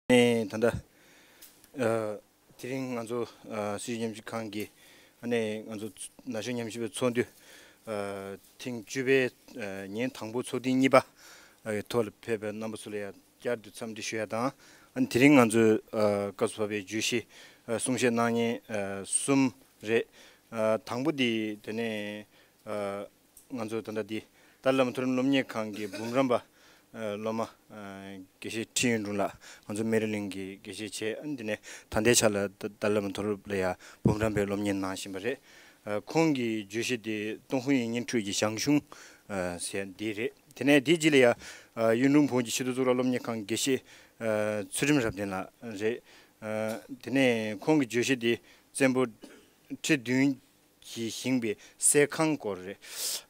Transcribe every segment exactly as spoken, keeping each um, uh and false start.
ནས་ད་ལྟ་ཨ་དེ་རིང་ང་ཚོ་ཨ་སྲིད་བྱུས་ཉམས་ཞིབ་ཁང་གི་ཨ་ནས་ང་ཚོ་ན་གཞོན་ཉམས་ཞིབ་པའི་ཚོགས་འདུ་ཨ་ཐེངས་བཅུ་པའི་ཨ་ཉིན་དང་པོ་ཚོགས་ཐེངས་གཉིས་པ་ཨ་ཐོག་ལ་ཕེབས་པའི་རྣམ་པ་ཚོ་ལ་ཡང་བསྐྱར་དུ་འཚམས་འདྲི་ཞུ་ཡ་དང་། ཨ་ནི་དེ་རིང་ང་ཚོའི་ཨ་སྐབས་སུ་བབས་པའི་བརྗོད་གཞི་ཨ་གསུང་བཤད་གནང་མཁན་ཨ་གསུམ་རེད། ཨ་དང་པོ་དེ་དེ་ནས་ཨ་ང་ཚོ་ད་ལྟ་འདི་ཏཱ་ལའི་བླ་མ་མཐོ་རིམ་སློབ་གཉེར་ཁང་གི་འབུམ་རམས་པ་ཨ་སློབ་མ་ཨ་དགེ་བཤེས་ཁྲི་ཡུན་དྲུང་ལགས། ང་ཚོ་མེ་རི་ལེན་གྱི་དགེ་བཤེས་བྱས། ཨ་ནི་དེ་ནས་ད་ལྟའི་ཆ་ལ་ཏཱ་ཏཱ་ལའི་བླ་མ་མཐོ་སློབ་ལ་ཡང་འབུམ་རམས་པའི་སློབ་གཉེར་གནང་བཞིན་པ་རེད། ཨ་ཁོང་གི་བརྗོད་གཞི་དེ་ཏུན་ཧོང་ཡིག་རྙིང་ཁྲོད་ཀྱི་ཞང་ཞུང་ཨ་ཟེར་འདི་རེད། དེ་ནས་དེའི་རྗེས་ལ་ཡང་ཨ་གཡུང་དྲུང་བོན་གྱི་ཆེས་མཐོའི་གཙུག་ལག་སློབ་གཉེར་ཁང་དགེ་བཤེས་ཨ་ཚུལ་ཁྲིམས་རབ་བརྟན་ལགས་རེད། ཨ་དེ་ནས་ཁོང་གི་བརྗོད་གཞི་དེ་བཙན་པོ་ཁྲི་བདུན་གྱིས་བཞེངས་པའི་གསས་ཁང་སྐོར་རེད།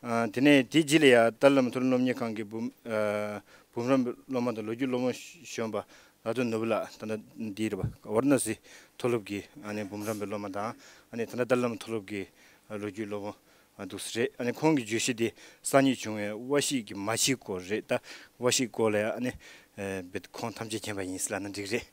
ཨ་དེ་ནས་དེའི་རྗེས་ལ་ཡང་ཏཱ་ལའི་བླ་མ་མཐོ་རིམ་སློབ་གཉེར་ཁང་གི་འབུམ་ཨ་འབུམ་རམས་སློབ་མ་དང་ལོ་རྒྱུས་སློབ་དཔོན་གཞོན་པ་ལ་དོན་ནོར་བུ་ལགས། ད་ལྟ་འདི་རེད་པ། ཝཱ་ར་ཎ་སི་མཐོ་སློབ་ཀྱི་ཨ་ནི་འབུམ་རམས་པའི་སློབ་མ་དང་། ཨ་ནི་ད་ལྟ་ཏཱ་ལའི་བླ་མ་མཐོ་སློབ་ཀྱི་ཨ་ལོ་རྒྱུས་སློབ་དཔོན་ཨ་འདུག་སེ་རེད། ཨ་ནི་ཁོང་གི་བརྗོད་གཞི་དེ་གསར་རྙེད་བྱུང་བའི་ཝ་ཤི་གི་མ་ཕྱི་སྐོར་རེད། ད་ཝ་ཤི་སྐོར་ལ་ཡང་ཨ་ནི་ཨ་བེད་ཁོང་ཐམས་ཅད་མཁྱེན་པ་ཡིན་ཟེར་ལབ་ན་འགྲིག་རེད།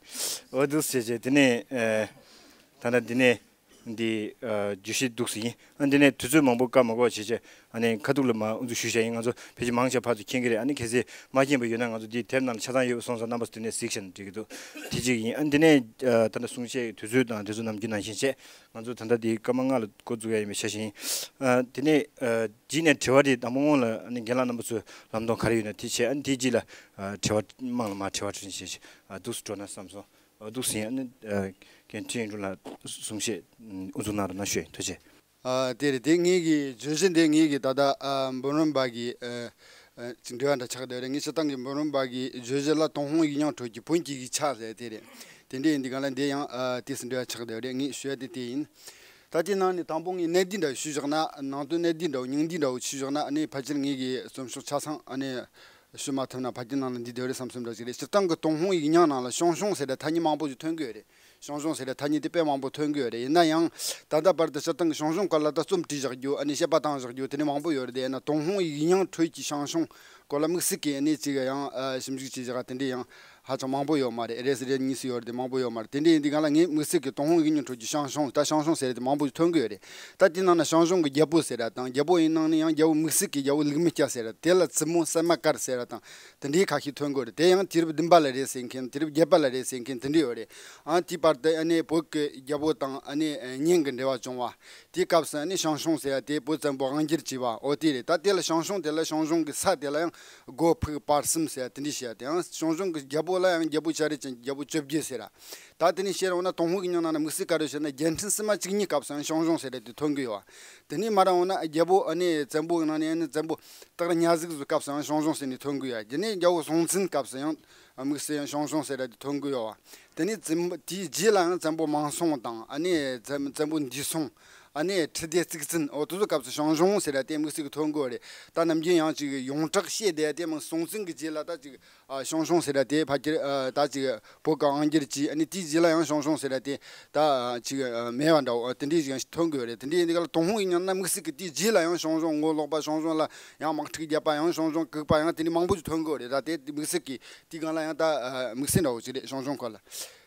འོ་འདུག་སེ་བྱས་བྱས་དེ་ནས་ཨ་ད་ལྟ་འདི་ནས་འདི་ཨ་བརྗོད་གཞི་འདུག་སེ་ཡིན། ཨ་འདི་ནས་དུས་ཚོད་མང་པོ་བཀག་མ་དགོས་བྱས་བྱས་ཨ་ནི་ཁ་ཐུག་ལ་མ་ཨུ་ཚུགས་ཞུས་བྱས་ཡིན། ང་ཚོ་ཕལ་ཆེར་མང་ཆེ་བ་ཕར་ཚུར་མཁྱེན་གྱི་རེད། ཨ་ནི་གལ་སྲིད་མ་མཁྱེན་པ་ཡོད་ན་ང་ཚོ་འདི་དེབ་ནང་ལ་ཆ་ཚང་ཡོད་སོང་ཙང་རྣམ་པ་ཚོ་དེ་ནས་གཟིགས་བྱས་ན་འགྲིག་གི་འདུག་དེ་གཅིག་ཡིན། ཨ་འདི་ནས་ཨ་ད་ལྟ་གསུང་བཤད་ཀྱི་དུས་ཚོད་དང་དེ་ཚོ་ནམ་རྒྱུན་ནང་བཞིན་བྱས། ང་ཚོ་ད་ལྟ་འདི་སྐར་མ་ལྔ་ལ་འགོ་འཛུགས་ཡ་ཡིན་པའི་ཆ་བཞིན། ཨ་དེ་ནས་ཨ་རྗེས་ནས་དྲི་བ་དེ་དང་པོ་སྔོན་ལ་ཨ་ནི་རྒན་ལགས་རྣམ་པ་ཚོས་ལམ་སྟོན་ག་རེ་ཡོད་ན་དེ་བྱས། ཨ་ནི་དེའི་རྗེས་ལ་ཨ་དྲི་བ་དམངས་ལ་མར་དྲི་བ་དྲིས་ལན་བྱས་ཤིག་ཨ་འདུག་སེ་འགྲོ་ན་བསམ་སོང་། ཨ་འདུག་སེ་ཡིན། ཨ་ནི་ཨ་རྒན་ཁྲི་ཡུན་དྲུང་ལགས་གསུང་བཤད་ཨུ་ཚུགས་གནང་རོགས་གནང་ཞུ་ཡིན། ཐུགས་རྗེ་ཆེ། ཨ་དེ་རེད། དེ་ངེད་ཀྱི་བརྗོད་གཞི་འདི་ངེད་ཀྱི་ད་ལྟ་ཨ་འབུམ་རམས་པ་གི་ཨ་ཨ་ཅིག་འབྲེལ་བ་འདྲ་ཆགས་བསྡད་རེད། ངས་སྤྱིར་བཏང་གི་འབུམ་རམས་པ་གི་བརྗོད་གཞི་ལ་ཏུན་ཧོང་ཡིག་རྙིང་ཁྲོད་ཀྱི་བོན་གྱི་ཡིག་ཆ་ཟེར་དེ་རེད། དེ་འདྲ་ཡིན་དུས་གང་ལ་འདི་ཡང་ཨ་དུས་སུ་འབྲེལ་བ་ཆགས་བསྡད་རེད། ངས་ཞུ་ཡ་དེ་དེ་ཡིན། ད་དེ་ནང་ནས་དང་པོ་ངས་གནད་བསྡུས་འདྲ་བོ་ཞུས་བཞག་ན། ནང་དོན་གནད་བསྡུས་འདྲ་བོ་སྙིང་བསྡུས་འདྲ་བོ་ཞུས་བཞག་ན། ཨ་ནི་ཕལ་ཆེར་ངེད་ཀྱི་རྩོམ་ཤོག་ཆ་ཚང་ཨ་ནི་ཞུ་མ་ཐུབ་ན་ཕ་གི་ནང་ལ་འདི་བསྡད་རེད་བསམ་བསམ་འདྲ་ཅིག་རེད། སྤྱིར་བཏང་གི་ཏུན་ཧོང་ཡིག་རྙིང་ནང་ལ་ཞང་ཞུང་ཟེར་ཡ་ཐ་སྙད་མང་པོ་ཞིག་ཐོན་གི་ཡོད་རེད། ཞང་ཞུང་ཟེར་ཡ་ཐ་སྙད་དེ་དཔེ་མང་པོ་ཐོན་གི་ཡོད་རེད། ཡིན་ན་ཡང་ད་ལྟ་བར་དུ་སྤྱིར་བཏང་གི་ཞང་ཞུང་སྐོར་ལ་ད་རྩོམ་བྲིས་བཞག་རྒྱུ། ཨ་ནི་དཔྱད་པ་བཏང་བཞག་རྒྱུ་དེ་འདྲ་མང་པོ་ཡོད་རེད། དེ་ཡིན་ན་ཏུན་ཧོང་ཡིག་རྙིང་ཁྲོད་ཀྱི་ཞང་ཞུང་སྐོར་ལ་དམིགས་བསལ་གྱི་ཨ་ནི་ཅིག་ཡང་ཨ་ཞིབ་འཇུག་བྱས་བཞག་དེ་འདྲ་ཡང་ཧ་ཅང་མང་པོ་ཡོད་མ་རེད། རེ་ཟིག་རེ་གཉིས་ཤིག་ཡོད་རེད། དེ་མང་པོ་ཡོད་མ་རེད། དེ་འདྲ་ཡིན་དུས་གང་ལ་ངས་དམིགས་བསལ་གྱི་ཏུན་ཧོང་ཡིག་རྙིང་ཁྲོད་ཀྱི་ཞང་ཞུང་ད་ཞང་ཞུང་ཟེར་ཡ་དེ་མང་པོ་ཞིག་ཐོན་གི་ཡོད་རེད། ད་དེ་ནང་ན་ཞང་ཞུང་གི་རྒྱལ་པོ་ཟེར་ཡ་དང་། རྒྱལ་པོ་ཡི་ནང་ནས་ཡང་རྒྱལ་པོ་དམིགས་བསལ་གྱི་རྒྱལ་པོ་ལིག་མི་སྐྱ་ཟེར་ཡ། དེ་ལ་བཙུན་མོ་སད་མ་དཀར་ཟེར་ཡ་དང་། དེ་འདྲའི་ཁ་ཤས་ཐོན་གི་ཡོད་རེད། དེ་ཡང་དུས་རབས་བདུན་པ་ལ་རེད་ཟེར་མཁན། དུས་རབས་བརྒྱད་པ་ལ་རེད་ཟེར་མཁན་དེ་འདྲ་ཡོད་རེད། ཨ་དེའི་བར་དུ་ཨ་ནི་བོད་ཀྱི་རྒྱལ་པོ་དང་ཨ་ནི་གཉེན་གྱི་འབྲེལ་བ་བྱུང་བ། དེའི་སྐབས་སུ་ཨ་ནི་ཞང་ཞུང་ཟེར་ཡ་དེ་བོད་བཙན་པོ་དབང་སྒྱུར་བྱས་པ་འོ་དེ་རེད། ད་དེ་ལ་ཞང་ཞུང་དེ་ལ་ཞང་ཞུང་གི་ས་དེ་ལ་ཡང་སྒོ་ཕུག་བར་གསུམ་ཟེར་ཡ་དེ་འདྲ་བྱས་ཡ། དེ་ཡང་ཞང་ཞུང་གི་རྒྱལ་པོ་ལ་ཡང་རྒྱལ་པོ་བྱ་རིགས་ཅན་རྒྱལ་པོ་བཅོ་བརྒྱད་ཟེར་ཡ། ད་དེ་ནས་བཤད་རུང་ན་ཏུན་ཧོང་གི་རྙིང་ནང་ན་དམིགས་བསལ་ག་རེ་བཤད་ན་རྒྱལ་ཕྲན་སིལ་མ་བཅུ་གཉིས་སྐབས་སུ་ཡང་ཞང་ཞུང་ཟེར་ཡ་དེ་ཐོན་གི་ཡོད་བ། དེ་ནས་མར་འོང་ན་རྒྱལ་པོ་ཨ་ནི་བཙན་པོ་གི་ནང་ནས་ཨ་ནི་བཙན་པོ་སྟག་ཉ་གཟིགས་ཟིག་སྐབས་སུ་ཡང་ཞང་ཞུང་ཟེར་ནས་ཐོན་གི་ཡོད། དེ་ནས་རྒྱལ་པོ་སྲོང་བཙན་སྐབས་སུ་ཡང་དམིགས་བསལ་ཡང་ཞང་ཞུང་ཟེར་ཡ་དེ་ཐོན་གི་ཡོད་བ། དེ་ནས་བཙན་པོ་དེའི་རྗེས་ལ་ཡང་བཙན་པོ་མང་སྲོང་དང་ཨ་ནི་བཙན་བཙན་པོ་འདས་སྲོང་ཨ་ནི་ཁྲི་ལྡེ་གཙུག་བཙན་འོ་དེ་ཚོ་སྐབས་སུ་ཞང་ཞུང་ཟེར་ཡ་དེ་དམིགས་བསལ་གྱི་ཐོན་གི་ཡོད་རེད། ད་ནམ་རྒྱུན་ཡང་ཅིག་ཡོངས་གྲགས་བཤད་བསྡད་ཡ་དེ་མིན་སྲོང་བཙན་གྱི་རྗེས་ལ་ད་ཅིག་ཨ་ཞང་ཞུང་ཟེར་ཡ་དེ་ཕལ་ཆེར་ཨ་ད་ཅིག་བོད་ཀྱི་དབང་སྒྱུར་གྱིས་ཨ་ནི་དེའི་རྗེས་ལ་ཡང་ཞང་ཞུང་ཟེར་ཡ་དེ་ད་ཅིག་ཨ་མེད་པ་འདྲ་བོ་དེ་འདྲའི་ཞིག་ཡང་ཐོན་གི་ཡོད་རེད། དེ་འདྲའི་ཡིན་དུས་ག་ལ་ཏུན་ཧོང་ཡིག་རྙིང་ན་དམིགས་བསལ་གྱི་དེའི་རྗེས་ལ་ཡང་ཞང་ཞུང་ངོ་ལོག་པ། ཞང་ཞུང་ལ་ཡང་དམག་འཁྲུག་བརྒྱབ་པ་ཡང་ཞང་ཞུང་བཀུག་པ་ཡང་དེ་འདྲའི་མང་པོ་ཞིག་ཐོན་གི་ཡོད་རེད། ད་དེ་དམིགས་བསལ་གྱི་དེའི་སྒང་ལ་ཡང་ད་ཨ་དམིགས་བསལ་འདྲ་བོ་ཅིག་རེད། ཞང་ཞུང་སྐོར་ལ་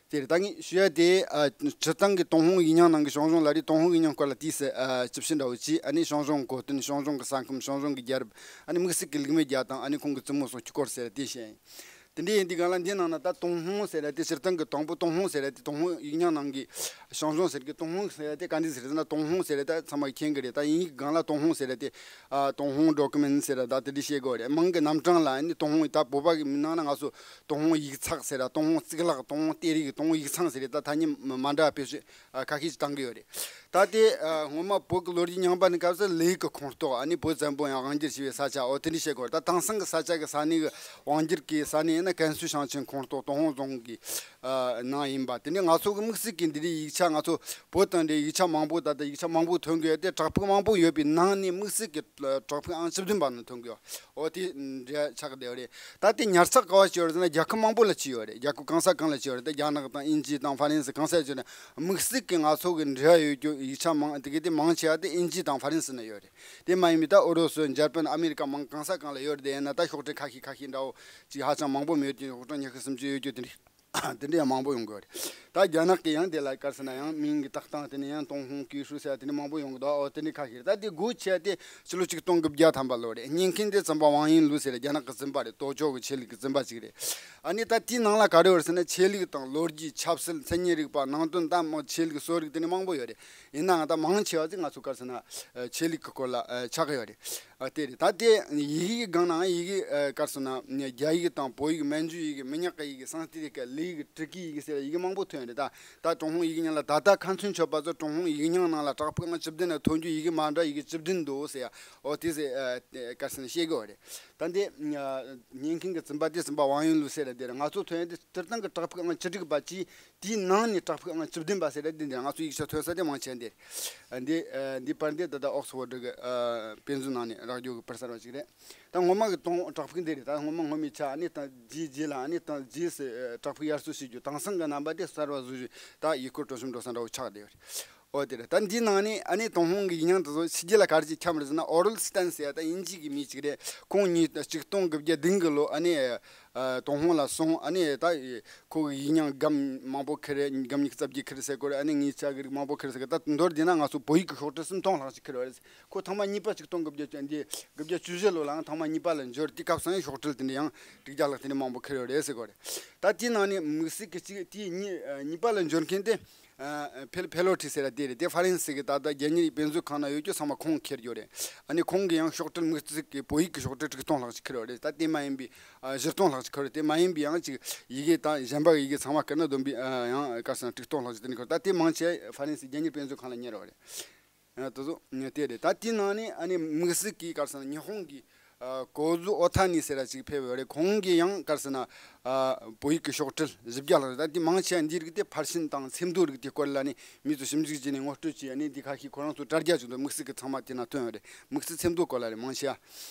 དེ་རེད། ད་ངས་ཞུ་ཡ་དེ་ཨ་སྤྱིར་བཏང་གི་ཏུན་ཧོང་ཡིག་རྙིང་ནང་གི་ཞང་ཞུང་ལ་རེད། ཏུན་ཧོང་ཡིག་རྙིང་སྐོར་ལ་དུས་སུ་ཨ་ཅི་བྱེད་འདྲ་བོ་ཅིག་ཨ་ནི་ཞང་ཞུང་གི་གོ་དོན། ཞང་ཞུང་གི་ས་ཁམས། ཞང་ཞུང་གི་རྒྱལ་རབས། ཨ་ནི་དམིགས་བསལ་གྱི་ལིག་མི་རྒྱ་དང་ཨ་ནི་ཁོང་གི་བཙུན་མོ་སོགས་ཀྱི་སྐོར་ཟེར་ཡ་དེ་བཤད་ཡིན། དེ་འདྲ་ཡིན་དུས་སྒང་ལ་འདི་ནང་ན་ད་ཏུན་ཧོང་ཟེར་ཡ་དེ་སྤྱིར་བཏང་གི་དང་པོ་ཏུན་ཧོང་ཟེར་ཡ་དེ་ཏུན་ཧོང་ཡིག་རྙིང་ནང་གི་ཞང་ཞུང་ཟེར་གི། ཏུན་ཧོང་ཟེར་ཡ་དེ་ག་འདྲ་ཟེར་ན་ཏུན་ཧོང་ཟེར་ཡ་ད་ཚང་མ་མཁྱེན་གི་རེད། ད་དབྱིན་ཡིག་སྒང་ལ་ཏུན་ཧོང་ཟེར་ཡ་དེ་ཨ་ཏུན་ཧོང་ཌོ་ཀུ་མེན་ཟེར་ཡ་ད་དེ་འདྲ་བཤད་གི་ཡོད་རེད། མིང་གི་རྣམ་གྲངས་ལ་ཨ་ནི་ཏུན་ཧོང་ད་བོད་པ་གི་མིང་ནང་ན་ང་ཚོ་ཏུན་ཧོང་ཡིག་ཚགས་ཟེར་ཡ། ཏུན་ཧོང་གཙུག་ལག་ཏུན་ཧོང་གཏེར་ཡིག་ཏུན་ཧོང་ཡིག་ཚང་ཟེར་ཡ་ད་ཐ་སྙད་མ་འདྲ་བ་དཔེ་ཆ་ཨ་ཁ་ཤས་ཤིག་བཏང་གི་ཡོད་རེད། ད་དེ་ཨ་སྔོན་མ་བོད་ཀྱི་ལོ་རྒྱུས་རྙིང་པ་ནི་སྐབས་སུ་ལི་ཡུལ་གྱི་ཁོངས་གཏོགས། ཨ་ནི་བོད་བཙན་པོ་ཡང་དབང་སྒྱུར་བྱས་པའི་ས་ཆ་འོ་དེ་འདྲ་བཤད་དགོས་རེད། ད་དེང་སང་གི་ས་ཆ་གི་ས་གནས་ཀྱི་དབང་སྒྱུར་གྱི་ས་གནས་ཡིན་ན་ཀན་སུའུ་ཞིང་ཆེན་ཁོངས་གཏོགས་ཏུན་ཧོང་རྫོང་གི་ཨ་ནང་ཡིན་པ། དེ་ནས་ང་ཚོ་གི་དམིགས་བསལ་གྱི་འདི་འདྲའི་ཡིག་ཆ་ང་ཚོ་བོད་དང་འབྲེལ་ཡིག་ཆ་མང་པོ་ད་ལྟ་ཡིག་ཆ་མང་པོ་ཐོན་གི་ཡོད་དེ། བྲག་ཕུག་མང་པོ་ཡོད་པའི་ནང་ནས་དམིགས་བསལ་གྱི་བྲག་ཕུག་ཨང་བཅུ་བདུན་པ་ནས་ཐོན་གི་ཡོད། འོ་དེ་འདྲ་ཆགས་བསྡད་ཡོད་རེད། ད་དེ་ཉར་ཚགས་ག་པར་བྱས་ཡོད་རེད་ཟེར་ན་རྒྱལ་ཁབ་མང་པོ་ལ་བྱས་ཡོད་རེད། རྒྱལ་ཁབ་གང་ས་གང་ལ་བྱས་ཡོད་རེད། ད་རྒྱ་ནག་དང་དབྱིན་ཇི་དང་ཧྥ་རན་སི་གང་ས་བྱས་ན་དམིགས་བསལ་གྱི་ང་ཚོ་གི་འབྲེལ་བ་ཡོད་རྒྱུ་ཡིག་ཆ་མང་དེ་གི་དེ་མང་ཆེ་བ་དེ་དབྱིན་ཇི་དང་ཧྥ་རན་སི་ན་ཡོད་རེད། དེ་མ་ཡིན་པའི་ད་ཨུ་རུ་སུ། འཇར་པན། ཨ་མེ་རི་ཀ་མང་གང་ས་གང་ལ་ཡོད་རེད། དེ་ཡིན་ན་ད་ཤོག་དྲིལ་ཁ་ཤས་ཁ་ཤས་འདྲ་བོ་ཅིག་ཧ་ཅང་མང་པོ་མེད་དེ། ཤོག་གྲངས་ཉི་ཤུ་སུམ་ཅུ་ཡོད་རྒྱུ་དེ་འདྲ། དེ་འདྲ་ཡང་མང་པོ་ཡོང་གི་ཡོད་རེད། ད་རྒྱ་ནག་གི་ཡང་དེ་ལ་ག་རེ་ཟེར་ན་ཡང་མིང་གི་བཏགས་སྟངས་དེ་ནས་ཡང་ཏུན་ཧོང་ཀུའེ་ཧྲུའུ་ཟེར་བ་དེ་ནས་མང་པོ་ཡོང་གི་འདུག་ཨོ་དེ་འདྲ་ཁ་ཤས་རེད། ད་དེ་སྒོ་ཕྱེ་དེ་ཕྱི་ལོ་ཆིག་སྟོང་དགུ་བརྒྱ་ཐམ་པ་ལོ་རེད། རྙེད་མཁན་དེ་བཙུན་པ་ཝང་ཡིན་ལུའུ་ཟེར་རྒྱ་ནག་གི་བཙུན་པ་རེད། ཏོ་ཅོ་གི་ཆོས་ལུགས་ཀྱི་བཙུན་པ་ཅིག་རེད། ཨ་ནི་ད་དེའི་ནང་ལ་ག་རེ་ཡོད་ཟེར་ན་ཆོས་ལུགས་དང་ལོ་རྒྱུས། ཆབ་སྲིད། མཚན་ཉིད་རིག་པ། ནང་དོན། ད་མོ་ཆོས་ལུགས་གསོ་རིག་དེ་ནས་མང་པོ་ཡོད་རེད། ཡིན་ནའང་ད་མང་ཆེ་བ་ཅིག་ང་ཚོ་ག་རེ་ཟེར་ན་ཆོས་ལུགས་ཀྱི་སྐོར་ལ་ཆགས་ཀྱི་ཡོད་རེད། ཨ་དེ་རེད། ད་དེ་ཡི་གེའི་སྒང་ནའང་ཡི་གེ་ཨ་ག་རེ་ཟེར་ན་རྒྱ་ཡིག་དང་བོད་ཡིག་མན་ཇུ་ཡི་གེ་མི་ཉག་གི་ཡི་གེ་སཾ་སྐྲྀ་ཏ་ཡི་གེ་ལི་ཡི་གེ་ཊུར་ཀི་ཡི་གེ་ཟེར་ཡི་གེ་མང་པོ་ཐོན་ཡོད་རེད། ད་ད་ཀྲུང་ཧོང་ཡི་གེ་རྙིང་ལ་ད་ལྟ་ཁ་འཚོན་ཆོད་པ་ཚོ་ཀྲུང་ཧོང་ཡི་གེ་རྙིང་ནང་ལ་བྲག་ཕུག་ཨང་བཅུ་བདུན་ལ་ཐོན་རྒྱུ་ཡི་གེ་མ་འདྲ་ཡི་གེ་བཅུ་བདུན་འདུག་ཟེར་ཡ། ཨོ་དེ་ཟེར་ཨ་ག་རེ་ཟེར་ན་བཤད་གི་ཡོད་རེད། ད་འདི་ཉན་མཁན་གྱི་བཙུན་པ་དེ་བཙུན་པ་ཝང་ཡིན་ལུའུ་ཟེར་ར་དེ་རེད། ང་ཚོ་ཐོན་ཡ་དེ་སྤྱིར་བཏང་གི་བྲག་ཕུག་ཨང་བཅུ་དྲུག་པ་གཅིག་དེའི་ནང་ནས་བྲག་ཕུག་ཨང་བཅུ་བདུན་པ་ཟེར་ར་དེ་འདི་ང་ཚོ་ཡིག་ཆ་ཐོན་ས་དེ་མང་ཆེ་འདི་རེད། འདི་འདི་པར་འདི་ད་ལྟ་ཨོག་སི་ཕོར་ཌི་གི་དཔེ་མཛོད་ནང་ནས་རག་རྒྱུ་གི་པར་གསར་བ་ཞིག་རེད། ད་སྔོན་མ་གི་དོང་བྲག་ཕུག་འདི་རེད། ད་སྔོན་མ་སྔོན་མའི་ཆ་ཨ་ནི་ད་རྗེས་རྗེས་ལ་ཨ་ནི་ད་རྗེས་སུ་བྲག་ཕུག་དབྱར་གསོ་བྱེད་རྒྱུ་དེང་སང་གི་རྣམ་པ་དེ་གསར་བ་བཟོ་རྒྱུ་ད་ཡུལ་སྐོར་སྤྲོ་འཆམ་འགྲོ་ས་འདྲ་བོ་ཆགས་བསྡད་ཡོད་རེད། ཨོ་དེ་རེད། ད་འདིའི་ནང་ནས་ཨ་ནི་ཏུན་ཧོང་གི་ཡིག་རྙིང་དེ་ཚོ་ཕྱི་རྒྱལ་ལ་ག་རེ་ཅིག་ཁྱབ་རེད་ཟེར་ན། ཨོ་རལ་སི་ཏན་ཟེར་ཡ་ད་དབྱིན་ཇི་གི་མི་ཅིག་རེད། ཁོང་ཉིད་ཆིག་སྟོང་དགུ་བརྒྱ་བདུན་གི་ལོ་ཨ་ནི་ཨ་ཏུན་ཧོང་ལ་སོང་། ཨ་ནི་ད་ཁོ་གི་ཡིག་རྙིང་སྒམ་མང་པོ་ཁྱེར་རེད། སྒམ་ཉི་ཤུ་རྩ་བརྒྱད་ཁྱེར་ཟེར་གོ་རེད། ཨ་ནི་ངའི་ཆ་གི་རིགས་མང་པོ་ཁྱེར་ཟེར་གི། ད་མདོར་བསྡུས་ན་ང་ཚོ་བོད་ཡིག་གི་ཤོག་དྲིལ་སུམ་སྟོང་ལྷག་ཅིག་ཁྱེར་བ་རེད། ཁོ་ཐེངས་མ་གཉིས་པ་ཆིག་སྟོང་དགུ་བརྒྱ་བཅུ་འདི་དགུ་བརྒྱ་བཅུ་བཞི་ལོ་ལའང་ཐེངས་མ་གཉིས་པ་ལ་འབྱོར། དེ་སྐབས་སུ་ཡང་ཤོག་དྲིལ་དེ་འདྲ་ཡང་དྲུག་བརྒྱ་ལྷག་དེ་འདྲ་མང་པོ་ཁྱེར་ཡོད་རེད་ཟེར་གོ་རེད། ད་དེའི་ནང་ནས་དམིགས་བསལ་གྱི་གཅིག་དེའི་གཉིས་ཨ་གཉིས་པ་ལ་འབྱོར་མཁན་དེ་ཨ་ཕེལ་ཕེ་ལོ་ཊི་ཟེར་བ་དེ་རེད། དེ་ཧྥ་རན་སི་གི་ད་ལྟ་རྒྱལ་གཉེར་དཔེ་མཛོད་ཁང་ན་ཡོད་རྒྱུ་ཚང་མ་ཁོང་ཁྱེར་ཡོད་རེད། ཨ་ནི་ཁོང་གི་ཡང་ཤོག་དྲིལ་དམིགས་བསལ་གྱི་བོད་ཡིག་གི་ཤོག་དྲིལ་དྲུག་སྟོང་ལྷག་ཅིག་ཁྱེར་ཡོད་རེད། ད་དེ་མ་ཡིན་པའི་ཨ་བཞི་སྟོང་ལྷག་ཅིག་ཁྱེར་ཡོད། དེ་མ་ཡིན་པའི་ཡང་ཅིག་ཡི་གེ་དང་གཞན་པ་ཡི་གེ་ཚང་མ་བསྐུར་ན་བསྡོམས་པའི་ཨ་ཡང་ག་རེ་ཟེར་ན་དྲུག་སྟོང་ལྷག་ཅིག་དེ་འདྲ་ཁྱེར། ད་དེ་མང་ཆེ་ཧྥ་རན་སི་རྒྱལ་གཉེར་དཔེ་མཛོད་ཁང་ལ་གཉེར་བ་རེད། ཨ་དེ་ཚོ་དེ་རེད། ད་དེའི་ནང་ནས་ཨ་ནི་དམིགས་བསལ་གྱི་ག་རེ་ཟེར་ན་ཉི་ཧོང་གི་ཨ་ཀོ་ཛུ་ཨོ་ཐ་ནི་ཟེར་བ་ཅིག་ཕེབས་ཡོད་རེད། ཁོང་གིས་ཡང་ག་རེ་ཟེར་ན་ཨ་བོད་ཡིག་གི་ཤོག་དྲིལ་བཞི་བརྒྱ་ལྷག་རེད། ད་དེ་མང་ཆེ་བ་འདིའི་རིགས་དེ་ཕར་ཕྱིན་དང་ཚེམ་བསྡོམས་རིགས་དེ་སྐོར་ལ་ནི་མི་ཚོ་ཞིབ་འཇུག་བྱས་ནས་ངོ་སྤྲོད་བྱས། ཨ་ནི་འདི་ཁ་ཤས་ཁོ་རང་ཚོ་དྲ་རྒྱ་བྱུང་འདུག་དམིགས་བསལ་གྱི་ཚང་མ་དེ་ན་ཐོན་ཡོད་རེད། དམིགས་བསལ་ཚེམ་བསྡོམས་སྐོར་ལ་རེད་མང་ཆེ་བ།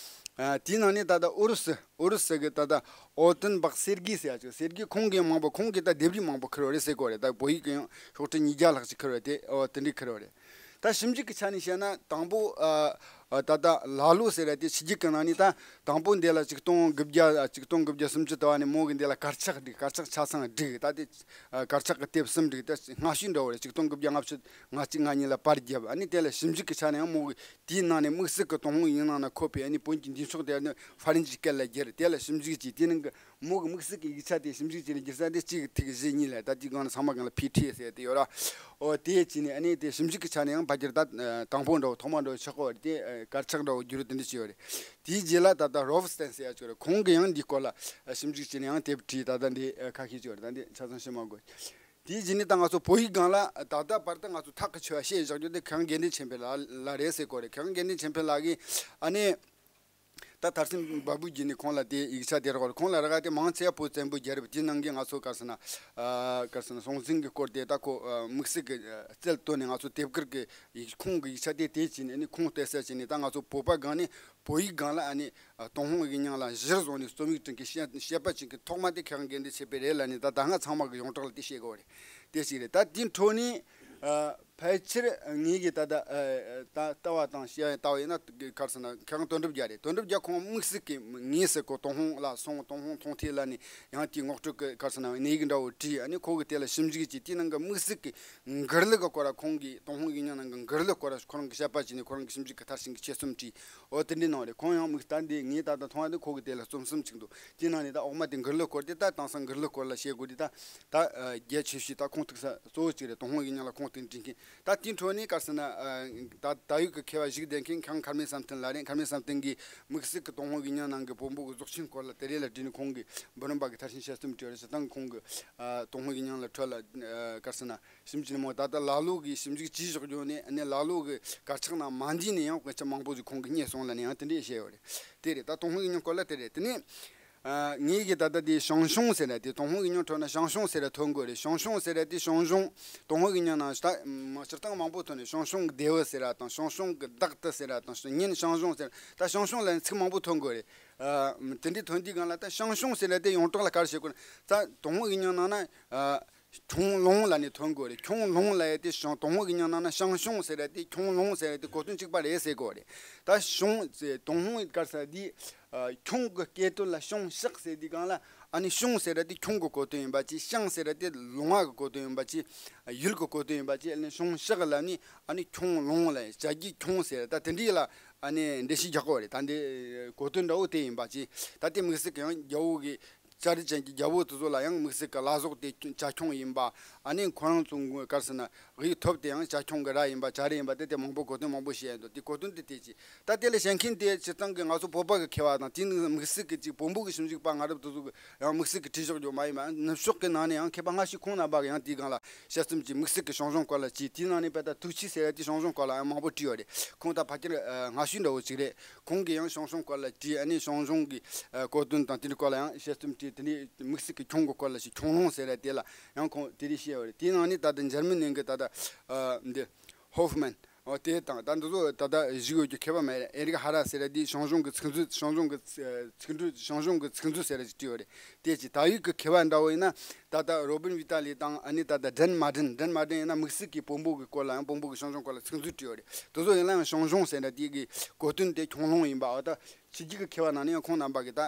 ཨ་དེའི་ནང་ནས་ད་ལྟ་ཨུ་རུ་སུ་ཨུ་རུ་སུ་གི་ད་ལྟ་ཨོ་ཏུན་བག་སེར་གི་ཟེར་ཡ་ཅིག་སེར་གི་ཁོང་གིས་མང་པོ་ཁོང་གིས་ད་ལྡེབས་རིས་མང་པོ་ཁྱེར་བ་རེད་ཟེར་གོ་རེད། ད་བོད་ཡིག་གི་ཡང་ཤོག་དྲིལ་ཉིས་བརྒྱ་ལྷག་ཅིག་ཁྱེར་བ་དེ་ཨོ་དེ་འདྲས་ཁྱེར་བ་རེད། ད་ཞིབ་འཇུག་གི་ཆ་ནས་བཤད་ན་དང་པོ་ཨ་ཨ་ད་ལྟ་ལ་ལུ་ཟེར་ཡ་དེ་ཕྱི་རྒྱལ་གི་ནང་ནས་ད་དང་པོ་འདི་ལ་ཆིག་སྟོང་དགུ་བརྒྱ་ཆིག་སྟོང་དགུ་བརྒྱ་སུམ་ཅུ་དུ་བ་ནས་མོ་གི་འདི་ལ་དཀར་ཆག་བསྒྲིགས། དཀར་ཆག་ཆ་ཚང་བསྒྲིགས། ད་དེ་ཨ་དཀར་ཆག་གི་དེབ་གསུམ་བསྒྲིགས། ད་སྔ་ཤོས་འདྲ་བོ་རེད། ཆིག་སྟོང་དགུ་བརྒྱ་ལྔ་བཅུ་ང་གཅིག་ང་གཉིས་ལ་པར་བརྒྱབ། ཨ་ནི་དེ་ལ་ཞིབ་འཇུག་གི་ཆ་ནས་ཡང་མོ་གི་དེའི་ནང་ནས་དམིགས་བསལ་གྱི་ཏུན་ཧོང་ཡིག་རྙིང་ནང་ན་འཁོད་པའི་ཨ་ནི་བོན་གྱི་འདི་ཕྱོགས་དེ་ཨ་ནི་ཧྥ་རན་སིའི་སྐད་ལ་བསྒྱུར། དེ་ལ་ཞིབ་འཇུག་བྱས། དེ་ནང་གི་མོ་གི་དམིགས་བསལ་གྱི་ཡིག་ཆ་དེ་ཞིབ་འཇུག་བྱས་ནས་བསྒྱུར་ས་དེ་གཅིག་ཐིག་བཞི་གཉིས་ལ་ད་དེའི་སྒང་ལ་ཚང་མ་སྒང་ལ་ཕི་ཊི་ཟེར་དེ་ཡོད་ར། ཨོ་དེ་བྱས་ནས་ཨ་ནི་དེ་ཞིབ་འཇུག་གི་ཆ་ནས་ཡང་ཕལ་ཆེར་ད་དང་པོ་འདྲ་བོ་ཐོག་མ་འདྲ་བོ་ཆགས་ཀྱི་ཡོད་རེད། དེ་དཀར་ཆག་འདྲ་བོ་བསྒྱུར་དེ་འདྲ་བྱས་ཡོད་རེད། དེའི་རྗེས་ལ་ད་ལྟ་རོབ་སི་ཏན་ཟེར་ཡ་ཅིག་ཡོད་རེད། ཁོང་གིས་ཡང་འདིའི་སྐོར་ལ་ཞིབ་འཇུག་བྱས་ནས་ཡང་དེབ་བྲིས། ད་ལྟ་འདི་ཁ་ཤས་ཅིག་ཡོད་རེད། ད་འདི་ཆ་ཚང་བཤད་མ་དགོས། དེའི་རྗེས་ནས་ད་ང་ཚོ་བོད་ཡིག་སྒང་ལ་ད་ལྟ་བར་དུ་ང་ཚོ་ཐག་གིས་ཆོད་པ་བཤད་བཞག་རྒྱུ་དེ་མཁས་དབང་དགེ་འདུན་ཆོས་འཕེལ་ལགས་ལགས་རེད་ཟེར་གོ་རེད། མཁས་དབང་དགེ་འདུན་ཆོས་འཕེལ་ལགས་ཀྱིས་ཨ་ནི་ད་མཐར་ཕྱིན་འབའ་འབུ་བརྒྱུད་ནས་ཁོང་ལ་དེ་ཡིག་ཆ་དེ་རག་རེད། ཁོང་ལ་རག་དེ་མང་ཆེ་བ་བོད་བཙན་པོའི་རྒྱལ་རབས་དེའི་ནང་གི་ང་ཚོ་ག་རེ་ཟེར་ན་ཨ་ག་རེ་ཟེར་ན་སྲོང་བཙན་གྱི་སྐོར་དེ་ད་ཁོ་ཨ་དམིགས་བསལ་གྱི་ཨ་རྩལ་བཏོན་ནས་ང་ཚོ་དེབ་དཀར་གྱི་ཡིག་ཁོང་གི་ཡིག་ཆ་དེ་དེ་བྱས་ནས་ཨ་ནི་ཁོང་བལྟས་གསལ་བྱས་ནས་ད་ང་ཚོ་བོད་པ་སྒང་ནས་བོད་ཡིག་སྒང་ལ་ཨ་ནི་ཨ་ཏུན་ཧོང་ཡིག་རྙིང་ལ་གཞིར་བཟུང་ནས་རྩོམ་ཡིག་བྲིས་མཁན་བཤད་བཤད་པ་ཅིག་གི་ཐོག་མ་དེ་མཁས་དབང་དགེ་འདུན་ཆོས་འཕེལ་རེད་ལབ་ནས་ད་ད་སྔ་ཚང་མ་གི་ཡོངས་གྲགས་ལ་དེ་བཤད་དགོས་རེད། དེ་ཞིག་རེད། ད་དེའི་འཕྲོ་ནས་ཨ་ཕལ་ཆེར་ངེད་ཀྱི་ད་ལྟ་ཨ་ད་ལྟ་བ་དང་བཤད་ལྟ་བ་ཡིན་ན་ག་རེ་ཟེར་ན་མཁས་དབང་དོན་གྲུབ་རྒྱལ་རེད། དོན་གྲུབ་རྒྱལ་ཁོང་དམིགས་བསལ་གྱི་ངེས་སེ་ཁོ་ཏུན་ཧོང་ལ་སོང་། ཏུན་ཧོང་མཐོང་ཐོས་ལ་ནི་ཡང་དེའི་ངོ་སྤྲོད་ཀྱི་ག་རེ་ཟེར་ན་གནས་ཡིག་འདྲ་བོ་བྲིས། ཨ་ནི་ཁོ་གི་དེ་ལ་ཞིབ་འཇུག་བྱས། དེའི་ནང་གི་དམིགས་བསལ་གྱི་མགུར་གླུ་གི་སྐོར་ལ་ཁོང་གིས་ཏུན་ཧོང་ཡིག་རྙིང་ནང་གི་མགུར་གླུ་སྐོར་ལ་ཁོ་རང་གིས་དཔྱད་པ་བྱས་ནས་ཁོ་རང་གི་ཞིབ་འཇུག་གི་མཐར་ཕྱིན་གྱི་ཆེད་རྩོམ་བྲིས། འོ་དེ་འདྲའི་ནང་རེད། ཁོང་ཡང་དམིགས་ད་འདི་ངས་ད་ལྟ་མཐོང་བ་འདི་ཁོ་གི་དེ་ལ་རྩོམ་གསུམ་ཅིག་འདུག་དེའི་ནང་ནས་ད་འོག་མ་དེ་མགུར་གླུ་སྐོར་དེ་ད་དེང་སང་མགུར་གླུ་སྐོར་ལ་བཤད་དགོས་དེ་ད་ད་རྒྱ་ཆེ་ཤོས་ད་ཁུངས་གཏུགས་ས་གཙོ་བོ་གཅིག་རེད། ཏུན་ཧོང་ཡིག་རྙིང་ལ་ཁུངས་གཏུགས་འབྲི་མཁན། ད་དེའི་འཕྲོ་ནས་ག་རེ་ཟེར་ན་ད་ད་ཡོད་ཀྱི་མཁས་པ་གཞུག་བསྡད་མཁན་མཁས་དབང་མཁར་རྨེའུ་བསམ་གཏན་ལགས་རེད། མཁར་རྨེའུ་བསམ་གཏན་གྱིས་དམིགས་བསལ་གྱི་ཏུན་ཧོང་ཡིག་རྙིང་ནང་གི་བོན་པོ་གི་གཟུགས་ཅན་སྐོར་ལ་དེ་རིགས་ལ་དྲིས་ནས་ཁོང་གིས་འབུམ་རམས་པ་གི་མཐར་ཕྱིན་དཔྱད་རྩོམ་བྲིས་པ་རེད། སྤྱིར་བཏང་ཁོང་གིས་ཨ་ཏུན་ཧོང་ཡིག་རྙིང་ལ་འཕྲོད་ལ་ཨ་ག་རེ་ཟེར་ན་ཞིབ་འཇུག་མོ་ད་ལྟ་ལ་ལུ་གིས་ཞིབ་འཇུག་བྱས་བཞག་རྒྱུ་ནས་ཨ་ནི་ལ་ལུ་གི་དཀར་ཆག་ནང་མ་འདུས་ནས་ཡང་སྐད་ཆ་མང་པོ་ཞིག་ཁོང་གིས་རྙེད་སོང་ལབ་ནས་ཡང་དེ་འདྲས་བཤད་ཡོད་རེད། དེ་རེད། ད་ཏུན་ཧོང་ཡིག་རྙིང་སྐོར་ལ་དེ་རེད། དེ་ནས་ཨ་ངེད་ཀྱི་ད་ལྟ་དེ་ཞང་ཞུང་ཟེར་ན་དེ་ཏུན་ཧོང་ཡིག་རྙིང་ཁྲོད་ན་ཞང་ཞུང་ཟེར་ན་ཐོན་གོ་རེད། ཞང་ཞུང་ཟེར་ན་དེ་ཞང་ཞུང་ཏུན་ཧོང་ཡིག་རྙིང་ནང་ད་སྤྱིར་བཏང་མང་པོ་ཐོན་ནས་ཞང་ཞུང་གི་ལྡེའུ་ཟེར་ར་དང་ཞང་ཞུང་གི་བདག་ཏུ་ཟེར་ར་དང་ཉིན་ཞང་ཞུང་ཟེར་ད་ཞང་ཞུང་ལ་ཚིག་མང་པོ་ཐོན་གོ་རེད། ཨ་དེ་འདྲའི་ཐོན་དུས་སྒང་ལ་ད་ཞང་ཞུང་ཟེར་ན་དེ་ཡོངས་གྲགས་ལ་ག་རེ་བྱེད་དགོས་ན་ད་ཏུན་ཧོང་ཡིག་རྙིང་ནང་ན་ཨ་ཁྱུང་ལུང་ལབ་ནས་ཐོན་དགོས་རེད། ཁྱུང་ལུང་ལབ་ཡ་དེ་ཞང་ཏུན་ཧོང་གི་རྙིང་ནང་ན་ཞང་ཞུང་ཟེར་ཡ་དེ་ཁྱུང་ལུང་ཟེར་ཡ་དེ་གོ་དོན་གཅིག་པ་རེད་ཟེར་དགོས་རེད། ད་ཞུང་ཟེར་ཏུན་ཧོང་ག་རེ་ཟེར་དེ་ ཨ། ཁྱུང་གི་སྐད་དོད་ལ་ཤོང་ཤག་ཟེར་དུས་སྒང་ལ། ཨ་ནི་ཤོང་ཟེར་ར་དེ་ཁྱུང་གི་གོ་དོན་ཡིན་པ་ཅིག་ཤང་ཟེར་ར་དེ་ལུང་བ་གི་གོ་དོན་ཡིན་པ་ཅིག་ཡུལ་གི་གོ་དོན་ཡིན་པ་ཅིག་ཨ་ནི་ཤོང་ཤག་ལ་ནི་ཨ་ནི་ཁྱུང་ལུང་ལ་བྱ་རྒྱུད་ཁྱུང་ཟེར་ད་དེ་འདྲའི་ལ་ཨ་ནི་འགྲེལ་བཤད་རྒྱག་གི་ཡོད་རེད། ད་འདི་གོ་དོན་འདྲ་བོ་དེ་ཡིན་པ་ཅིག་ད་དེ་དམིགས་བསལ་གྱི་ཡང་རྒྱལ་པོ་གི་བྱ་རིགས་ཅན་གྱི་རྒྱལ་པོ་དེ་ཚོ་ལ་ཡང་དམིགས་བསལ་གྱི་བླ་ཟོག་དེ་བྱ་ཁྱུང་ཡིན་པ། ཨ་ནི་ཁོ་རང་ཚོ་ག་རེ་ཟེར་ན་དབྱིག་ཐོབ་དེ་ཡང་བྱ་ཁྱུང་གི་རྭ་ཡིན་པ། བྱ་རྭ་ཡིན་པ་དེ་དེ་མང་པོ་གོ་དོན་མང་པོ་བཤད་ཡོད་འདུག་དེ་གོ་དོན་དེ་དེ་ཅི། ད་དེ་ལ་བཤད་མཁན་དེ་སྤྱིར་བཏང་གི་ང་ཚོ་བོད་པ་གི་མཁས་པ་དང་དེའི་ནང་དམིགས་བསལ་གྱི་ཅིག་བོན་པོ་གི་ཞིབ་འཇུག་པ་སྔ་རབས་དེ་ཚོ་གི་ཡང་དམིགས་བསལ་གྱི་བྲིས་བཞག་རྒྱུ་མ་ཡིན་པ། ནུབ་ཕྱོགས་ཀྱི་ནང་ནས་ཡང་མཁས་པ་སྔ་ཕྱི་ཁོང་རྣམ་པ་གི་ཡང་དེའི་སྒང་ལ་དཔྱད་རྩོམ་གྱི་དམིགས་བསལ་གྱི་ཞང་ཞུང་སྐོར་ལ་བྲིས། དེའི་ནང་ནས་དཔེར་ན་ཐུགས་ཆོས་ཟེར་ཡ་དེ་ཞང་ཞུང་སྐོར་ལ་ཡང་མང་པོ་བྲིས་ཡོད་རེད། ཁོང་ད་ཕལ་ཆེར་སྔ་ཤོས་འདྲ་བོ་ཅིག་རེད། ཁོང་གིས་ཡང་ཞང་ཞུང་སྐོར་ལ་བྲིས། ཨ་ནི་ཞང་ཞུང་གི་གོ་དོན་དང་དེ་འདྲའི་སྐོར་ལ་ཡང་དཔྱད་རྩོམ་བྲིས། དེ་ནས་དམིགས་བསལ་གྱི་ཁྱུང་གི་སྐོར་ལ་ཞིག་ཁྱུང་ལུང་ཟེར་ཡ་དེ་ལ་ཡང་ཁོང་དེ་རིགས་བཤད་ཡོད་རེད། དེའི་ནང་ནས་ད་ལྟ་འཇར་མན་ནང་གི་ད་ལྟ་འདི་ཧོ་ཧྥ་མན། འོ་དེ་དང་ད་འདི་ཚོ་ད་ལྟ་བཞུགས་ཡོད་རྒྱུ་མཁས་པ་མ་རེད། ཨེ་རིག་ཧ་ར་ཟེར་ཡ་དེ་ཞང་ཞུང་གི་ཚིག་མཛོད། ཞང་ཞུང་གི་ཚིག་མཛོད། ཞང་ཞུང་གི་ཚིག་མཛོད་ཟེར་ཡ་ཅིག་བྲིས་ཡོད་རེད། དེ་ཅིག་ད་ཡུལ་གྱི་མཁས་པ་འདྲ་བོ་ཡིན་ན་ད་ལྟ་རོ་བིན་ཝི་ཏཱ་ལི་དང་། ཨ་ནི་ད་ལྟ་ཌན་མ་ཌན། ཌན་མ་ཌན་ཡིན་ན་དམིགས་བསལ་གྱི་བོན་པོ་གི་སྐོར་ལ་ཡང་བོན་པོ་གི་ཞང་ཞུང་སྐོར་ལ་ཚིག་མཛོད་བྲིས་ཡོད་རེད། དེ་ཚོ་ཡིན་ན་ཡང་ཞང་ཞུང་ཟེར་ཡ་དེ་གི་གོ་དོན་དེ་ཁྱུང་ལུང་ཡིན་པ། འོ་ད་ཕྱི་རྒྱལ་གྱི་མཁས་པ་ནང་ནས་ཡང་ཁོང་རྣམ་པ་གིས་ད་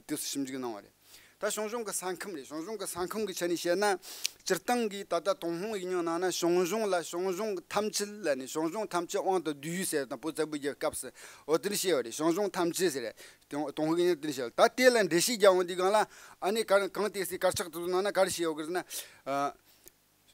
དེ་ཚོ་ཞིབ་འཇུག་གནང་བ་རེད། ད་ཞང་ཞུང་གི་ས་ཁམས་རེད། ཞང་ཞུང་གི་ས་ཁམས་ཀྱི་ཆ་ནས་བཤད་ན། སྤྱིར་བཏང་གི་ད་ལྟ་ཏུན་ཧོང་ཡིག་རྙིང་ནང་ན་ཞང་ཞུང་ལ་ཞང་ཞུང་ཐམས་ཅད་ལ་ནི། ཞང་ཞུང་ཐམས་ཅད་དབང་དུ་བསྡུས་ཟེར་དང་། བོད་བཙན་པོའི་རྒྱལ་སྐབས་སུ་འོ་དེ་འདྲ་བཤད་པ་རེད། ཞང་ཞུང་ཐམས་ཅད་ཟེར་རེད། ཏུན་ཏུན་ཧོང་ཡིག་རྙིང་དེ་འདྲ་བཤད། ད་དེ་ལ་འགྲེལ་བཤད་རྒྱག་འོང་དུས་སྒང་ལ། ཨ་ནི་ག་གང་དེ་སྲིད་དཀར་ཆག་དེ་ཚོ་ནང་ན་ག་རེ་བཤད་ཡོད་གི་ཟེར་ན། ཨ།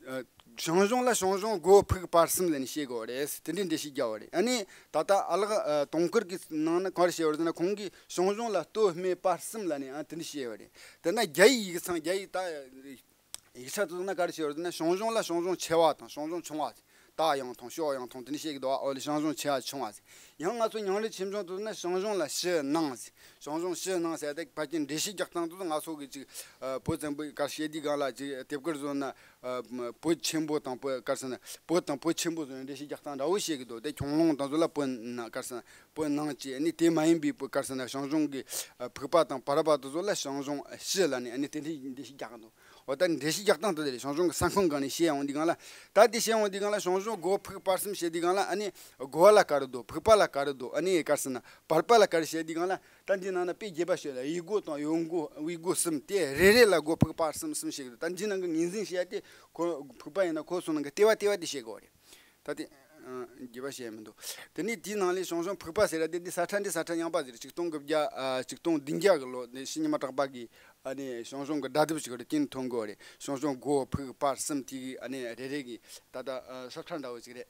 ཨ། ཞང་ཞུང་ལ་ཞང་ཞུང་སྒོ་ཕུག་བར་གསུམ་ལ་ནི་བཤད་དགོས་རེད། དེ་འདྲའི་འགྲེལ་བཤད་རྒྱག་པ་རེད། ཨ་ནི་ད་ལྟ་ཨ་ལགས་ཨ་དུང་དཀར་གྱི་ནང་ན་ག་རེ་བཤད་པ་རེད་ཟེར་ན། ཁོང་གིས་ཞང་ཞུང་ལ་སྟོད་སྨད་བར་གསུམ་ལ་ནི་ཨ་དེ་འདྲ་བཤད་པ་རེད། དེ་ན་རྒྱ་ཡིག་ཡིག་ཚང་། རྒྱ་ཡིག་ད་ཡིག་ཆ་དེ་ཚོ་ན་ག་རེ་བཤད་པ་རེད་ཟེར་ན། ཞང་ཞུང་ལ་ཞང་ཞུང་ཆེ་བ་དང་ཞང་ཞུང་ཆུང་བ། ད་ཡང་ཐང་ཤོ་ཡང་ཐང་དེ་འདྲ་བཤད་ཀྱི་འདུག་ཨ། འོ་ལེ་ཞང་ཞུང་ཆེ་བ་ཆུང་བ་ཟེར། ཡང་ང་ཚོ་ཉང་རལ་ཆོས་འབྱུང་དེ་ཚོ་ན་ཞང་ཞུང་ལ་ཞི་ནང་ཟེར། ཞང་ཞུང་ཞི་ནང་ཟེར་ཏེ་ཕལ་ཆེར་འགྲེལ་བཤད་རྒྱག་སྟངས་དེ་ཚོ་ང་ཚོ་གི་ཅིག་ཨ་བོད་བཙན་པོའི་སྐབས་བཤད་དུས་སྒང་ལ་ཅིག་དེབ་དཀར་བཟོ་ན། ཨ་བོད་ཆེན་པོ་དང་བོད་ག་རེ་ཟེར་ན། བོད་དང་བོད་ཆེན་པོ་བཟོ་ནས་འགྲེལ་བཤད་རྒྱག་སྟངས་འདྲ་བོ་བཤད་ཀྱི་འདུག་དེ་ཁྱུང་ལུང་དེ་ཚོ་ལ་བོད་ནང་ག་རེ་ཟེར་ན། བོད་ནང་བཅས། ཨ་ནི་དེ་མ་ཡིན་པའི་བོད་ག་རེ་ཟེར་ན། ཞང་ཞུང་གི་ཨ་ཕུག་པ་དང་བར་པ་དེ་ཚོ་ལ་ཞང་ཞུང་ཞི་ལ་ནི་ཨ་ནི་དེ་འདྲའི་འགྲེལ་བཤད་རྒྱག་གི་འདུག་འོ་ད་འགྲེལ་བཤད་རྒྱག་སྟངས་དེ་དེ་རེད། ཞང་ཞུང་གི་ས་ཁམས་སྒང་ནས་བཤད་ཡོང་དུས་སྒང་ལ། ད་དེ་བཤད་ཡོང་དུས་སྒང་ལ་ཞང་ཞུང་སྒོ་ཕུག་བར་གསུམ་བཤད་དུས་སྒང་ལ། ཨ་ནི་སྒོ་ལ་ག་རེ་འདུག་ཕུག་པ་ལ་ག་རེ་འདུག་ཨ་ནི་ག་རེ་ཟེར་ན་བར་པ་ལ་ག་རེ་བཤད་དུས་སྒང་ལ། ད་འདི་ནང་ན་དཔེ་རྒྱས་པ་བཤད་ལ། གཡས་སྒོ་དང་གཡོན་སྒོ། དབུས་སྒོ་གསུམ། དེ་རེ་རེ་ལ་སྒོ་ཕུག་པ་གསུམ་གསུམ་བཤད་ཀྱི་འདུག་ད་འདི་ནང་གི་ངོས་འཛིན་བཤད་ཡ་དེ་ཁོ་ཕུག་པ་ཡིན་ན་ཁོ་ཚོ་ནང་གི་ལྟེ་བ་ལྟེ་བ་དེ་བཤད་དགོས་རེད། ད་དེ་ཨ་རྒྱས་པ་བཤད་ཡ་མི་འདུག་དེ་ནས་དེའི་ནང་ལས་ཞང་ཞུང་ཕུག་པ་ཟེར་ཡ་དེ་འདི་ས་ཁྲ་འདི་ས་ཁྲ་རྙིང་པ་ཟེར། ཆིག་སྟོང་དགུ་བརྒྱ་ཨ་ཆིག་སྟོང་བདུན་བརྒྱ་གི་ལོ་ནས་ཕྱི་ཉི་མ་གྲགས་པ་གིས་ཨ་ནི་ཞང་ཞུང་གི་སྒྲ་དེབ་ཅིག་རེད། དེ་ནས་ཐོན་གོ་རེད། ཞང་ཞུང་སྒོ་ཕུག་བར་གསུམ་དེ་གི་ཨ་ནི་རེ་རེ་གི་ད་ལྟ་ཨ་ས་ཁྲ་འདྲ་བོ་ཅིག་རེད།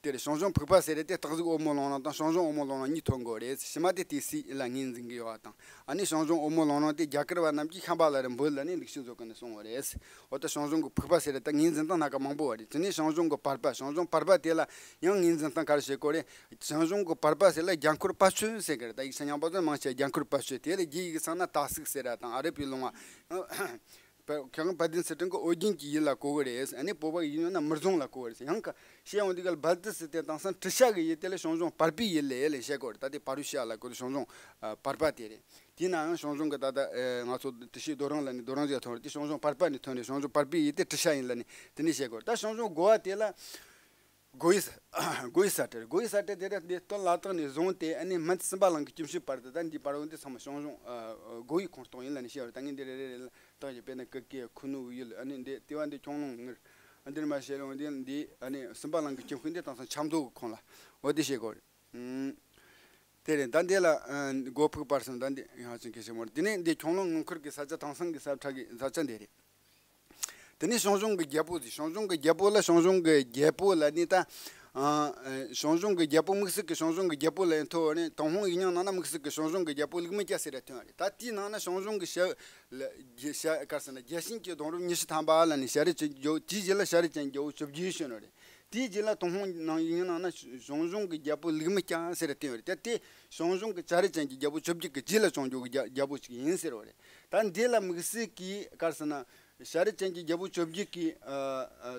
དེ་རེད། ཞང་ཞུང་ཕུག་པ་ཟེར་རེད་དེ། སྟག་གཟིག་འོལ་མོ་ལུང་རིང་དང་ཞང་ཞུང་འོལ་མོ་ལུང་རིང་གཉིས་ཐོན་གོ་རེད། ཕྱི་མ་དེ་དེ་སྲིད་ལ་ངོས་འཛིན་གི་ཡོད་པ་དང་། ཨ་ནི་ཞང་ཞུང་འོལ་མོ་ལུང་རིང་དེ་རྒྱ་གར་བ་རྣམས་ཀྱིས་ཤམ་བྷ་ལ་རུ་འབོད་ལ་ནི་ལེགས་བཤད་མཛོད་ཁང་ནས་གསུངས་པ་རེད། འོ་ད་ཞང་ཞུང་གི་ཕུག་པ་ཟེར་རེད། ད་ངོས་འཛིན་སྟངས་སྣ་ཁ་མང་པོ་བ་རེད། དེ་ནས་ཞང་ཞུང་གི་བར་པ། ཞང་ཞུང་བར་པ་དེ་ལ་ཡང་ངོས་འཛིན་སྟངས་ག་རེ་བྱེད་གོ་རེད། ཞང་ཞུང་གི་བར་པ་ཟེར་ལ་རྒྱ་འཁོར་བར་ཆོད་ཟེར་གི་རེད། ད་ཡིག་ཆ་རྙིང་པ་ཚོ་མང་ཆེ་རྒྱ་འཁོར་བར་ཆོད། དེ་ལ་རྒྱའི་ཡིག་ཚང་ན་ཏ་ཟིག་ཟེར་ར་དང་། ཨ་རབ་པའི་ལུང་བ། པ་ཁྱེད་རང་བལ་དོན་ཚུལ་ཁྲིམས་ཀྱི་ཨོ་རྒྱན་གྱི་ཡུལ་ལ་གོ་གི་རེད། ཨ་ནི་བོད་པ་ཡིན་ཡོད་ན་མིར་རྫོང་ལ་གོ་གི་རེད། ཡང་ཁ་བཤད་ཡོང་དུས་ག་ལ་བལ་དུ་སི་ཏེ་དེང་སང་ཊི་ཤ་གི་ཡུལ་དེ་ལ་ཞང་ཞུང་བར་པའི་ཡུལ་ལ་ཡེ་ལེ་བཤད་གོ་རེད། ད་དེ་པ་རུ་ཤ་ལ་གོ་རེད། ཞང་ཞུང་ཨ་བར་པ་དེ་རེད། དེ་ན་ཡང་ཞང་ཞུང་གི་ད་ལྟ་ཨེ་ང་ཚོ་ཊི་ཤའི་རྡོ་རིང་ལ་ནི་རྡོ་རིང་ཟེར་ཐོན་རེད། དེ་ཞང་ཞུང་བར་པ་ནས་ཐོན་རེད། ཞང་ཞུང་བར་པའི་ཡུལ་དེ་ཊི་ཤ་ཡིན་ལ་ནི་དེ་ནས་བཤད་གོ་རེད། ད་ཞང་ཞུང་སྒོ་བ་དེ་ལ། སྒོ་ཡི་ས་ཁྲ་རེད། སྒོ་ཡི་ས་ཁྲ་དེ་རེད། འདི་སྟོད་ལ་དྭགས་ནས་བཟུང་སྟེ་ཨ་ནི་སྨད་སུམ་པ་གླིང་གི་ཁྱིམ་གཞིས་བར་དུ། ད་འདི་བར་བོ་འདི་ཚང་མ་ཞང་ཞུང་ཨ་སྒོ་ཡི་ཁོངས་གཏོགས་ཡིན་ལ་ནི་བཤད་པ་རེད། ད་ངས་འདི་རེ་རེ་རེ་ལ་བརྟག་བྱས། དཔེར་ན་ཀུ་ཀེ་ཁུ་ནུ་ཡུལ། ཨ་ནི་འདི་ལྟེ་བ་འདི་ཁྱུང་ལུང་ངེར། ཨ་འདིར་མ་བཤད་ལུང་འདི་འདི་ཨ་ནི་སུམ་པ་གླིང་གི་ཁྱིམ་གཞིས་འདི་དེང་སང་ཆབ་མདོ་གི་ཁོངས་ལ་འོ་དེ་བཤད་དགོས་རེད། ཨུམ། དེ་རེད། ད་འདི་ལ་ཨ་སྒོ་ཕུག་བར་གསུམ། ད་འདི་ཡང་ཅིག་གལ་ཆེན་མོ་རེད། དེ་ནས་འདི་ཁྱུང་ལུང་ངེར་ཁུལ་གྱི་ས་ཆ་དེང་སང་གི་ས་ཁྲ་གི་ས་ཆ་འདི་རེད། དེ་ནས་ཞང་ཞུང་གི་རྒྱལ་པོ་ཟེར། ཞང་ཞུང་གི་རྒྱལ་པོ་ལ་ཞང་ཞུང་གི་རྒྱལ་པོ་ལ་ནི་ད། ཨ་ཞང་ཞུང་གི་རྒྱལ་པོ། དམིགས་བསལ་གྱི་ཞང་ཞུང་གི་རྒྱལ་པོ་ལ་ཡང་ཐོན་པ་ནི་ཏུན་ཧོང་ཡིག་རྙིང་ནང་ན་དམིགས་བསལ་གྱི་ཞང་ཞུང་གི་རྒྱལ་པོ་ལིག་མི་སྐྱ་ཟེར་ར་ཐོན་པ་རེད། ད་དེའི་ནང་ན་ཞང་ཞུང་གི་ཞབས་ལ་རྒྱལ་ཞབས་ག་རེ་ཟེར་ན་རྒྱལ་ཆེན་གྱི་གདུང་རབས་ཉི་ཤུ་ཐམ་པ་ལ་ནི་བྱ་རིགས་ཅན་གྱི་རྒྱལ་པོ། དེའི་རྗེས་ལ་བྱ་རིགས་ཅན་གྱི་རྒྱལ་པོ་བཅོ་བརྒྱད་བྱོན་པ་རེད། དེའི་རྗེས་ལ་ཏུན་ཧོང་ནང་ཡིག་རྙིང་ནང་ན་ཞང་ཞུང་གི་རྒྱལ་པོ་ལིག་མི་སྐྱ་ཟེར་ར་ཐོན་པ་རེད། ད་དེ་ཞང་ཞུང་གི་བྱ་རིགས་ཅན་གྱི་རྒྱལ་པོ་བཅོ་བརྒྱད་ཀྱི་རྗེས་ལ་བྱོན་རྒྱུ་གི་རྒྱལ་རྒྱལ་པོ་ཅིག་ཡིན་ཟེར་བ་རེད། ད་འདི་ལ་དམིགས་བསལ་གྱི་ག་རེ་ཟེར་ན། བྱ་རིགས་ཅན་གྱི་རྒྱལ་པོ་བཅོ་བརྒྱད་ཀྱི་ཨ་ཨ་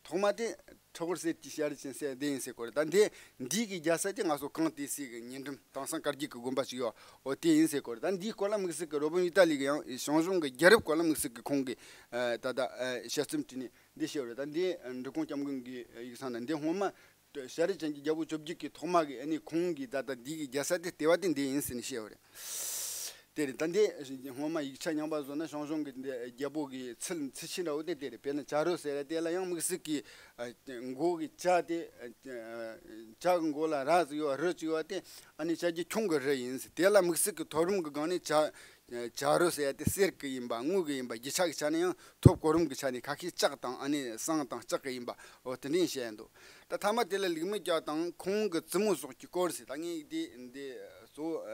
ཐོག་མ་དེ་ཁྲི་ཧོར་གསེར་གྱི་བྱ་རིགས་ཅན་ཟེར་དེ་ཡིན་ཟེར་གོ་རེད། ད་འདི་འདི་གི་རྒྱལ་ས་དེ་ང་ཚོ་གངས་ཏི་སེ་གི་ཉེ་འགྲམ་དེང་སང་དཀར་རྒྱུག་གི་དགོན་པ་ཞིག་ཡོད། འོ་དེ་ཡིན་ཟེར་གོ་རེད། ད་འདིའི་སྐོར་ལ་དམིགས་བསལ་གྱི་རོ་བིན་ཝི་ཏཱ་ལི་གི་ཡང་ཞང་ཞུང་གི་རྒྱལ་རབས་སྐོར་ལ་དམིགས་བསལ་གྱི་ཁོང་གི་ཨ་ད་ལྟ་ཨ་དཔྱད་རྩོམ་བྲིས་ནས་འདི་བཤད་རེད། ད་འདི་འབྲི་གུང་སྐྱབས་མགོན་གྱི་ཡིག་ཚང་ན་འདི་སྔོན་མ། ཞྭ་རི་ཅན་གྱི་རྒྱལ་པོ་བཅོ་བརྒྱད་ཀྱི་ཐོག་མ་གི་ཨ་ནི་ཁོང་གི་ད་ལྟ་འདི་གི་རྒྱལ་ས་དེ་ལྟེ་བ་དེ་འདི་ཡིན་ཟེར་ནས་བཤད་པ་རེད། དེ་རེད། ད་འདི་སྔོན་མ་ཡིག་ཆ་རྙིང་པ་བཟོ་ན་ཞང་ཞུང་གི་འདི་རྒྱལ་པོ་གི་ཚུལ་ཚུལ་ཆེན་འདྲ་བོ་དེ་དེ་རེད། དཔེར་ན་བྱ་རོ་ཟེར་ཡ་དེ་ལ་ཡང་དམིགས་བསལ་གྱི་ཨ་མགོ་གི་བྱ་དེ་ཨ་བྱ་གི་མགོ་ལ་ར་ཟིག་ཡོད་པ་རི་ཟིག་ཡོད་པ་དེ་ཨ་ནི་བྱ་རྒྱལ་ཁྱུང་གི་རི་ཡིན་ཟེར། དེ་ལ་དམིགས་བསལ་གྱི་ཐོབ་རིམ་གི་སྒང་ནས་བྱ་བྱ་རོ་ཟེར་ཡ་དེ་གསེར་གི་ཡིན་པ་དངུལ་གི་ཡིན་པ་རྒྱུ་ཆ་གི་ཆ་ནས་ཡང་ཐོབ་གོ་རིམ་གི་ཆ་ནས་ཁ་ཤས་ལྕགས་དང་ཨ་ནི་ཟངས་དང་ལྕགས་གི་ཡིན་པ་འོ་དེ་འདྲ་བཤད་ཡ་འདུག་ད་ཐ་མ་དེ་ལ་ལུག་མི་སྐྱ་དང་ཁོང་གི་བཙུན་མོ་སོགས་ཀྱི་སྐོར་ཟེར། ད་ངས་འདི་འདི་གཙོ་བོ་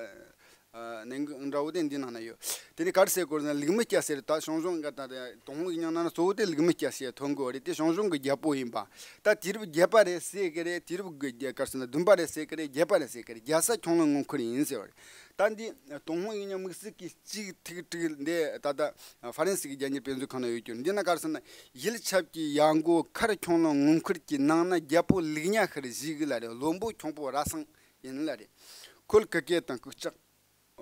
ཨ་ནང་གི་འདྲ་བོ་དེ་འདི་ནང་ན་ཡོད། དེ་ནས་ག་རེ་ཟེར་དགོས་ཟེར་ན་ལུག་མི་སྐྱ་ཟེར་ད་ཞང་ཞུང་གི་ད་ལྟ་ཏུན་ཧོང་ཡིག་རྙིང་ནང་ན་གཙོ་བོ་དེ་ལུག་མི་སྐྱ་ཟེར་ཐོན་གོ་རེད། དེ་ཞང་ཞུང་གི་རྒྱལ་པོ་ཡིན་པ། ད་དུས་རབས་བརྒྱད་པ་རེད་ཟེར་གི་རེད། དུས་རབས་ག་རེ་ཟེར་ན་བདུན་པ་རེད་ཟེར་གི་རེད། བརྒྱད་པ་རེད་ཟེར་གི་རེད། རྒྱལ་ས་ཁྱུང་ལུང་ངོ་མཁར་ཡིན་ཟེར་བ་རེད། ད་འདི་ཏུན་ཧོང་ཡིག་རྙིང་དམིགས་བསལ་གྱི་གཅིག་ཐིག་དྲུག་འདི་ད་ལྟ་ཧྥ་རན་སི་གི་རྒྱལ་གཉེར་དཔེ་མཛོད་ཁང་ན་ཡོད་རྒྱུ་འདི་ན་ག་རེ་ཟེར་ན་ཡུལ་ཆབ་ཀྱི་ཡར་མགོ་མཁར་ཁྱུང་ལུང་ངོ་མཁར་གྱི་ནང་ན་རྒྱལ་པོ་ལུག་གཉའ་ཤར་བཞུགས་གི་ལ་རེད། བློན་པོ་ཁྱུང་པོ་ར་སང་ཡིན་ལ་རེད། ཁོལ་ཀི་ཀེ་དང་ཀུ་ལྕགས།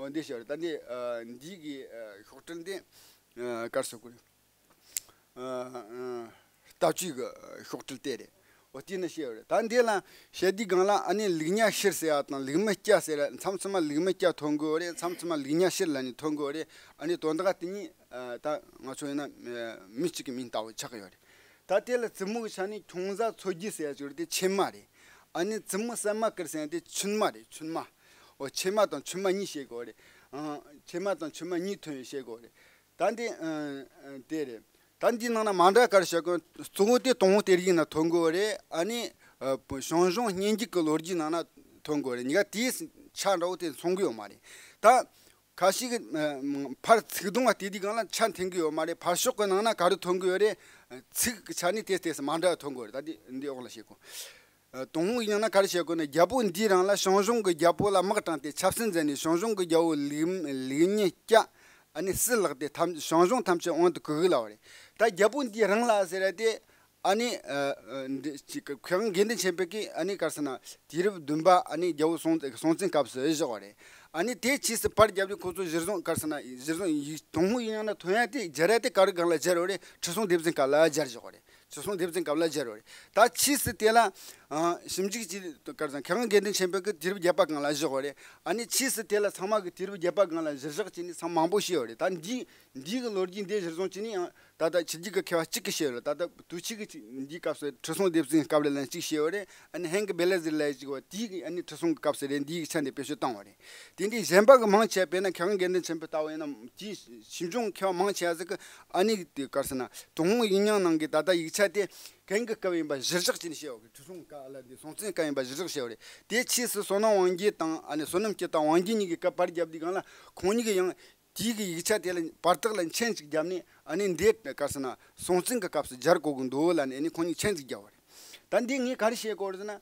འོ་འདི་ཤར་ད་འདི་ཨ་འདི་གི་ཨ་ཤོག་དྲིལ་འདི་ཨ་ག་རེ་ཟེར་དགོས་རེད། ཨ་ཨ་ལྟ་སྤྱོད་ཀྱི་ཤོག་དྲིལ་དེ་རེད། འོ་དེ་ནི་བཤད་ཡོད་རེད། ད་འདི་ལ་བཤད་དུས་སྒང་ལ་ཨ་ནི་ལུག་གཉའ་ཤར་ཟེར་ཡ་དང་ལུག་མི་སྐྱ་ཟེར་ཡ་མཚམས་མཚམས་མ་ལུག་མི་སྐྱ་ཐོན་གི་ཡོད་རེད། མཚམས་མཚམས་མ་ལུག་གཉའ་ཤར་ལ་ནི་ཐོན་གི་ཡོད་རེད། ཨ་ནི་དོན་དག་དེ་གཉིས་ཨ་ད་ང་ཚོ་ཡིན་ན་ཨ་མི་གཅིག་གི་མིང་ལྟ་བུ་ཆགས་ཀྱི་ཡོད་རེད། ད་དེ་ལ་བཙུན་མོ་གི་ཆ་ནས་ཁྱུང་བཟའ་མཚོ་རྒྱལ་ཟེར་ཡ་ཅིག་ཡོད་རེད། དེ་ཆེན་མ་རེད། ཨ་ནི་བཙུན་མོ་སྲན་མ་དཀར་ཟེར་ཡ་དེ་ཆུན་མ་རེད། ཆུན་མ། འོ་ཆེན་མ་དང་ཆུན་མ་གཉིས་བཤད་གི་ཡོད་རེད། ཨ་ཆེན་མ་དང་ཆུན་མ་གཉིས་ཐོན་ཡོད་བཤད་གི་ཡོད་རེད། ད་འདི་ཨ་ཨ་དེ་རེད། ད་འདི་ནང་ན་མ་འདྲ་ག་རེ་བཤད་གོ། གཙོ་བོ་དེ་དུན་ཧོང་གཏེར་ཡིག་ནང་ཐོན་གོ་རེད། ཨ་ནི་ཨ་ཞང་ཞུང་སྙན་རྒྱུད་ཀྱི་ལོ་རྒྱུས་ནང་ན་ཐོན་གོ་རེད། གཉིས་ཀ་དེའི་ཆ་འདྲ་བོ་དེ་མཚུངས་གི་ཡོད་མ་རེད། ད་ཁ་ཤས་ཀྱི་ཨ་ཕར་ཚིག་དུང་བ་དེ་དུས་སྒང་ལ་ཆ་མཐུན་གི་ཡོད་མ་རེད། ཕར་ཕྱོགས་ཀྱི་ནང་ན་ག་རེ་ཐོན་གི་ཡོད་རེད། ཚིག་གི་ཆ་ནས་དེ་དེ་མ་འདྲ་བ་ཐོན་གོ་རེད། ད་འདི་འདི་འོག་ལ་བཤད་གོ། ཨ་དུན་ཧོང་ཡིག་རྙིང་ན་ག་རེ་བཤད་གོ་ནི། རྒྱལ་པོ་འདིའི་རིང་ལ་ཞང་ཞུང་གི་རྒྱལ་པོ་ལ་དམག་དྲངས་ཏེ་ཆབ་སྲིད་མཛད་ནས་ཞང་ཞུང་གི་རྒྱལ་པོ་ལུག་ལུག་གཉའ་སྐྱ་ཨ་ནི་སྲིད་བརླགས་ཏེ་ཐམས་ཞང་ཞུང་ཐམས་ཅད་དབང་དུ་བཀོད་གི་ལ་བ་རེད། ད་རྒྱལ་པོ་འདིའི་རིང་ལ་ཟེར་ཡ་དེ་ཨ་ནི་ཨ་ཨ་འདི་ཅིག་མཁས་དབང་དགེ་འདུན་ཆོས་འཕེལ་གྱིས་ཨ་ནི་ག་རེ་ཟེར་ན་དུས་རབས་བདུན་པ་ཨ་ནི་རྒྱལ་པོ་སྲོང་སྲོང་བཙན་སྐབས་སུ་བཞག་པ་རེད། ཨ་ནི་དེ་ཕྱིས་སུ་པར་བརྒྱབ་དུས་ཁོ་ཚོ་གཞིར་བཟུང་ག་རེ་ཟེར་ན་གཞིར་བཟུང་ཡིག་དུན་ཧོང་ཡིག་རྙིང་ན་ཐོན་ཡ་དེ་སྦྱར་ཡ་དེ་ག་རེ་སྒང་ལ་སྦྱར་ཡོད་རེད། ཁྲི་སྲོང་ལྡེ་བཙན་སྐབས་ལ་སྦྱར་ཡོད་རེད། ཁྲི་སྲོང་ལྡེ་བཙན་སྐབས་ལ་སྦྱར་བ་རེད། ད་ཕྱིས་སུ་དེ་ལ་ཨ་ཞིབ་འཇུག་བྱས་ག་རེ་ཟེར་མཁས་དབང་དགེ་འདུན་ཆོས་འཕེལ་གྱིས་དུས་རབས་བརྒྱད་པ་སྒང་ལ་བཞག་པ་རེད། ཨ་ནི་ཕྱིས་སུ་དེ་ལ་ཚང་མ་གིས་དུས་རབས་བརྒྱད་པ་སྒང་ལ་གཞིར་བཞག་བྱས་ནས་ཚང་མ་མང་པོ་བཤད་པ་རེད། ད་འདིའི་འདིའི་གི་ལོ་རྒྱུས་འདི་གཞིར་བཟུང་བྱས་ནས་ཡང་ད་ལྟ་ཕྱི་རྒྱལ་གྱི་མཁས་པ་གཅིག་གིས་བཤད་པ་རེད། ད་ལྟ་དུས་ཆེན་གྱི་འདིའི་སྐབས་སུ་ཁྲི་སྲོང་ལྡེ་བཙན་སྐབས་ལ་ལན་གཅིག་བཤད་པ་རེད། ཨ་ནི་ཧན་གི་བེ་ལ་ཟེར་ལ་གཅིག་བ་དེའི་གི་ཨ་ནི་ཁྲི་སྲོང་གི་སྐབས་སུ་རེད། འདིའི་གི་ཆ་འདི་བེད་སྤྱོད་བཏང་བ་རེད། དེ་འདྲའི་གཞན་པ་གི་མང་ཆེ་བ་དཔེར་ན་མཁས་དབང་དགེ་འདུན་ཆོས་འཕེལ་ལྟ་བུ་ཡིན་ན་དེའི་ཞིབ་འཇུག་མཁས་པ་མང་ཆེ་བ་ཟིག་གིས་ཨ་ནི་དེ་ག་རེ་ཟེར་ན་དུན་ཧོང་ཡིག་རྙིང་ནང་གི་ད་ལྟ་ཡིག་ཆ་དེ་གན་གི་སྐབས་ཡིན་པ་གཞིར་བཞག་བྱས་ནས་བཤད་ཡོད་གི། ཁྲི་སྲོང་སྐབས་ལ་འདི་སྲོང་བཙན་སྐབས་ཡིན་པ་གཞིར་བཞག་བཤད་ཡོད་རེད། དེ་ཕྱིས་སུ་བསོད་ནམས་དབང་རྒྱལ་དང་ཨ་ནི་བསོད་ནམས་སྐྱིད་དང་དབང་རྒྱལ་གཉིས་ཀྱི་སྐབས་པར་བརྒྱབ་དུས་སྒང་ལ་ཁོང་གཉིས་ཀྱིས་ཡང་དེའི་གི་ཡིག་ཆ་དེ་ལ་བར་ཐག་ལ་མཆན་ཅིག་བརྒྱབ་ནས་ཨ་ནི་འདི་ག་རེ་ཟེར་ན་སྲོང་བཙན་གྱི་སྐབས་སུ་སྦྱར་དགོས་གི་འདུག་ལབ་ནས་ཨ་ནི་ཁོང་གཉིས་མཆན་ཅིག་བརྒྱབ་པ་རེད། ད་འདི་ངས་ག་རེ་བཤད་དགོས་རེད་ཟེར་ན།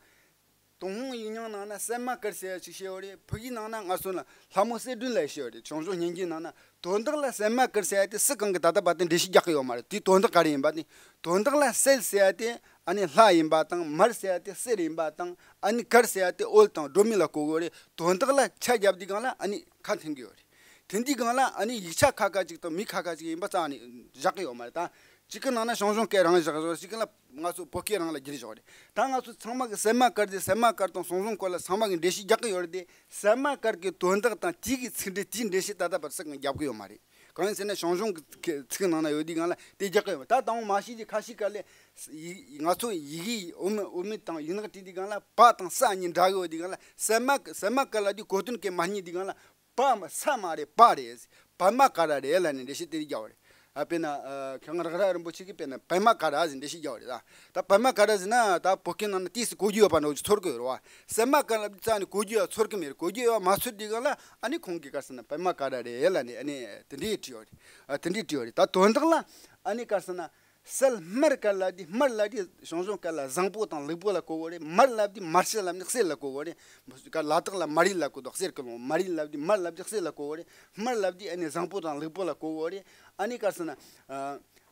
ཏུན་ཧོང་ཡིག་རྙིང་ནང་ན་སྲན་མ་དཀར་ཟེར་ཡ་ཅིག་བཤད་ཡོད་རེད། ཕ་གིའི་ནང་ན་ང་ཚོ་ལ་ལྷ་མོ་གསེར་སྦྲེང་ལབ་བཤད་ཡོད་རེད། ཞང་ཞུང་སྙན་རྒྱུད་ནང་ན་དོན་དག་ལ་སྲན་མ་དཀར་ཟེར་ཡ་དེ་སུ་གང་གིས་ད་ལྟ་བར་དུ་འགྲེལ་བཤད་རྒྱག་གི་ཡོད་མ་རེད། དེའི་དོན་དག་ག་རེ་ཡིན་པ་དེ། དོན་དག་ལ་གསེར་ཟེར་ཡ་དེ་ཨ་ནི་ལྷ་ཡིན་པ་དང་། མར་ཟེར་ཡ་དེ་གསེར་ཡིན་པ་དང་། ཨ་ནི་དཀར་ཟེར་ཡ་དེ་འོད་དང་སྒྲོན་མེ་ལ་གོ་གི་ཡོད་རེད། དོན་དག་ལ་ཆ་བརྒྱབ་དུས་སྒང་ལ་ཨ་ནི་ཁ་མཐུན་གི་ཡོད་རེད། དེ་འདི་སྒང་ལ་ཨ་ནི་ཡིག་ཆ་ཁ་ཁ་ཅིག་དང་མི་ཁ་ཁ་ཅིག་ཡིན་པ་རྩ་ནས་བཞག་གི་ཡོད་མ་རེད། ད་གཅིག་གི་ནང་ན་ཞང་ཞུང་སྐད་རང་བཞག་བཞག་གཅིག་གི་ལ་ང་ཚོ་བོད་སྐད་རང་ལ་བསྒྱུར་བཞག་རེད། ད་ང་ཚོ་ཚང་མ་གི་སྲན་མ་དཀར་དེ་སྲན་མ་དཀར་དང་ཟང་ཟིང་དཀར་ལ་ཚང་མ་གི་འགྲེལ་བཤད་རྒྱག་གི་ཡོད་རེད་དེ། སྲན་མ་དཀར་གི་དོན་དག་དང་དེ་གི་ཚིག་འགྲེལ་དེའི་འགྲེལ་བཤད་ད་ལྟ་བར་སུ་གང་རྒྱབ་གི་ཡོད་མ་རེད། གང་ཡིན་ཟེར་ན་ཞང་ཞུང་གི་ཚིག་ནང་ན་ཡོད་དུས་སྒང་ལ་དེ་རྒྱག་གི་ཡོད་མ་རེད། ད་དང་པོ་མ་གཞི་དེ་ཁ་ཤས་ཀ་ལས་ཡིག་ང་ཚོ་ཡི་གེ་འོད་མ་འོད་མ་དང་ཡིག་ནག་བྲིས་དུས་སྒང་ལ་པ་དང་ས་གཉིས་འདྲ་གི་ཡོད་དུས་སྒང་ལ་སྲན་མ་སྲན་མ་དཀར་ལ་དེ་གོ་དོན་གི་མ་རྙེད་དུས་སྒང་ལ། པ་མ་ས་མ་རེད། པ་རེད། པདྨ་ཀ་ར་རེད་ལབ་ནས་འགྲེལ་བཤད་དེ་རིགས་རྒྱག་པ་རེད། ཨ་དཔེར་ན་ཨ་མཁས་དབང་རེག་ར་རིན་པོ་ཆེ་གིས་དཔེར་ན་པདྨ་ཀ་ར་ཟེར་འགྲེལ་བཤད་རྒྱག་པ་རེད། ད་ད་པདྨ་ཀ་ར་ཟེར་ན་ད་བོད་སྐད་ནང་ན་ཏོག་ཙམ་གོ་རྒྱུ་ཡོད་པ་འདྲ་བོ་ཅིག་ཚོར་གི་ཡོད་རེད་བ། སྲན་མ་ཀ་ར་རྩ་ནས་གོ་རྒྱུ་ཡོད་ཚོར་གི་མེད་རེད། གོ་རྒྱུ་ཡོད་མ་ཚོར་དུས་སྒང་ལ་ཨ་ནི་ཁོང་གིས་ག་རེ་ཟེར་ན་པདྨ་ཀ་ར་རེད་ལབ་ནས་ཨ་ནི་དེ་འདྲས་བྲིས་ཡོད་རེད། ཨ་དེ་འདྲས་བྲིས་ཡོད་རེད། ད་དོན་དག་ལ་ཨ་ནི་ག་རེ་ཟེར་ན། སྲན་དམར་དཀར་ལབ་དུས་དམར་ལབ་དུས་ཞང་ཞུང་སྐད་ལ་བཟང་པོ་དང་ལེགས་པོ་ལ་གོ་གི་རེད། དམར་ལབ་དུས་དམར་ཤོག་ལབ་ནི་གསེར་ལ་གོ་གི་རེད། ལ་དྭགས་ལ་མར་ཡུལ་ལ་གོ་དོ། གསེར་གི་ལུང་མར་ཡུལ་ལབ་དུས་དམར་ལབ་དུས་གསེར་ལ་གོ་གི་རེད། དམར་ལབ་དུས་ཨ་ནི་བཟང་པོ་དང་ལེགས་པོ་ལ་གོ་གི་རེད། ཨ་ནི་ག་རེ་ཟེར་ན་ཨ་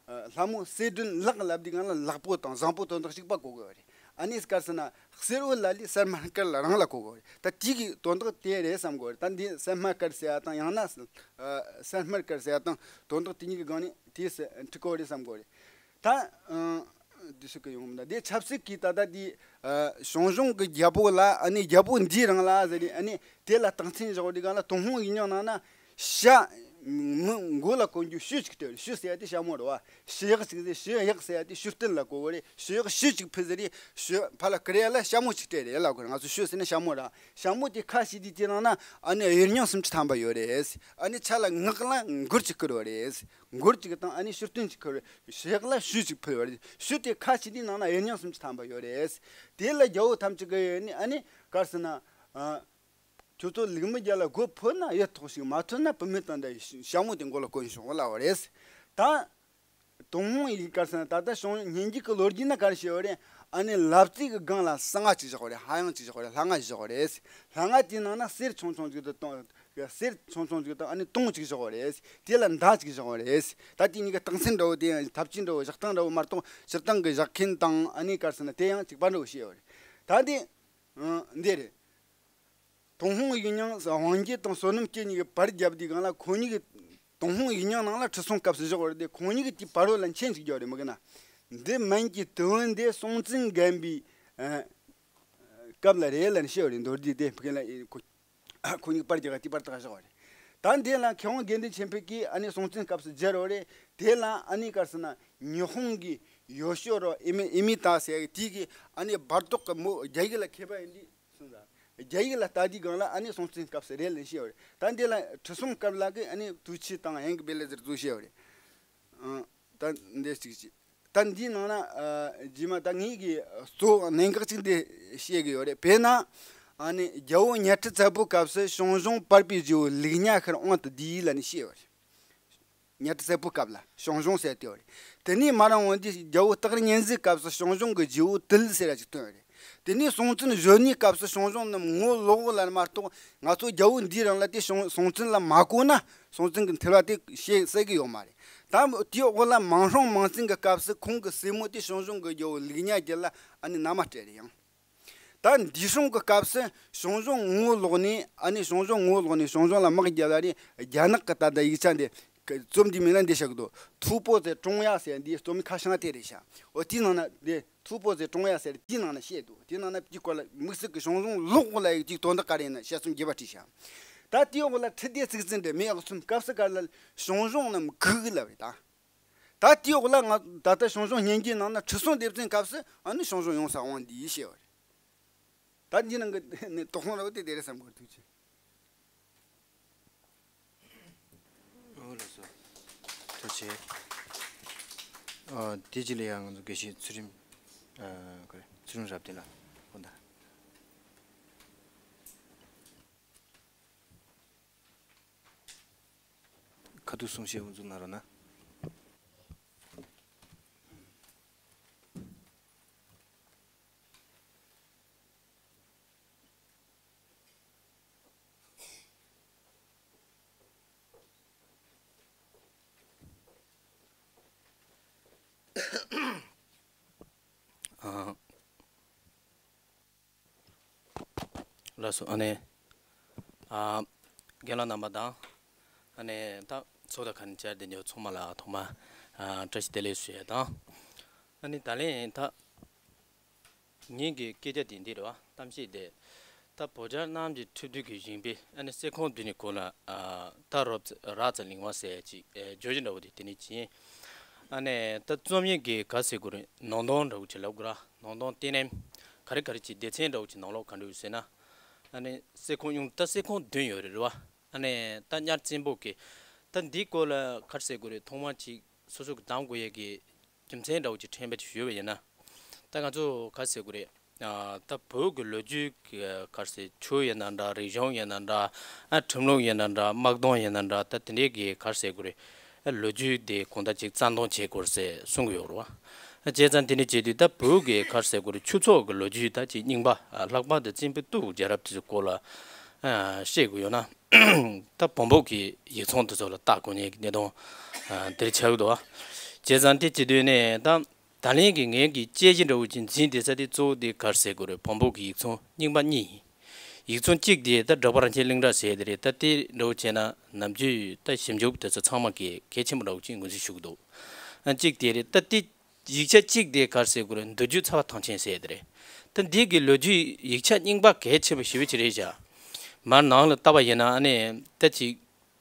ཨ་ལྷ་མོ་གསེར་སྦྲེང་ལགས་ལབ་དུས་སྒང་ལ་ལེགས་པོ་དང་བཟང་པོ་དོན་དག་གཅིག་པ་གོ་གི་རེད། ཨ་ནི་ག་རེ་ཟེར་ན་གསེར་འོད་ལབ་དུས་སྲན་དམར་དཀར་ལ་རང་ལ་གོ་གི་རེད། ད་དེ་གི་དོན་དག་དེ་རེད་བསམ་གི་རེད། ད་འདི་སྲན་དམར་དཀར་ཟེར་ཡ་དང་ཡང་ན་ཨ་སྲན་དམར་དཀར་ཟེར་ཡ་དང་དོན་དག་དེ་གཉིས་ཀྱི་སྒང་ནས། དེས་འགྲིག་གོ་རེད་བསམ་གོ་རེད། ད་ཨ་ དེ་ཞིག་གི་ཡོང་མི་འདུག་དེ་ཆབ་སྲིད་ཀྱི་ད་ལྟ་དེ་ཞང་ཞུང་གི་རྒྱལ་པོ་ལ་ཨ་ནི་རྒྱལ་པོ་འདིའི་རིང་ལ་ཟེར་ནས་ཨ་ནི་དེ་ལ་རྟགས་མཚན་བཞག་དེ་གང་ལ་ཏུན་ཧོང་ཡིག་རྙིང་ནང་ན་ཤ་མི་མགོ་ལ་གོན་རྒྱུ་ཤུ་ཅིག་སྤྲད་རེད། ཤུ་ཟེར་ཡ་དེ་ཤ་མོ་རེད་བ། ཤུ་ཡག་ཅིག་ཟེར། ཤུ་ཡག་ཟེར་ཡ་དེ་ཤུ་སྟན་ལ་གོ་གི་རེད། ཤུ་ཡག་ཤུ་ཅིག་ཕུལ་ཟེར་རེད། ཤུ་ཕ་ལ་ཀི་རེ་ཡ་ལ་ཤ་མོ་ཅིག་སྤྲད་རེད་ལ་གོ་རེད། ང་ཚོ་ཤུ་ཟེར་ན་ཤ་མོ་རེད། ཤ་མོ་དེ་ཁ་ཕྱེས་དུས་དེ་ནང་ན་ཨ་ནི་གཡུ་རྙིང་སུམ་ཅུ་ཐམ་པ་ཡོད་རེད། ཨ་ནི་ཆ་ལ་ངག་ལ་མགུར་ཅིག་བསྐུར་བ་རེད། མགུར་གཅིག་དང་ཨ་ནི་ཤུ་སྟོན་གཅིག་ཁུར་བའི་ཤུ་ཡག་ལ་ཤུ་གཅིག་ཕུལ་བ་རེད། ཤུ་དེ་ཁ་ཕྱེས་དུས་ནང་ན་གཡུ་རྙིང་སུམ་ཅུ་ཐམ་པ་ཡོད་རེད། དེ་ལ་རྒྱལ་པོ་ཐམས་ཅད་ཀྱིས་ཨ་ནི་ཨ་ནི་ག་རེ་ཟེར་ན། ཨ། ཁྱོད་ཚོ་ལུག་མི་རྒྱལ་ལ་མགོ་ཕུལ་ན་ཡིད་ཐོགས་ཤིག་མ་ཐུབ་ན་བུད་མེད་དང་འདྲ་བའི་ཞྭ་མོ་དེ་མགོ་ལ་གོན་ཤོག་ལབ་པ་རེད། ད། ཏུན་ཧོང་ཡིག་ག་རེ་ཟེར་ན་ད་ལྟ་ཞང་སྙན་རྒྱུད་ཀྱི་ལོ་རྒྱུས་ན་ག་རེ་བཤད་པ་རེད། ཨ་ནི་ལབ་རྩེ་གི་སྒང་ལ་ས་ལྔ་གཅིག་བཞག་པ་རེད། ཧ་ཡང་གཅིག་བཞག་པ་རེད། ལྷ་ལྔ་བཞག་པ་རེད། ལྷ་ལྔ་དེའི་ནང་ན་གསེར་ཆུང་ཆུང་གཅིག་དང་། གསེར་ཆུང་ཆུང་གཅིག་དང་ཨ་ནི་དུང་གཅིག་བཞག་པ་རེད། དེ་ལ་མདའ་གཅིག་བཞག་པ་རེད། ད་དེ་གཉིས་ཀ་རྟགས་མཚན་འདྲ་བོ་དེ་ཡང་ཐབས་ཇུས་འདྲ་བོ་བཞག་སྟངས་འདྲ་བོ་མ་གཏོགས་སྤྱིར་བཏང་གི་བཞག་མཁན་དང་ཨ་ནི་ག་རེ་ཟེར་ན་དེ་ཡང་གཅིག་པ་འདྲ་བོ་བཤད་པ་རེད། ད་དེ། ཨང་། འདི་རེད། ཏུན་ཧོང་ཡིག་རྙིང་དབང་རྒྱལ་དང་བསོད་ནམས་སྐྱིད་གཉིས་ཀྱིས་པར་བརྒྱབ་དུས་སྒང་ལ་ཁོ་གཉིས་ཀྱིས། ཏུན་ཧོང་ཡིག་རྙིང་ནང་ལ་ཁྲི་སྲོང་སྐབས་སུ་བཞག་པ་རེད་དེ་ཁོ་གཉིས་ཀྱིས་དེའི་བར་བ་ལ་མཆན་ཞིག་བརྒྱབ་རེད་མི་དགེ་ན། འདི་མན་གྱི་དུས་བོན་འདི་སྲོང་བཙན་རྒན་པའི། ཨ། སྐབས་ལ་རེད་ལབ་ནས་བཤད་པ་རེད། མདོར་བསྡུས་དེ་མི་དགེ་ན་ཁོ་ཁོ་གཉིས་པར་རྒྱག་ག་དེའི་བར་དག་བཞག་པ་རེད། ད་འདི་ལ་མཁས་དབང་དགེ་འདུན་ཆོས་འཕེལ་གྱིས་ཨ་ནི་སྲོང་བཙན་སྐབས་སུ་སྦྱར་བ་རེད། དེ་ལ་ཨ་ནི་ག་རེ་ཟེར་ན་ཉི་ཧོང་གི་ཡོ་ཤོ་རོ་ཨེ་མི་ཨེ་མི་ཏ་ཟེར་གི་དེ་གི་ཨ་ནི་སྦལ་ཏོག་གི་མོ་རྒྱ་ཡིག་ལ་མཁས་པ་ཡིན་དུས། སོང་ཙང་། རྒྱ་ཡིག་ལ་ལྟ་དུས་སྒང་ལ་ཨ་ནི་སྲོང་བཙན་སྐབས་སུ་རེད་ལབ་བཤད་པ་རེད། ད་འདི་ལ་ཁྲི་སྲོང་སྐབས་ལ་གི་ཨ་ནི་དུས་ཆེན་དང་ཧན་གི་བེ་ལེ་ཟེར་ཚུལ་བཤད་པ་རེད། ཨང་། ད་འདི་གཅིག་བྱས། ད་འདིའི་ནང་ན་ཨ་རྗེས་མ་ད་ངེད་ཀྱི་གཙོ་བོ་གནད་འགག་ཅིག་འདི་བཤད་གི་ཡོད་རེད། དཔེར་ན། ཨ་ནི་རྒྱལ་པོ་གཉའ་ཁྲི་བཙན་པོའི་སྐབས་སུ་ཞང་ཞུང་པར་པའི་རྗེ་བོ་ལུག་གཉའ་ཤར་དབང་དུ་བསྡུས་ལབ་ནས་བཤད་པ་རེད། གཉའ་ཁྲི་བཙན་པོའི་སྐབས་ལ་ཞང་ཞུང་ཟེར་དེ་བ་རེད། དེ་ནས་མར་འོང་དུས་རྒྱལ་པོ་སྟག་རི་གཉན་གཟིགས་སྐབས་སུ་ཞང་ཞུང་གི་རྗེ་བོ་དིལ་ཟེར་ཡ་ཅིག་བཏོན་པ་རེད། དེ་ནས་སྲོང་བཙན་གཞོན་ནུའི་སྐབས་སུ་ཞང་ཞུང་རྣམས་ངོ་ལོག་ལབ་མ་གཏོགས་ང་ཚོ་རྒྱལ་པོ་འདིའི་རིང་ལ་དེ་ཞང་སྲོང་བཙན་ལ་མ་གོ་ན་སྲོང་བཙན་གྱི་འཐེལ་བ་དེ་བཤད་སྲིད་གི་ཡོད་མ་རེད། ད་དེའི་འོག་ལ་མང་སྲོང་མང་བཙན་གྱི་སྐབས་སུ་ཁོང་གི་སྲས་མོ་དེ་ཞང་ཞུང་གི་རྒྱལ་པོ་ལུག་གཉའ་རྒྱལ་ལ་ཨ་ནི་མནའ་མ་སྤྲད་རེད་ཡང་། ད་འདས་སྲུང་གི་སྐབས་སུ་ཞང་ཞུང་ངོ་ལོག་ནས་ཨ་ནི་ཞང་ཞུང་ངོ་ལོག་ནས་ཞང་ཞུང་ལ་དམག་རྒྱབ་ལ་རེད། རྒྱ་ནག་གི་ད་ལྟ་ཡིག་ཆ་འདི་རྩོམ་འདི་མིང་ལ་འདི་བཞག་གི་འདུག་ཐུའུ་པོ་ཙེ་ཀྲུང་ཡ་ཟེར་འདི་རྩོམ་ཁ་བྱང་དེ་རེད་ཤག་འོ་དེའི་ནང་ན་འདི་ཐུའུ་པོ་ཙེ་ཀྲུང་ཡ་ཟེར་དེའི་ནང་ན་བཤད་འདུག་དེའི་ནང་ན་དེའི་སྐོར་ལ་དམིགས་བསལ་གྱི་ཞང་ཞུང་ལོག་ལ་ཡི་དེའི་དོན་དག་ག་རེ་ཡིན་ན་དཔྱད་རྩོམ་རྒྱས་པ་བྲིས་ཤག་ད་དེའི་འོག་ལ་ཁྲི་ལྡེ་གཙུག་བརྩེགས་འདི་མེ་ཡག་གསུམ་སྐབས་སུ་ག་ལ་ཞང་ཞུང་རྣམས་སྒུག་ལབ་རེད་ད། ད་དེའི་འོག་ལ་ང་ད་ལྟ་ཞང་ཞུང་སྙན་རྒྱུད་ནང་ན་ཁྲི་སྲོང་ལྡེ་བཙན་སྐབས་སུ་ཨ་ནི་ཞང་ཞུང་ཡོང་ས་དབང་འདི་ཡིས་བཤད་པ་རེད། ད་འདི་ནང་གི་ནི་དོགས་སློང་ར་བ་དེ་དེ་རེད་བསམ་གི་ཐུགས་རྗེ་ཆེ། ཨོ་ལགས་སོ། ཐུགས་རྗེ་ཆེ། ཨ་དེ་རྗེས་ལ་ཡང་ང་ཚོ་དགེ་བཤེས་ཚུལ་ཁྲིམས་ཨ་ག་རེ་ཚུལ་ཁྲིམས་རབ་བརྟན་ལགས་དགོངས་དག་ཁ་ཐུག་གསུང་བཤད་དབུ་འཛུགས་གནང་རོགས་གནང་། ཨ། ལགས་སོ། ཨ་ནི། ཨ། རྒན་ལགས་རྣམ་པ་དང་། ཨ་ནི་ད་ཚོགས་གཙོ་ག་ནས་བཅར་བསྡད་མྱོང་ཚང་མ་ལ་ཐོག་མ། ཨ། བཀྲ་ཤིས་བདེ་ལེགས་ཞུ་ཡས་དང་། ཨ་ནི་ད་ལན་ད། ངེད་ཀྱི་སྐད་ཆ་དེ་འདི་རེད་བ། གཏམ་བཤད་དེ། ད་བོད་རྒྱལ་རྣམ་རྒྱལ་ཁྲི་བདུན་གྱི་བཞེངས་པའི་ཨ་ནི་གསེར་ཁང་བདུན་ནི་སྐོར་ལ། ཨ། ད་རོབ་ཙམ་རགས་ཙམ་གླེང་བ་ཟེར་ཅིག་ཨེ། བརྗོད་གཞི་འདྲ་བོ་དེ་དེ་ནས་བྱིན། ཨ་ནི་ད་རྩོམ་ཡིག་གི་ག་ཟེར་དགོས་རེད། ནང་དོན་འདྲ་བོ་ཅིག་ལབ་དགོས་ར། ནང་དོན་ལྟེ་གནས་ག་རེ་ག་རེ་ཅིག་སྡེ་ཚན་འདྲ་བོ་ཅིག་ནང་ལོགས་ག་འདྲ་ཡོད་ཟེར་ན། ཨ་ནི་གསེར་ཁང་གཡུང་ད་གསེར་ཁང་བདུན་ཡོད་རེད་རེད་བ། ཨ་ནི་ད་གཉའ་བཙན་པོ་གི་ད་འདིའི་སྐོར་ལ་ག་རེ་ཟེར་དགོས་རེད། ཐོག་མ་ཅིག་སོ་སོ་གི་གདམ་དགོས་ཡས་ཀྱི་རྒྱུ་མཚན་འདྲ་བོ་ཅིག་དྲན་པ་ཅིག་ཞུས་པ་ཡིན་ན། ད་ང་ཚོ་ག་རེ་ཟེར་དགོས་རེད། ཨ། ད་བོད་ཀྱི་ལོ་རྒྱུས་ཀྱི་ག་རེ་ཟེར། ཆོས་ཡིན་ན་འདྲ། རིག་གཞུང་ཡིན་ན་འདྲ། ཨ། ཁྲིམས་ལུགས་ཡིན་ན་འདྲ། དམག་དོན་ཡིན་ན་འདྲ། ད་དེ་འདྲའི་གི་ག་རེ་ཟེར་དགོས་རེད། ཨ། ལོ་རྒྱུས་དེ་གང་ལྟར་ཅིག་རྩ་འདོན་བྱེད་དགོས་ཟེར་གསུང་གི་ཡོད་རེད་བ། ཨ། བྱས་ཙང་དེ་འདྲ་བྱེད་དུས་ད་བོད་ཀྱི་ག་རེ་ཟེར་དགོས་རེད། ཆོས་ཚོགས་ཀྱི་ལོ་རྒྱུས་ད་ཅིག་རྙིང་པ། ཨ། ལྷག་པར་དུ་བཙན་པོའི་སྟོབས་རྒྱལ་རབས་དེ་ཚོའི་སྐོར་ལ། ཨ། བཤད་དགོས་ཡོད་ན། ད་བོན་པོ་གི་ཡིག་ཚང་དེ་ཚོ་ལ་བལྟ་དགོས་ནས་གནད་དོན། ཨ། འདིར་ཆགས་ཀྱི་འདུག་བ། བྱས་ཙང་དེ་བྱེད་དུས་ནས་ད། ད་ལན་གྱི་ངེད་ཀྱི་དཔྱད་གཞི་འདྲ་བོ་ཅིག་འཛིན་བསྡད་ས་དེ་གཙོ་བོ་དེ་ག་རེ་ཟེར་དགོས་རེད། བོན་པོ་གི་ཡིག་ཚང་རྙིང་པ་གཉིས་ཡིན། ཡིག་ཚང་གཅིག་དེ་ད་འབྲོག་པ་རང་ཁྱིམ་གླིང་གྲགས་ཟེར་དེ་རེད། ད་དེ་འདྲ་བོ་བྱས་ན་ནམ་རྒྱུན་ད་ཞིབ་འཇུག་དེ་ཚོ་ཚང་མ་གི་གལ་ཆེན་པོ་འདྲ་བོ་ཅིག་ངོས་འཛིན་ཞུ་གི་འདུག་ཨ། གཅིག་དེ་རེད། ད་དེ་ ཡིག་ཆ་གཅིག་དེ་ག་རེ་ཟེར་དགོས་རེད། མདོ་རྒྱུད་ཚ་བ་ཐང་ཆེན་ཟེར་དེ་རེད། ད་འདི་གི་ལོ་རྒྱུས་ཡིག་ཆ་རྙིང་པ་གལ་ཆེན་པོ་ཞེ་པོ་ཅིག་རེད་བཞག་མར་ནང་ལ་བལྟ་བ་ཡིན་ན་ཨ་ནི་ད་ཅིག་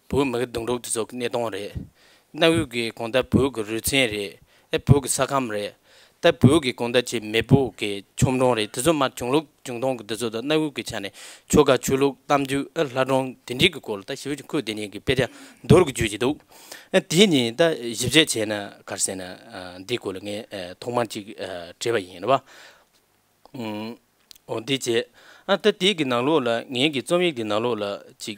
བོད་མི་གི་སྡུག་གྲོགས་དེ་ཚོ་གི་གནས་སྟངས་རེད། གནའ་བོའི་གི་གང་ལྟར་བོད་ཀྱི་རུས་ཚན་རེད། ཨེ་བོད་ཀྱི་ས་ཁམས་རེད། ད་བོད་ཀྱི་གང་ལྟར་ཅིག་མེས་པོ་གི་ཆོམ་རོང་རེད། དེ་ཚོ་མར་བྱུང་ལུགས་བྱུང་སྟངས་ཀྱི་དེ་ཚོ་དང་གནའ་བོའི་གི་ཆ་ནས་ཆོ་ག་ཆོས་ལུགས་གཏམ་རྒྱུད་ཨེ་ལྷ་སྒྲུང་དེ་འདྲའི་གི་སྐོར་ལ་ད་ཞེ་པོ་ཅིག་ཁོས་དེ་ཉིད་ཀྱི་དཔེ་ཆ་མདོར་གྱིས་བརྗོད་ཀྱི་འདུག་ཨེ་དེ་ནི་ད་ཞིབ་དཔྱད་བྱས་ན་ག་རེ་ཟེར་ན་ཨ་འདིའི་སྐོར་ལ་ངས་ཨེ་ཐོག་མར་ཅིག་ཨེ་བྲིས་པ་ཡིན་རེད་བ། ཨུམ། འོ་འདི་བྱས། ཨ་ད་དེའི་གི་ནང་ལོགས་ལ་ངའི་གི་རྩོམ་ཡིག་འདི་ནང་ལོགས་ལ་ཅིག་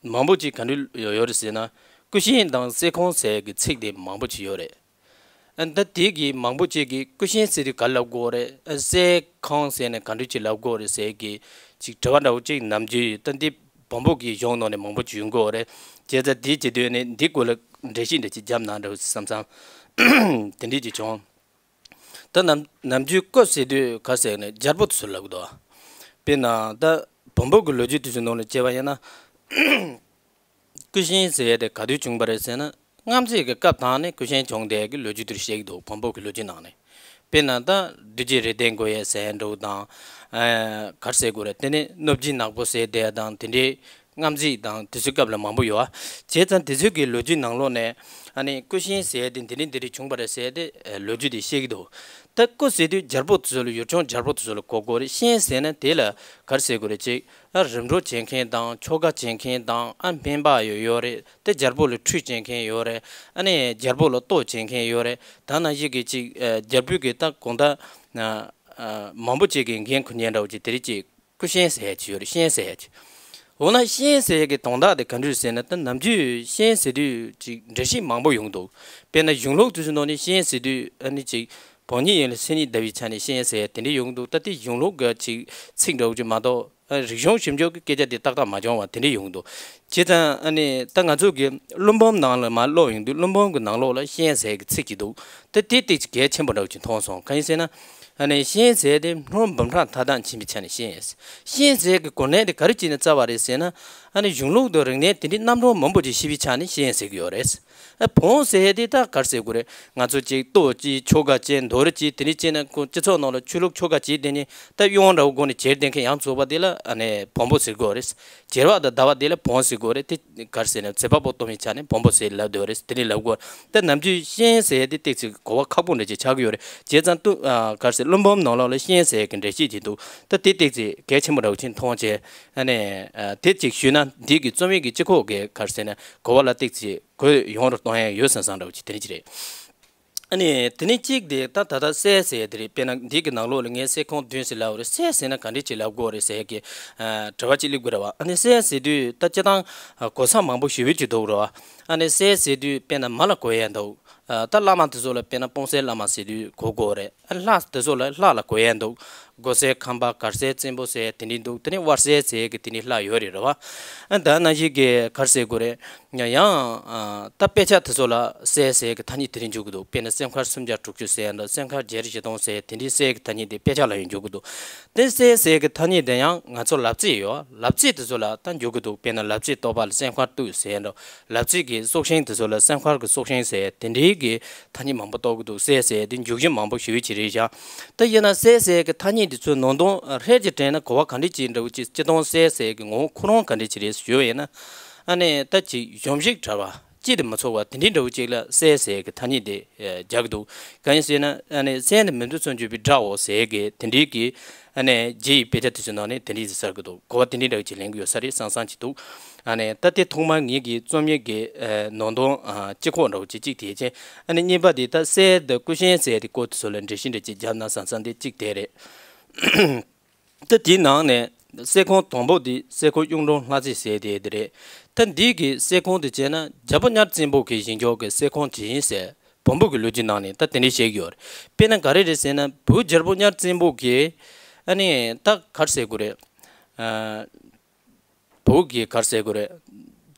མང་པོ་ཅིག་ག་འདྲ་ཡོད་ཡོད་རེད་ཟེར་ན། ཀུ་ཤན་དང་སྲས་ཁོང་ཟེར་གི་ཚིག་དེ་མང་པོ་ཅིག་ཡོད་རེད། ཨ་ད་དེའི་གི་མང་པོ་ཅིག་གིས་ཀུ་ཤན་ཟེར་དུས་ག་རེ་ལབ་དགོས་རེད། ཨ་སྲས་ཁོང་ཟེར་ནས་ག་འདྲ་ཅིག་ལབ་དགོས་རེད་ཟེར་གི་ཅིག་དྲི་བ་འདྲ་བོ་ཅིག་ནམ་རྒྱུན་ད་འདི་བོན་པོ་གི་གཞུང་ནང་ནས་མང་པོ་ཅིག་ཡོང་གི་ཡོད་རེད། བྱས་ཙང་དེའི་བྱེད་དུས་ནས་འདི་སྐོར་ལ་འགྲེལ་བཤད་འདྲ་ཅིག་བརྒྱབ་ན་འདྲ་བོ་བསམ་བསམ་དེ་འདྲ་ཅིག་བྱུང་། ད་ནམ་ནམ་རྒྱུན་ཀུ་ཟེར་དུས་ག་ཟེར་ནས་རྒྱལ་པོ་དེ་ཚོ་ལབ་གི་འདུག་དཔེར་ན་ད་བོན་པོ་གི་ལོ་རྒྱུས་དེ་ཚོའི་ནང་ལ་བྱས་པ་ཡིན་ན། ཀུ་ཤན་ཟེར་ཡས་དེ་ག་དུས་བྱུང་པ་རེད་ཟེར་ན། སྔ་རྗེས་ཀྱི་སྐབས་དང་ནས་ཀུ་ཤན་བྱུང་བསྡད་ཀྱི་ལོ་རྒྱུས་དེ་བཤད་ཀྱི་འདུག་བོན་པོ་གི་ལོ་རྒྱུས་ནང་ནས། དཔེར་ན་ད་བདུད་རྗེ་རེ་ལྡན་དགོན་ཡས་ཟེར་འདྲ་བོ་དང་། ཨ་ག་རེ་ཟེར་དགོས་རེད། དེ་ནས་གནོད་སྦྱིན་ནག་པོ་ཟེར་བསྡད་དང་དེ་འདྲའི། སྔ་རྗེས་དང་དེ་ཚོའི་སྐབས་ལ་མང་པོ་ཡོད། བྱས་ཙང་དེ་ཚོའི་གི་ལོ་རྒྱུས་ནང་ལོགས་ནས་ཨ་ནི་ཀུ་ཤན་ཟེར་ཡས་དེ་འདི་འདྲ་འདི་འདྲ་བྱུང་བ་རེད་ཟེར་ཏེ་ལོ་རྒྱུས་དེ་བཤད་ཀྱི་འདུག་ད་ཀུ་ཟེར་དུས་རྒྱལ་པོ་དེ་ཚོ་ལ་ཡུལ་ལྗོངས་རྒྱལ་པོ་དེ་ཚོ་ལ་གོ་དགོས་རེད། ཤན་ཟེར་ན་དེ་ལ་ག་རེ་ཟེར་དགོས་རེད། ཅིག་ཨ་རིམ་གྲོ་བྱེད་མཁན་དང་ཆོ་ག་བྱེད་མཁན་དང་ཨ་སྨན་པ་ཡོད་ཡོད་རེད། དེ་རྒྱལ་པོ་ལ་ཁྲུས་བྱེད་མཁན་ཡོད་རེད། ཨ་ནི་རྒྱལ་པོ་ལ་གཏོར་བྱེད་མཁན་ཡོད་རེད། ད་ནང་བཞིན་གི་ཅིག་ཨ་རྒྱལ་པོའི་གི་ད་གང་ལྟར་ཨ་ཨ་མང་པོ་ཅིག་གི་འགན་འཁུར་མཁན་འདྲ་བོ་ཅིག་དེ་རིགས་ཅིག་ཀུ་ཤན་ཟེར་ཡ་ཅིག་ཡོད་རེད། ཤན་ཟེར་ཡ་ཅིག་འོ་ན་ཤན་ཟེར་ཡ་གི་དོན་དག་དེ་ག་འདྲ་ཟེར་ན། ད་ནམ་རྒྱུན་ཤན་ཟེར་དུས་ཅིག་འགྲེལ་བཤད་མང་པོ་ཡོང་འདུག་དཔེར་ན་གཞུང་ལུགས་དེ་ཚོའི་ནང་ནས་ཤན་ཟེར་དུས་ཨ་ནི་ཅིག་བོན་ཉིད་ཡིན་ལ་མཚན་ཉིད་ཟླ་བའི་ཆ་ནས་ཤན་ཟེར་ཡ་དེ་འདྲ་ཡོང་འདུག་ད་དེ་གཞུང་ལུགས་ཀྱི་ཅིག་ཚིག་འདྲ་བོ་ཅིག་མ་གཏོགས་ཨ་རིག་གཞུང་ཞིབ་འཇུག་གི་སྐད་ཆ་དེ་ཏག་ཏག་མ་བྱུང་བ་དེ་འདྲ་ཡོང་འདུག་བྱས་ཙང་ཨ་ནི་ད་ང་ཚོ་གི་ཀླུ་འབུམ་ནང་ལ་མར་ཀློག་ཡོང་དུས་ཀླུ་འབུམ་གྱི་ནང་ལོགས་ལ་ཤན་ཟེར་གྱི་ཚིག་ཅིག་འདུག་ད་དེ་ཏོག་ཙམ་གལ་ཆེན་པོ་འདྲ་བོ་ཅིག་མཐོང་སོང་། གང་ཡིན་ཟེར་ན། ཨ་ནི་ཤན་ཟེར་དེ་སྣོད་འབུམ་ཕྲག་མཐའ་དག་འཆིང་བའི་ཆ་ནས་ཤན། ཤན་ཟེར་གྱི་གོ་གནས་དེ་ག་རེ་བྱས་ནས་བསྩལ་བ་རེད་ཟེར་ན། ཨ་ནི་གཞུང་ལུགས་དང་རིག་གནས་དེ་འདྲའི་རྣམ་གྲངས་མང་པོ་ཅིག་ཤེས་པའི་ཆ་ནས་ཤན་ཟེར་གྱི་ཡོད་རེད། ཨ་བོན་ཟེར་དེ་ད་ག་རེ་ཟེར་དགོས་རེད། ང་ཚོ་ཅིག་གཏོ་ཅིག་ཆོ་ག་ཅིག་འདོར་ཅིག་དེ་འདྲ་བྱས་ན་ཁོ་སྤྱི་ཚོགས་ནང་ལ་ཆོས་ལུགས་ཆོ་ག་བྱས་བསྡད་ནས་ད་གཡང་འདྲ་བོ་སྒོ་ནས་བྱས་བསྡད་མཁན་ཡང་ཚོགས་པ་དེ་ལ་ཨ་ནི་བོན་པོ་ཟེར་དགོས་རེད། བྱེར་བ་དང་བརྡབ་པ་དེ་ལ་བོན་ཟེར་དགོས་རེད། དེ་ག་རེ་ཟེར་ན་ཚེ་དཔག་པོ་སྟོན་པའི་ཆ་ནས་བོན་པོ་ཟེར་ལབ་འདོད་རེད། དེ་ནས་ལབ་དགོས། ད་ནམ་རྒྱུན་ཤན་ཟེར་དེ་ཏོག་ཙམ་གོ་བ་ཁག་པོ་འདྲ་ཅིག་ཆགས་ཀྱི་ཡོད་རེད། བྱས་ཙང་ཏུ་ཨ་ག་རེ་ཟེར་ཀླུ་འབུམ་ནང་ལོགས་ལ་ཤན་ཟེར་གྱི་འགྲེལ་བཤད་ཅིག་འདུག་ད་དེ་ཏོག་ཙམ་གལ་ཆེན་པོ་འདྲ་བོ་ཅིག་མཐོང་བྱས། ཨ་ནས་ཨ་དེ་ཅིག་ཞུས་ན་འདི་གི་རྩོམ་ཡིག་གི་སྤྱི་ཁོག་གི་ག་རེ་ཟེར་ན་གོ་བ་ལ་ཏོག་ཙམ་གོ་ཡོང་རུ་གཏོང་ཡ་ཡོད་བསམ་བསམ་འདྲ་བོ་ཅིག་དེ་འདྲ་ཅིག་རེད། ཨ་ནི་དེ་ནས་གཅིག་དེ་ད་ད་ལྟ་སྲས་ཟེར་དེ་རེད། དཔེར་ན་འདི་གི་ནང་ལོགས་ལ་ངས་སྲས་ཁོང་བདུན་ཟེར་ལབ་པ་རེད། སྲས་ཟེར་ན་ག་འདྲ་ཅིག་ལབ་དགོས་རེད་ཟེར་གི་ཨ་དྲི་བ་ཅིག་སླེབས་དགོས་རེད་བ། ཨ་ནི་སྲས་ཟེར་དུས་ད་སྤྱིར་བཏང་ཨ་གོ་ས་མང་པོ་ཞེ་པོ་ཅིག་འདུག་རེད་བ། ཨ་ནི་སྲས་ཟེར་དུས་དཔེར་ན་མ་ལ་གོ་ཡ་འདུག་ཨ་ད་བླ་མ་དེ་ཚོ་ལ་དཔེར་ན་སྤུངས་སེལ་བླ་མ་ཟེར་དུས་གོ་དགོས་རེད། ཨ་ལྷ་དེ་ཚོ་ལ་ལྷ་ལ་གོ་ཡ་འདུག་སྒོ་སེར་ཁམས་པ་གར་སེར་བཙན་པོ་ཟེར་དེ་འདྲ་འདུག་དེ་ནས་དབལ་སེར་ཟེར་གི་དེ་འདྲ་ལྷ་ཡོད་རེད་རེད་བ། ཨ་ད་ནང་བཞིན་གི་ག་རེ་ཟེར་དགོས་རེད། ཡང་ཨ་ད་དཔེ་ཆ་དེ་ཚོ་ལ་སེར་ཟེར་གི་ཐ་སྙད་དེ་རིང་འཇུག་གི་འདུག་དཔེར་ན་སེམས་ཁར་སུམ་བརྒྱ་དྲུག་ཅུ་ཟེར་འདྲ། སེམས་ཁར་བརྒྱད་ཁྲི་བཞི་སྟོང་ཟེར་དེ་འདྲའི་སེར་གི་ཐ་སྙད་དེ་དཔེ་ཆ་ལ་ཡང་འཇུག་གི་འདུག་དེ་སེར་ཟེར་གི་ཐ་སྙད་དེ་ཡང་ང་ཚོ་ལབ་རྩེ་ཡོད། ལབ་རྩེ་དེ་ཚོ་ལ་ད་འཇུག་གི་འདུག་དཔེར་ན་ལབ་རྩེ་གཏོར་པ་ལ་སེམས་ཁར་གཏུགས་ཟེར་འདྲ། ལབ་རྩེ་གི་སྲོག་ཤིང་དེ་ཚོ་ལ་སེམས་ཁར་གི་སྲོག་ཤིང་ཟེར་དེ་འདྲའི་གི་ཐ་སྙད་མང་པོ་གཏོར་གི་འདུག་སེར་ཟེར་དེ་འཇུག་གཞི་མང་པོ་ཞེ་པོ་ཅིག་རེད་བཞག་ད་ཡིན་ན་སེར་ཟེར་གི་ཐ་སྙད་དེ་ཚོའི་ནང་དོན་ཧྲལ་གྱི་དྲན་ན་གོ་བ་ག་འདྲ་ཅིག་འདྲ་བོ་ཅིག་སྤྱིར་བཏང་སེར་ཟེར་གི་ངོ་བོ་ཁོ་རང་ག་འདྲ་ཅིག་རེད་ཞུ་བ་ཡིན་ན། ཨ་ནི་ད་ཅིག་གཞོམ་གཞིག་བྲལ་བ། ཅི་དེ་མི་ཚོར་བ་དེ་འདྲའི་འདྲ་བོ་ཅིག་ལ་སེར་ཟེར་གི་ཐ་སྙད་དེ་ཨེ་རྒྱག་གི་འདུག་གང་ཡིན་ཟེར་ན་ཨ་ནི་སེར་ནི་མི་འདུག་ཚོན་གྱུར་པའི་དགྲ་བོ་ཟེར་གི་དེ་འདྲའི་གི་ཨ་ནི་རྗེ་ཡི་དཔེ་ཆ་དེ་ཚོའི་ནང་ནས་དེ་འདྲའི་ཟེར་གི་འདུག་གོ་བ་དེ་འདྲའི་འདྲ་བོ་ཅིག་ལེན་གི་ཡོད་ས་རེད་བསམ་བསམ་ཅིག་འདུག་ཨ་ནི་ད་དེ་ཐོག་མར་ངེད་ཀྱི་རྩོམ་ཡིག་གི་ཨེ་ནང་དོན་ཨ་སྤྱི་ཁོག་འདྲ་བོ་ཅིག་གཅིག་དེ་བྱས། ཨ་ནི་གཉིས་པ་དེ་ད་སེར་དང་ཀུ་ཤན་ཟེར་དེ་སྐོར་དེ་ཚོ་ལ་འགྲེལ་བཤད་འདྲ་ཅིག་བརྒྱབ་ན་བསམ་བསམ་དེ་གཅིག་དེ་རེད། ད་དེའི་ནང་ནས་སྲས་ཁོང་དང་པོ་དེ་སྲས་ཁོང་གཡུང་དྲུང་ལྷ་རྩེ་ཟེར་དེ་དེ་རེད། ད་འདི་གི་སྲས་ཁོང་དེ་བྱས་ན་རྒྱལ་པོ་གཉའ་བཙན་པོ་གི་བཞེས་འཇོག་གི་སྲས་ཁོང་ཅིག་ཡིན་ཟེར་བོན་པོ་གི་ལོ་རྒྱུས་ནང་ནས་ད་དེ་འདྲ་བཤད་ཀྱི་ཡོད་རེད། དཔེར་ན་ག་རེ་རེད་ཟེར་ན་བོད་རྒྱལ་པོ་གཉའ་བཙན་པོ་གི་ཨ་ནི་ད་ག་རེ་ཟེར་དགོས་རེད། ཨ་བོད་ཀྱི་ག་རེ་ཟེར་དགོས་རེད།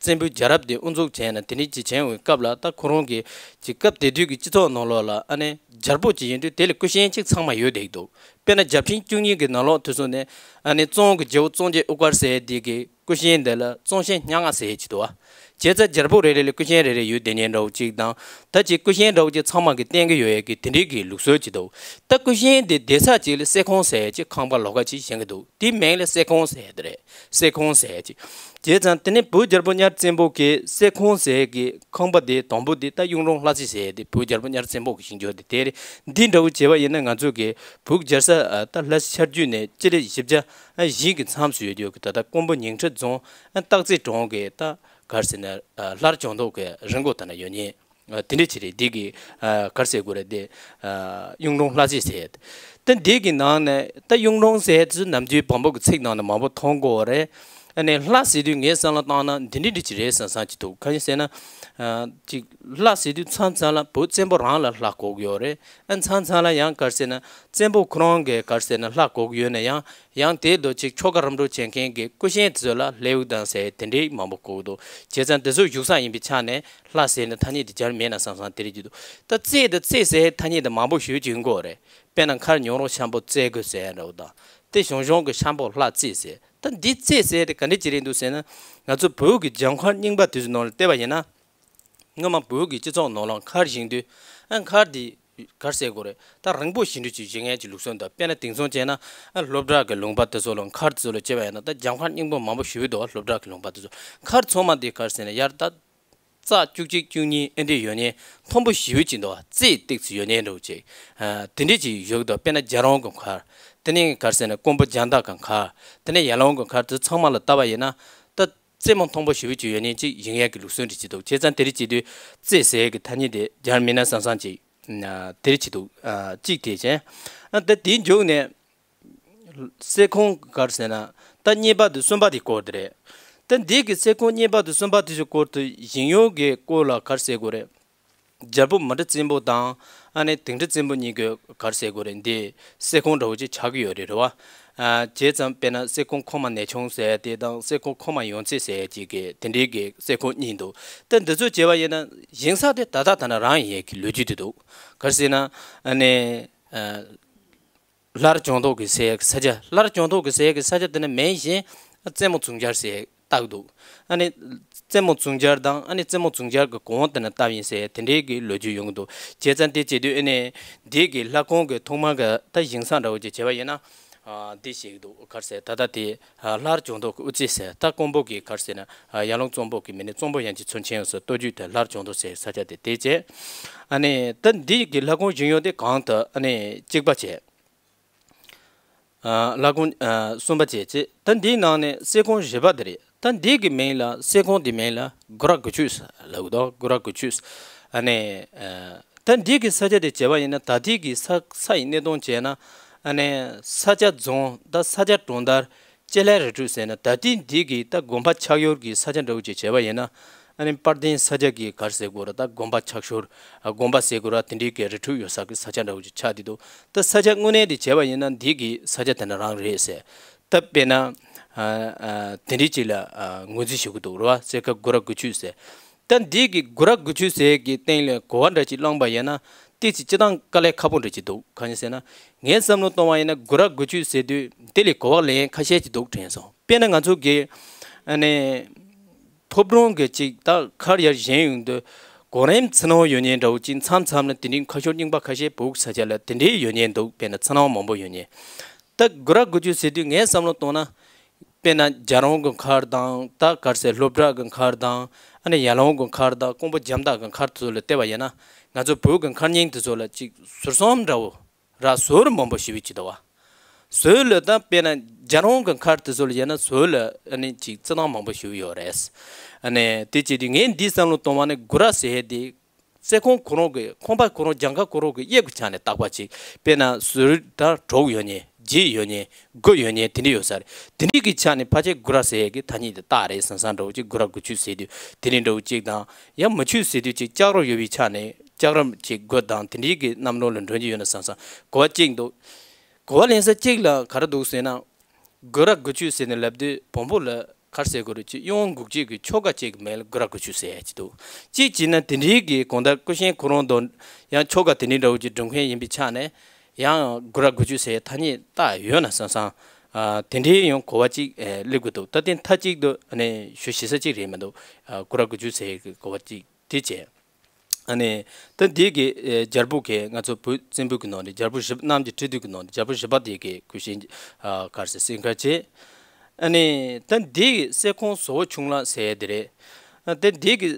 བཙན་པོའི་རྒྱལ་རབས་དེ་དབུ་འཛུགས་བྱས་ན་དེ་འདྲ་ཅིག་བྱས་པའི་སྐབས་ལ་ད་ཁོ་རང་གི་ཅིག་སྐབས་དེ་དུས་ཀྱི་སྤྱི་ཚོགས་ནང་ལོགས་ལ་ཨ་ནི་རྒྱལ་པོ་ཅིག་ཡིན་དུས་དེ་ལ་སྐུ་ཞབས་ཅིག་ཚང་མ་ཡོད་བསྡད་ཀྱི་འདུག་དཔེར་ན་རྒྱལ་ཕྲན་བཅུ་གཉིས་ཀྱི་ནང་ལོགས་དེ་ཚོ་ནས་ཨ་ནི་གཙང་གི་རྒྱལ་པོ་གཙང་རྒྱལ་དབུ་དཀར་ཟེར་དེ་གི་སྐུ་ཞབས་འདི་ལ་གཙང་ཞབས་སྙན་ངག་ཟེར་གྱི་འདུག་བ། བྱས་ཙང་རྒྱལ་པོ་རེ་རེ་ལ་སྐུ་ཆེན་རེ་རེ་ཡོད་བསྡད་མཁན་འདྲ་བོ་ཅིག་དང་། ད་ཅིག་སྐུ་ཆེན་འདྲ་བོ་ཅིག་ཚང་མ་གིས་བསྟེན་གྱི་ཡོད་ཡས་ཀྱི་དེ་འདྲའི་གི་ལུགས་སྲོལ་ཅིག་འདུག་ད་སྐུ་ཆེན་དེ་བསྡད་ས་ཅིག་ལ་གསེར་ཁུང་ཟེར་ཡས་ཅིག་ཁང་པ་ལོགས་ཀ་ཅིག་བཞེངས་ཀྱི་འདུག་དེའི་མིང་ལ་གསེར་ཁུང་ཟེར་ཡས་དེ་རེད། གསེར་ཁུང་ཟེར་ཡས་ཅིག་བྱས་ཙང་དེ་ནས་བོད་རྒྱལ་པོ་གཉའ་བཙན་པོ་གི་གསེར་ཁུང་ཟེར་ཡས་ཀྱི་ཁང་པ་དེ་དང་པོ་དེ་ད་གཡུང་དྲུང་ལྷ་རྩེ་ཟེར་ཡས་དེ་བོད་རྒྱལ་པོ་གཉའ་བཙན་པོ་གི་བཞེངས་ཡས་དེ་དེ་རེད། འདི་འདྲ་བོ་བྱས་པ་ཡིན་ན་ང་ཚོ་གི་བོད་རྒྱལ་ས་ད་ལྷ་ས་ཆ་རྒྱུས་ནས་སྤྱི་ལེ་བཞི་བརྒྱ་བཞི་གི་མཚམས་སུ་ཡོད་རྒྱུ་གི་ད་ལྟ་ཀོང་པོ་ཉིང་ཁྲི་རྫོང་སྟག་རྩེ་གྲོང་གི་ད་ག་རེ་ཟེར་ན་ལྷ་རི་ལྗང་མདོག་གི་རི་མགོ་ད་ན་ཡོད་མཁན། དེ་འདྲ་ཅིག་རེད། འདི་གི་ག་རེ་ཟེར་དགོས་རེད། དེ་གཡུང་དྲུང་ལྷ་རྩེ་ཟེར། ད་འདི་གི་ནང་ནས་ད་གཡུང་དྲུང་ཟེར་དེ་ཚོ་ནམ་རྒྱུན་བམ་པོ་གི་ཚིག་ནང་ནས་མང་པོ་མཐོང་གི་ཡོད་རེད། ཨ་ནི་ལྷ་ཟེར་དུས་ངའི་བསམ་བློ་བཏང་ན་འདི་འདྲ་འདྲ་ཅིག་རེད་བསམ་བསམ་ཅིག་འདུག་གང་ཡིན་ཟེར་ན། ཅིག་ལྷ་ཟེར་དུས་མཚམས་མཚམས་ལ་བོད་བཙན་པོ་རང་ལ་ལྷ་གོ་གི་ཡོད་རེད། ཨ་མཚམས་མཚམས་ལ་ཡང་ག་རེ་ཟེར་ན་བཙན་པོ་ཁོ་རང་གི་ག་རེ་ཟེར་ན་ལྷ་གོ་གི་ཡོད་ན་ཡང་། ཡང་དེའི་ལོ་གཅིག་ཆོ་ག་རིམ་གྲོ་བྱེད་མཁན་གྱི་སྐུ་གཤེན་དེ་ཚོ་ལ་ལེའུ་དང་ཟེར་དེ་འདྲའི་མང་པོ་གོ་འདུག་བྱས་ཙང་དེ་ཚོ་བཞུགས་ས་ཡིན་པའི་ཆ་ནས་ལྷ་ཟེར་ནས་ཐ་སྙད་དེ་སྦྱར་མེད་ན་བསམ་བསམ་དེ་རེད་ཀྱི་འདུག་ད་རྩེ་དང་རྩེ་ཟེར་ཐ་སྙད་དེ་མང་པོ་ཞེ་ཅིག་ཡོང་གི་ཡོད་རེད། དཔེར་ན་མཁར་ཉུང་རོང་ཤམ་པོ་རྩེ་དགོས་ཟེར་འདྲ་བོ་དང་། དེ་གཞུང་གཞུང་གི་ཤམ་པོ་ལྷ་རྩེ་ཟེར། ད་འདི་རྩེ་ཟེར་དེ་ག་འདྲ་ཅིག་རེད་འདུག་ཟེར་ན། ང་ཚོ་བོད་ཀྱི་རྒྱབ་མཁར་རྙིང་པ་དེ་ཚོའི་ནང་ལ་བལྟས་པ་ཡིན་ན། སྔོན་མ་བོད་ཀྱི་སྤྱི་ཚོགས་ནང་ལ་མཁར་བཞེངས་དུས། ཨ་མཁར་འདི་ག་རེ་ཟེར་དགོས་རེད། ད་རིང་པོ་ཞེ་དྲག་ཅིག་བཞེངས་ཡས་ཀྱི་ལུགས་སྲོལ་འདུག་དཔེར་ན་དེང་སང་བྱས་ན་ཨ་སློབ་གྲྭ་གི་ལུང་པ་དེ་ཚོ་ལ་མཁར་དེ་ཚོ་ལ་བྱས་པ་ཡིན་ན། ད་རྒྱབ་མཁར་རྙིང་པོ་མང་པོ་ཞེ་པོ་འདུག་སློབ་གྲྭ་གི་ལུང་པ་དེ་ཚོ། མཁར་ཚང་མ་འདི་ག་རེ་ཟེར་ན་ཡར་ད་རྩ་བཅུ་གཅིག་བཅུ་གཉིས་ཨེ་འདྲ་ཡོད་མཁན་མཐོན་པོ་ཞེ་པོ་ཅིག་འདུག་རྩེ་ཏོག་ཙམ་ཡོད་མཁན་འདྲ་བོ་ཅིག་དེ་འདྲ་ཅིག་ཡོད་འདུག་དཔེར་ན་རྒྱལ་རོང་གི་མཁར། དེ་ནས་ག་རེ་ཟེར་ན་ཀོང་པོ་རྒྱ་མདའ་གི་མཁར། དེ་ནས་ཡར་ཀླུང་གི་མཁར་དེ་ཚང་མ་ལ་བལྟས་པ་ཡིན་ན། ད་རྩེ་མོ་མཐོན་པོ་ཞེ་པོ་ཅིག་ཡོད་མཁན་ཅིག་བཞེངས་ཡས་ཀྱི་ལུགས་སྲོལ་འདྲ་ཅིག་འདུག་བྱས་ཙང་དེ་རེད་ཅེས་དུས་རྩེ་ཟེར་ཡས་ཀྱི་ཐ་སྙད་དེ་སྦྱར་མེད་ན་བསམ་བསམ་ཅིག་དེ་རེད་ཅེས་འདུག་གཅིག་དེ་བྱས། ད་དེའི་མཇུག་ནས་གསེར་ཁུང་ག་རེ་ཟེར་ན། ད་གཉིས་པ་དེ་གསུམ་པ་དེ་སྐོར་དེ་རེད། ད་འདི་གི་གསེར་ཁུང་གཉིས་པ་དེ་གསུམ་པ་དེ་ཚོའི་སྐོར་དུ་བཞེངས་ཡོལ་གྱི་སྐོར་ལ་ག་རེ་ཟེར་དགོས་རེད། རྒྱལ་པོ་མུ་ཏིག་བཙན་པོ་དང་ཨ་ནི་དིང་ཁྲི་བཙན་པོ་གཉིས་ཀྱི་ག་རེ་ཟེར་དགོས་རེད། འདི་གསེར་ཁུང་འདྲ་བོ་ཅིག་ཆགས་ཀྱི་ཡོད་རེད། རེད་བ། ཨ་བྱས་ཙང་དཔེར་ན་གསེར་ཁུང་ཁོག་མ་ནས་ཆུང་ཟེར་ཡ་དེ་དང་གསེར་ཁུང་ཁོག་མ་ཡོངས་རྩེ་ཟེར་ཡ་ཅིག་གི་དེ་འདྲའི་གི་གསེར་ཁུང་གཉིས་འདུག་ད་འདི་ཚོ་བྱས་པ་ཡིན་ན་བཞེངས་ས་དེ་ད་ལྟ་ད་ན་རང་ཡིན་ཡ་གི་ལོ་རྒྱུས་དེ་འདུག་ག་རེ་ཟེར་ན་ཨ་ནི་ཨ། ལྷ་རི་ལྗང་མདོག་གི་ཟེར་ཡ་གི་ས་ཆ། ལྷ་རི་ལྗང་མདོག་གི་ཟེར་ཡ་གི་ས་ཆ་དེ་ནི་མིང་གཞན་རྩེ་མོ་ཙུང་རྒྱལ་ཟེར་བཏགས་འདུག་ཨ་ནི་རྩེ་མོ་ཙུང་རྒྱལ་དང་ཨ་ནི་རྩེ་མོ་ཙུང་རྒྱལ་གི་གོང་དེ་ནི་བཏབ་ཡིན་ཟེར་དེ་འདྲའི་གི་ལོ་རྒྱུས་ཡོང་གི་འདུག་བྱས་ཙང་དེ་བྱེད་དུས་ཨ་ནི་འདི་གི་ལྷ་ཁང་གི་ཐོག་མ་གི་ད་བཞེངས་ས་འདྲ་བོ་ཅིག་བྱས་པ་ཡིན་ན། ཨ་འདི་ཞིག་འདུག་ག་རེ་ཟེར་ད་ལྟ་དེ་ལྷ་རི་ལྗང་མདོག་གི་དབུ་རྩེ་ཟེར། ད་ཀོང་པོ་གི་ག་རེ་ཟེར་ན་ཡར་ཀླུང་གཙང་པོ་གི་མི་ནི་གཙང་པོ་ཡན་གྱི་ཚུན་ཆད་ཡོངས་སུ་སྟོད་རྒྱུད་དེ་ལྷ་རི་ལྗང་མདོག་ཟེར་ས་ཆ་དེ་དེ་བྱས། ཨ་ནི་ད་འདི་གི་ལྷ་ཁང་བཞེངས་ཡོལ་དེ་གང་དུ་ཨ་ནི་གཅིག་པ་བྱས། ལྷ་ཁང་གསུམ་པ་བྱས་རྗེས་ད་འདིའི་ནང་ནས་གསེར་ཁང་བཞི་པ་དེ་རེད། ད་འདི་གི་མིང་ལ་གསེར་ཁང་འདི་མིང་ལ་གུ་ར་གུ་ཆུ་ལབ་གི་འདུག་གུ་ར་གུ་ཆུ། ཨ་ནི་ད་འདི་གི་ས་ཆ་དེ་བྱས་པ་ཡིན་ན་ད་ལྟའི་གི་ས་ས་ཡི་གནས་སྟངས་བྱས་ན་ཨ་ནི་ས་སྐྱ་རྫོང་ད་ས་སྐྱ་གྲོང་རྡལ་ལྕེ་ལྷ་རི་ཁྲོད་ཟེར་ན་ད་ལྟའི་འདི་གི་ད་དགོན་པ་ཆགས་ཡོལ་གི་ས་ཆ་འདྲ་བོ་ཅིག་བྱས་པ་ཡིན་ན། ཨ་ནི་དཔལ་ལྡན་ས་སྐྱ་གི་ག་རེ་ཟེར་དགོས་རེད། ད་དགོན་པ་ཆགས་ཞོར་དགོན་པ་ཟེར་དགོས་རེད། དེ་འདྲའི་གི་རི་ཁྲོད་ཡོད་ས་གི་ས་ཆ་འདྲ་བོ་ཅིག་ཆགས་བསྡད་འདུག་ད་ས་ཆ་དངོས་གནས་དེ་བྱས་པ་ཡིན་ན་འདི་གི་ས་ཆ་དེ་འདྲ་རང་རེད་ཟེར། ད་དཔེར་ན་དེ་འདྲའི་ཅིག་ལ་ངོས་འཛིན་ཞུ་གི་འདུག་རེད་བ། གསེར་ཁ་གུ་ར་གུ་ཆུ་ཟེར། ད་འདི་གི་གུ་ར་གུ་ཆུ་ཟེར་གི་སྟེང་ལ་གོ་བ་འདྲ་ཅིག་བླངས་པ་ཡིན་ན་ཏོག་ཙམ་སྤྱིར་བཏང་དཀའ་ལས་ཁག་པོ་འདྲ་ཅིག་འདུག་གང་ཡིན་ཟེར་ན་ངའི་བསམ་བློ་གཏོང་བ་ཡིན་ན་གུ་ར་གུ་ཆུ་ཟེར་དུས་དེ་ལས་གོ་བ་ལེན་ཁ་ཤས་ཅིག་འདུག་དྲན་སོང་། དཔེར་ན་ང་ཚོ་གི་ཨ་ནི། ཕོ་བྲང་གི་ཅིག་ད་མཁར་ཡར་བཞེངས་ཡོང་དུས་གོང་རིམ་ཚུར་སྣང་ཡོད་མཁན་འདྲ་བོ་ཅིག་མཚམས་མཚམས་ལ་དེ་འདྲའི་ཁ་ཤོར་རྙིང་པ་ཁ་ཤས་བོད་ས་ཆ་ལ་དེ་འདྲའི་ཡོད་མཁན་འདུག་དཔེར་ན་ཚུར་སྣང་མང་པོ་ཡོད་མཁན། ད་གུ་ར་གུ་ཆུ་ཟེར་དུས་ངའི་བསམ་བློ་གཏོང་ན། དཔེར་ན་རྒྱལ་རོང་གི་མཁར་དང་ད་ག་རེ་ཟེར་སློབ་གྲྭ་གི་མཁར་དང་ཨ་ནི་ཡར་ཀླུང་གི་མཁར་དང་ཀོང་པོ་རྒྱ་མདའ་གི་མཁར་དེ་ཚོ་ལ་བལྟས་པ་ཡིན་ན་ང་ཚོ་བོད་ཀྱི་མཁར་རྙིང་དེ་ཚོ་ལ་ཅིག་ཟུར་གསུམ་འདྲ་བོ། ར་ཟུར་མང་པོ་ཞེ་པོ་ཅིག་འདུག་བ། ཟུར་ལ་ད་དཔེར་ན་རྒྱལ་རོང་གི་མཁར་དེ་ཚོ་ལ་ཡིན་ན་ཟུར་ལ་ཨ་ནི་ཅིག་རྩི་ཐང་མང་པོ་ཞེ་པོ་ཡོད་རེད། ཨ་ནི་དེ་བྱས་དུས་ངས་འདི་བསམ་བློ་གཏོང་བ་ནི་གུ་ར་ཟེར་དེ་གསེར་ཁུང་ཁོ་རང་གི་ཁང་པ་ཁོ་རང་གྱངས་ཁ་ཁོ་རང་གི་དབྱིབས་ཀྱི་ཆ་ནས་བཏགས་པ་ཅིག་དཔེར་ན་ཟུར་ད་དྲུག་ཡོད་ནི་བརྒྱད་ཡོད་ནི་དགུ་ཡོད་ནི་དེ་འདྲ་ཡོད་ས་རེད། དེ་འདྲའི་གི་ཆ་ནས་ཕལ་ཆེར་གུ་ར་ཟེར་གི་ཐ་སྙད་དེ་བཏགས་རེད་བསམ་བསམ་འདྲ་བོ་ཅིག་གུ་ར་གུ་ཆུ་ཟེར་དུས་དེ་འདྲ་འདྲ་བོ་ཅིག་དང་ཡང་མུ་ཆུ་ཟེར་དུས་ཅིག་ལྕགས་རི་ཡོད་པའི་ཆ་ནས། ལྕགས་རི་ཅིག་དགུ་དང་དེ་འདྲའི་གི་གནམ་ལོ་ལ་འགྲོ་རྒྱུ་ཡོད་ན་བསམ་བསམ་གོ་བ་གཅིག་འདུག་གོ་བ་ལེན་ས་གཅིག་ལ་ག་རེ་འདུག་ཟེར་ན། གུ་ར་གུ་ཆུ་ཟེར་ནས་ལབ་དུས་བོན་པོ་ལ་ག་རེ་ཟེར་དགོས་རེད། ཅིག་གཡུ་འགུགས་བྱེད་ཀྱི་ཆོ་ག་ཅིག་གི་མིང་ལ་གུ་ར་གུ་ཆུ་ཟེར་ཡ་ཅིག་འདུག་གཅིག་བྱས་ན་དེ་འདྲའི་གི་གང་ལྟར་སྐུ་གཤེན་ཁོ་རང་དང་ཡང་ཆོ་ག་དེ་འདྲའི་འདྲ་བོ་ཅིག་སྒྲུབ་མཁན་ཡིན་པའི་ཆ་ནས་ཡང་གུ་ར་གུ་ཆུ་ཟེར་ཐ་སྙད་བཏགས་ཡོད་ན་བསམ་བསམ་ ཨ་དེ་འདྲའི་ཡང་གོ་བ་གཅིག་ཨེ་སླེབས་ཀྱི་འདུག་ད་ཐེངས་མཐའ་གཅིག་ཏུ་ཨ་ནི་ཞུ་ཤེས་ས་གཅིག་རེད་མི་འདུག་ཨ་སྐོར་ར་དགུ་བཅུ་ཟེར་གི་གོ་བ་གཅིག་དེ་བྱས། ཨ་ནི་ད་འདི་གི་ཨེ་རྒྱལ་པོ་གི་ང་ཚོ་བོད་བཙན་པོ་གི་ནང་ནས་རྒྱལ་པོ་བཞི་པ་གནམ་གྱི་ཁྲི་འདུས་ཀྱི་ནང་ནས་རྒྱལ་པོ་བཞི་པ་དེ་གི་གུས་ཤིང་ཨ་གར་སེ་སེང་ག་བྱས། ཨ་ནི་ད་འདི་གི་སྲས་ཁོང་ཟོ་བོ་ཆུང་ལགས་ཟེར་ཡ་དེ་རེད། ཨ་ད་འདི་གི་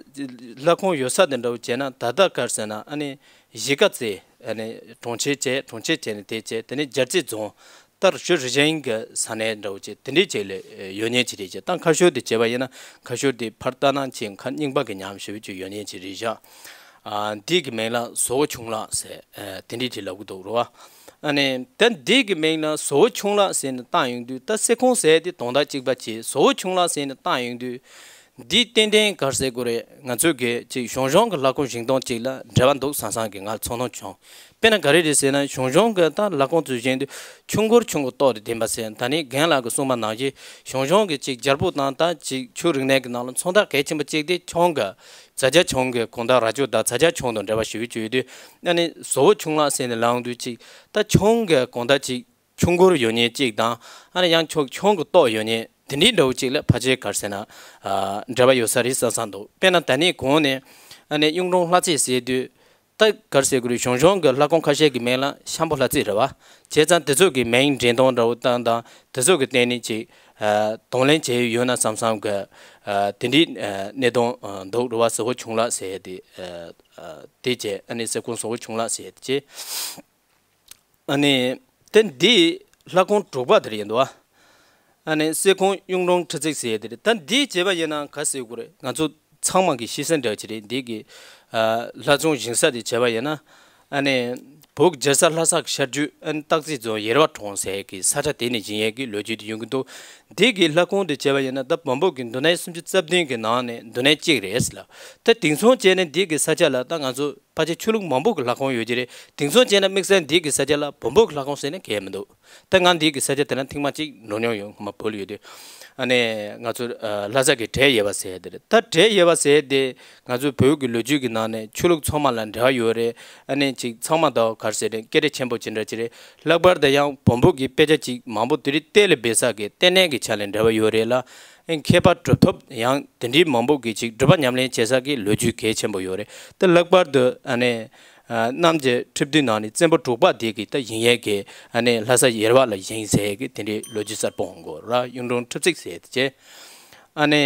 ལྷ་ཁང་ཡོད་ས་དེ་འདྲ་བོ་བྱས་ན་ད་ལྟ་གར་སེ་ན་ཨ་ནི་གཞིས་ཀ་རྩེ་ཨ་ནི་གྲོང་ཁྱེར་བྱས་གྲོང་ཁྱེར་བྱས་ནས་དེ་བྱས་དེ་ནས་རྒྱལ་རྩེ་རྫོང་། ལྟར་ཞུ་རི་ཞན་གྱི་ས་གནས་འདྲ་བོ་ཅིག་དེ་འདྲའི་ཅིག་ལ་ཡོད་མཁན་ཅིག་རེད་ཅེས། ད་ཁ་ཤོར་དེ་བྱས་པ་ཡིན་ན་ཁ་ཤོར་དེ་ཕར་ལྟ་ན་ཅིག་ཁ་རྙིང་པ་གི་ཉམས་ཞེ་པོ་ཅིག་ཡོད་མཁན་ཅིག་རེད་བཞག་ཨ་འདི་གི་མིང་ལ་ཟོ་བོ་ཆུང་ལགས་ཟེར་ཨ་དེ་འདྲའི་ཅིག་ལབ་གི་འདུག་རེད་བ། ཨ་ནི་ད་འདི་གི་མིང་ལ་ཟོ་བོ་ཆུང་ལགས་ཟེར་ནས་བཏགས་ཡོང་དུས་ད་སྲས་ཁོང་ཟེར་དེ་དོན་དག་གཅིག་པ་བྱས་ཟོ་བོ་ཆུང་ལགས་ཟེར་ནས་བཏགས་ཡོང་དུས། འདི་ཏན་ཏན་ག་རེ་ཟེར་དགོས་རེད། ང་ཚོའི་གི་ཅིག་གཞུང་གཞུང་གི་ལྷ་ཁང་བཞེངས་སྟངས་ཅིག་ལ་འབྲེལ་བ་འདུག་བསམ་བསམ་གི་ང་ཚོར་སྣང་བྱུང་། དཔེར་ན་ག་རེ་རེད་ཟེར་ན་གཞུང་གཞུང་གི་ད་ལྷ་ཁང་ཚོ་བཞེངས་དུས་ཆུ་མགོར་ཆུ་མགོ་ཏོག་དེ་ལྡན་པ་ཟེར། ད་ནི་རྒན་ལགས་ཀྱིས་གསུངས་པ་ནང་བཞིན་གཞུང་གཞུང་གི་ཅིག་རྒྱལ་པོ་དང་ད་ཅིག་ཆོས་རིག་གནས་ཀྱི་ནང་ལ་མཚོན་རྟགས་གལ་ཆེན་པོ་གཅིག་དེ་ཆང་གི་ཛ་བྱ་ཆང་གི་གོང་ད་རྭ་ཅོ་དང་ཛ་བྱ་ཆང་དང་འབྲེལ་བ་ཞེ་པོ་ཅིག་ཡོད་དུས། ཨ་ནི་ཟོ་བོ་ཆུང་ལགས་ཟེར་ནས་ལབ་ཡོང་དུས་ཅིག་ད་ཆང་གི་གོང་ད་ཅིག་ཆུ་མགོར་ཡོད་མཁན་གཅིག་དང་། ཨ་ནི་ཡང་ཆོག་ཆང་གི་ཏོག་ཡོད་མཁན་དེ་འདྲའི་འདྲ་བོ་གཅིག་ལ་ཕལ་ཆེར་ག་རེ་ཟེར་ན། ཨ་འབྲེལ་བ་ཡོད་ས་རེད་བསམ་བསམ་འདུག་དཔེར་ན་ད་ནི་གོང་ནས་ཨ་ནི་གཡུང་དྲུང་ལྷ་རྩེ་ཟེར་དུས། ད་ག་རེ་ཟེར་དགོས་རེད། གཞུང་གཞུང་གི་ལྷ་ཁང་ཁ་ཤས་ཀྱི་མིང་ལ་ཤམ་བྷོ་ལྷ་རྩེ་རེད་བ། བྱས་ཙང་དེ་ཚོ་གི་མིང་འདྲེན་སྟངས་འདྲ་བོ་བཏང་དང་དེ་ཚོ་གི་སྟེང་ནས་ཅིག་ཨ་གདོང་ལེན་བྱས་ཡོད་ན་བསམ་བསམ་གི་ཨ་དེ་འདྲའི་ཨ་གནས་སྟངས་ཨ་འདུག་རེད་བ། ཟོ་བོ་ཆུང་ལགས་ཟེར་དེ་ཨ་ཨ་དེ་བྱས། ཨ་ནི་སྲས་ཁོང་ཟོ་བོ་ཆུང་ལགས་ཟེར་དེ་བྱས། ཨ་ནི་དེ་འདི་ལྷ་ཁང་དྲུག་པ་དེ་རེད་འདུག་ཨ་ནི་སྲས་ཁང་གཡུང་དྲུང་ཁྲི་བརྩེགས་ཟེར་ཡ་དེ་རེད། ད་འདི་བྱས་པ་ཡིན་ན་ག་ཟེར་དགོས་རེད། ང་ཚོ་ཚང་མ་གི་ཤེས་གསལ་འདྲ་ཅིག་རེད། འདི་གི་ཨ་ལྷ་ཚོང་བཞེངས་ས་དེ་བྱས་པ་ཡིན་ན་ཨ་ནི་བོད་རྒྱལ་ས་ལྷ་ས་གི་ཤར་རྒྱུད་ཨ་ནི་སྟག་རྩེ་རྫོང་ཡེར་བ་གྲོང་ཟེར་གི་ས་ཆ་དེ་ནས་བཞེངས་ཡས་ཀྱི་ལོ་རྒྱུས་དེ་ཡོང་གི་འདུག་འདི་གི་ལྷ་ཁང་དེ་བྱས་པ་ཡིན་ན་ད་བོན་པོ་གི་མདོ་སྨད་སུམ་ཅུ་རྩ་བདུན་གི་ནང་ནས་མདོ་སྨད་གཅིག་རེད་ཟེར་ལ། ད་དེང་སང་བྱས་ནས་འདི་གི་ས་ཆ་ལ་ད་ང་ཚོ་ཕལ་ཆེར་ཆོས་ལུགས་མང་པོ་གི་ལྷ་ཁང་ཡོད་ཀྱི་རེད། དེང་སང་བྱས་ན་དམིགས་བསལ་འདི་གི་ས་ཆ་ལ་བོན་པོ་གི་ལྷ་ཁང་ཟེར་ན་གལ་མི་འདུག་ད་ང་འདི་གི་ས་ཆ་དེ་ན་ཐེངས་མ་གཅིག་འགྲོ་མྱོང་ཡོད། སྔོན་མ་བོད་ལ་ཡོད་དུས། ཨ་ནི་ང་ཚོ་ཨ་ལྷ་ས་གི་བྲེ་ཡེར་བ་ཟེར་ཡ་དེ་རེད། ད་བྲེ་ཡེར་བ་ཟེར་ཡ་དེ་ང་ཚོའི་བོད་ཀྱི་ལོ་རྒྱུས་ཀྱི་ནང་ནས་ཆོས་ལུགས་ཚང་མ་ལ་འབྲེལ་བ་ཡོད་རེད། ཨ་ནི་ཅིག་ཚང་མ་དང་ག་རེ་ཟེར་རེད། སྐད་གྲགས་ཆེན་པོ་ཅིག་འདྲ་ཅིག་རེད། ལྷག་པར་དུ་ཡང་བོན་པོ་གི་དཔེ་ཆ་ཅིག་མང་པོ་དེ་རིང་གཏེར་ལ་སྦས་ས་གི་ལྟེ་གནས་ཀྱི་ཆ་ནས་འབྲེལ་བ་ཡོད་རེད་ལ། མཁས་པ་གྲུབ་ཐོབ་ཡང་དེ་འདྲའི་མང་པོ་གིས་ཅིག་སྒྲུབ་པ་ཉམས་ལེན་བྱེད་ས་གི་ལོ་རྒྱུས་གལ་ཆེན་པོ་ཡོད་རེད། དེ་ལྷག་པར་དུ་ཨ་ནི་ཨ་གནམ་གྱི་ཁྲི་བདུན་ནང་ནས་བཙན་པོ་དྲུག་པ་དེ་གི་ད་བཞེངས་ཡས་གི་ཨ་ནི་ལྷ་ས་ཡེར་བ་ལ་བཞེངས་ཟེར་གི་དེ་འདྲའི་ལོ་རྒྱུས་གསལ་པོ་ཡོང་གི་རེད། གཡུང་དྲུང་ཁྲི་བརྩེགས་ཟེར་དེ་བྱས། ཨ་ནི་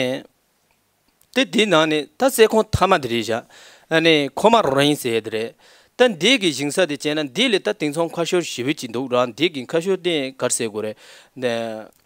དེ་དེའི་ནང་ནས་ད་སྲས་ཁང་མཐའ་མ་དེ་རེད་བཞག་ཨ་ནི་ཁོ་མ་རོ་རིང་ཟེར་དེ་རེད། ད་འདི་གི་བཞེངས་ས་དེ་བྱས་ན་འདི་ལས་ད་དེང་སང་ཁ་ཤོར་ཞེ་པོ་ཅིག་འདུག་ར། འདི་གི་ཁ་ཤོར་དེ་ག་རེ་ཟེར་དགོས་རེད།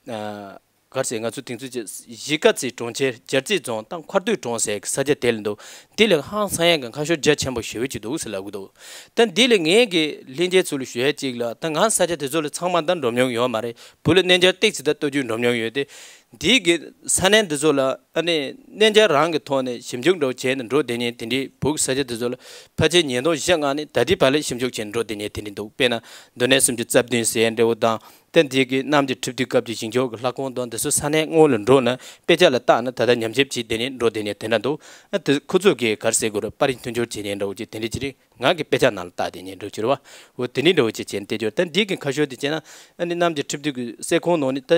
ཨ། ག་རེ་ཟེར། ང་ཚོ་དེང་ཚོ་གཞིས་ཀ་རྩེ་གྲོང་ཁྱེར་རྒྱལ་རྩེ་རྫོང་དང་མཁར་སྟོད་གྲོང་ཟེར་གྱི་ས་ཆ་དེ་ལ་འདུག་འདི་ལས་ཧང་སང་ཡས་ཀྱི་ཁ་ཤོར་རྒྱ་ཆེན་པོ་ཞེ་པོ་ཅིག་འདུག་ཟེར་ལབ་གི་འདུག་ད་འདི་ལས་ངས་ཀྱི་ལྷན་རྒྱས་ཚོ་ལ་ཞུ་ཡས་གཅིག་ལ། ད་ང་ས་ཆ་དེ་ཚོ་ལ་ཚང་མ་ད་འགྲོ་མྱོང་ཡོད་མ་རེད། བོད་ལ་གནས་མཇལ་ཏོག་ཙམ་ད་གཏོད་རྒྱུ་འགྲོ་མྱོང་ཡོད་དེ། འདི་གི་ས་གནས་འདི་ཚོ་ལ་ཨ་ནི་གནས་མཇལ་རང་གི་ཐོག་ནས་ཞིབ་འཇུག་འདྲ་བོ་བྱས་ནས་འགྲོ་བསྡད་མཁན་དེ་འདྲའི་བོད་ཀྱི་ས་ཆ་དེ་ཚོ་ལ་ཕལ་ཆེར་ཉིས་སྟོང་བཞི་ལྔ་ནས་ད་ལྟའི་བར་ལ་ཞིབ་འཇུག་བྱས་ནས་འགྲོ་བསྡད་མཁན་དེ་འདྲ་འདུག་དཔེར་ན་མདོ་སྨད་སུམ་ཅུ་རྩ་བདུན་ཟེར་ཡས་འདྲ་བོ་དང་། ད་འདི་གི་གནམ་གྱི་ཁྲི་བདུན་སྐབས་ཀྱི་བཞེངས་ཆོག་གི་ལྷ་ཁང་དང་འདི་ཚོ་ས་གནས་སྔོན་ལ་འགྲོ་ན་དཔེ་ཆ་ལ་བལྟས་ན་ད་ལྟ་ཉམས་ཞིབ་བྱས་བསྡད་ནས་འགྲོ་བསྡད་མཁན་དེ་འདྲ་འདུག་ཨ་དེ་ཁོ་ཚོ་གིས་ག་རེ་ཟེར་དགོས་རེད། པར་རིས་མཐུན་སྦྱོར་བྱེད་མཁན་འདྲ་བོ་ཅིག་དེ་འདྲ་ཅིག་རེད། ང་གི་དཔེ་ཆ་ནང་ལ་བལྟས་བསྡད་མཁན་འདྲ་བོ་ཅིག་རེད་བ། འོ་དེ་འདྲ་འདྲ་བོ་ཅིག་བྱས་ནས་བལྟས་ཆོག་ད་འདི་གི་ཁ་ཤོར་དེ་བྱས་ན་ཨ་ནི་གནམ་གྱི་ཁྲི་བདུན་གྱི་སྲས་ཁང་ནང་ནས་ད་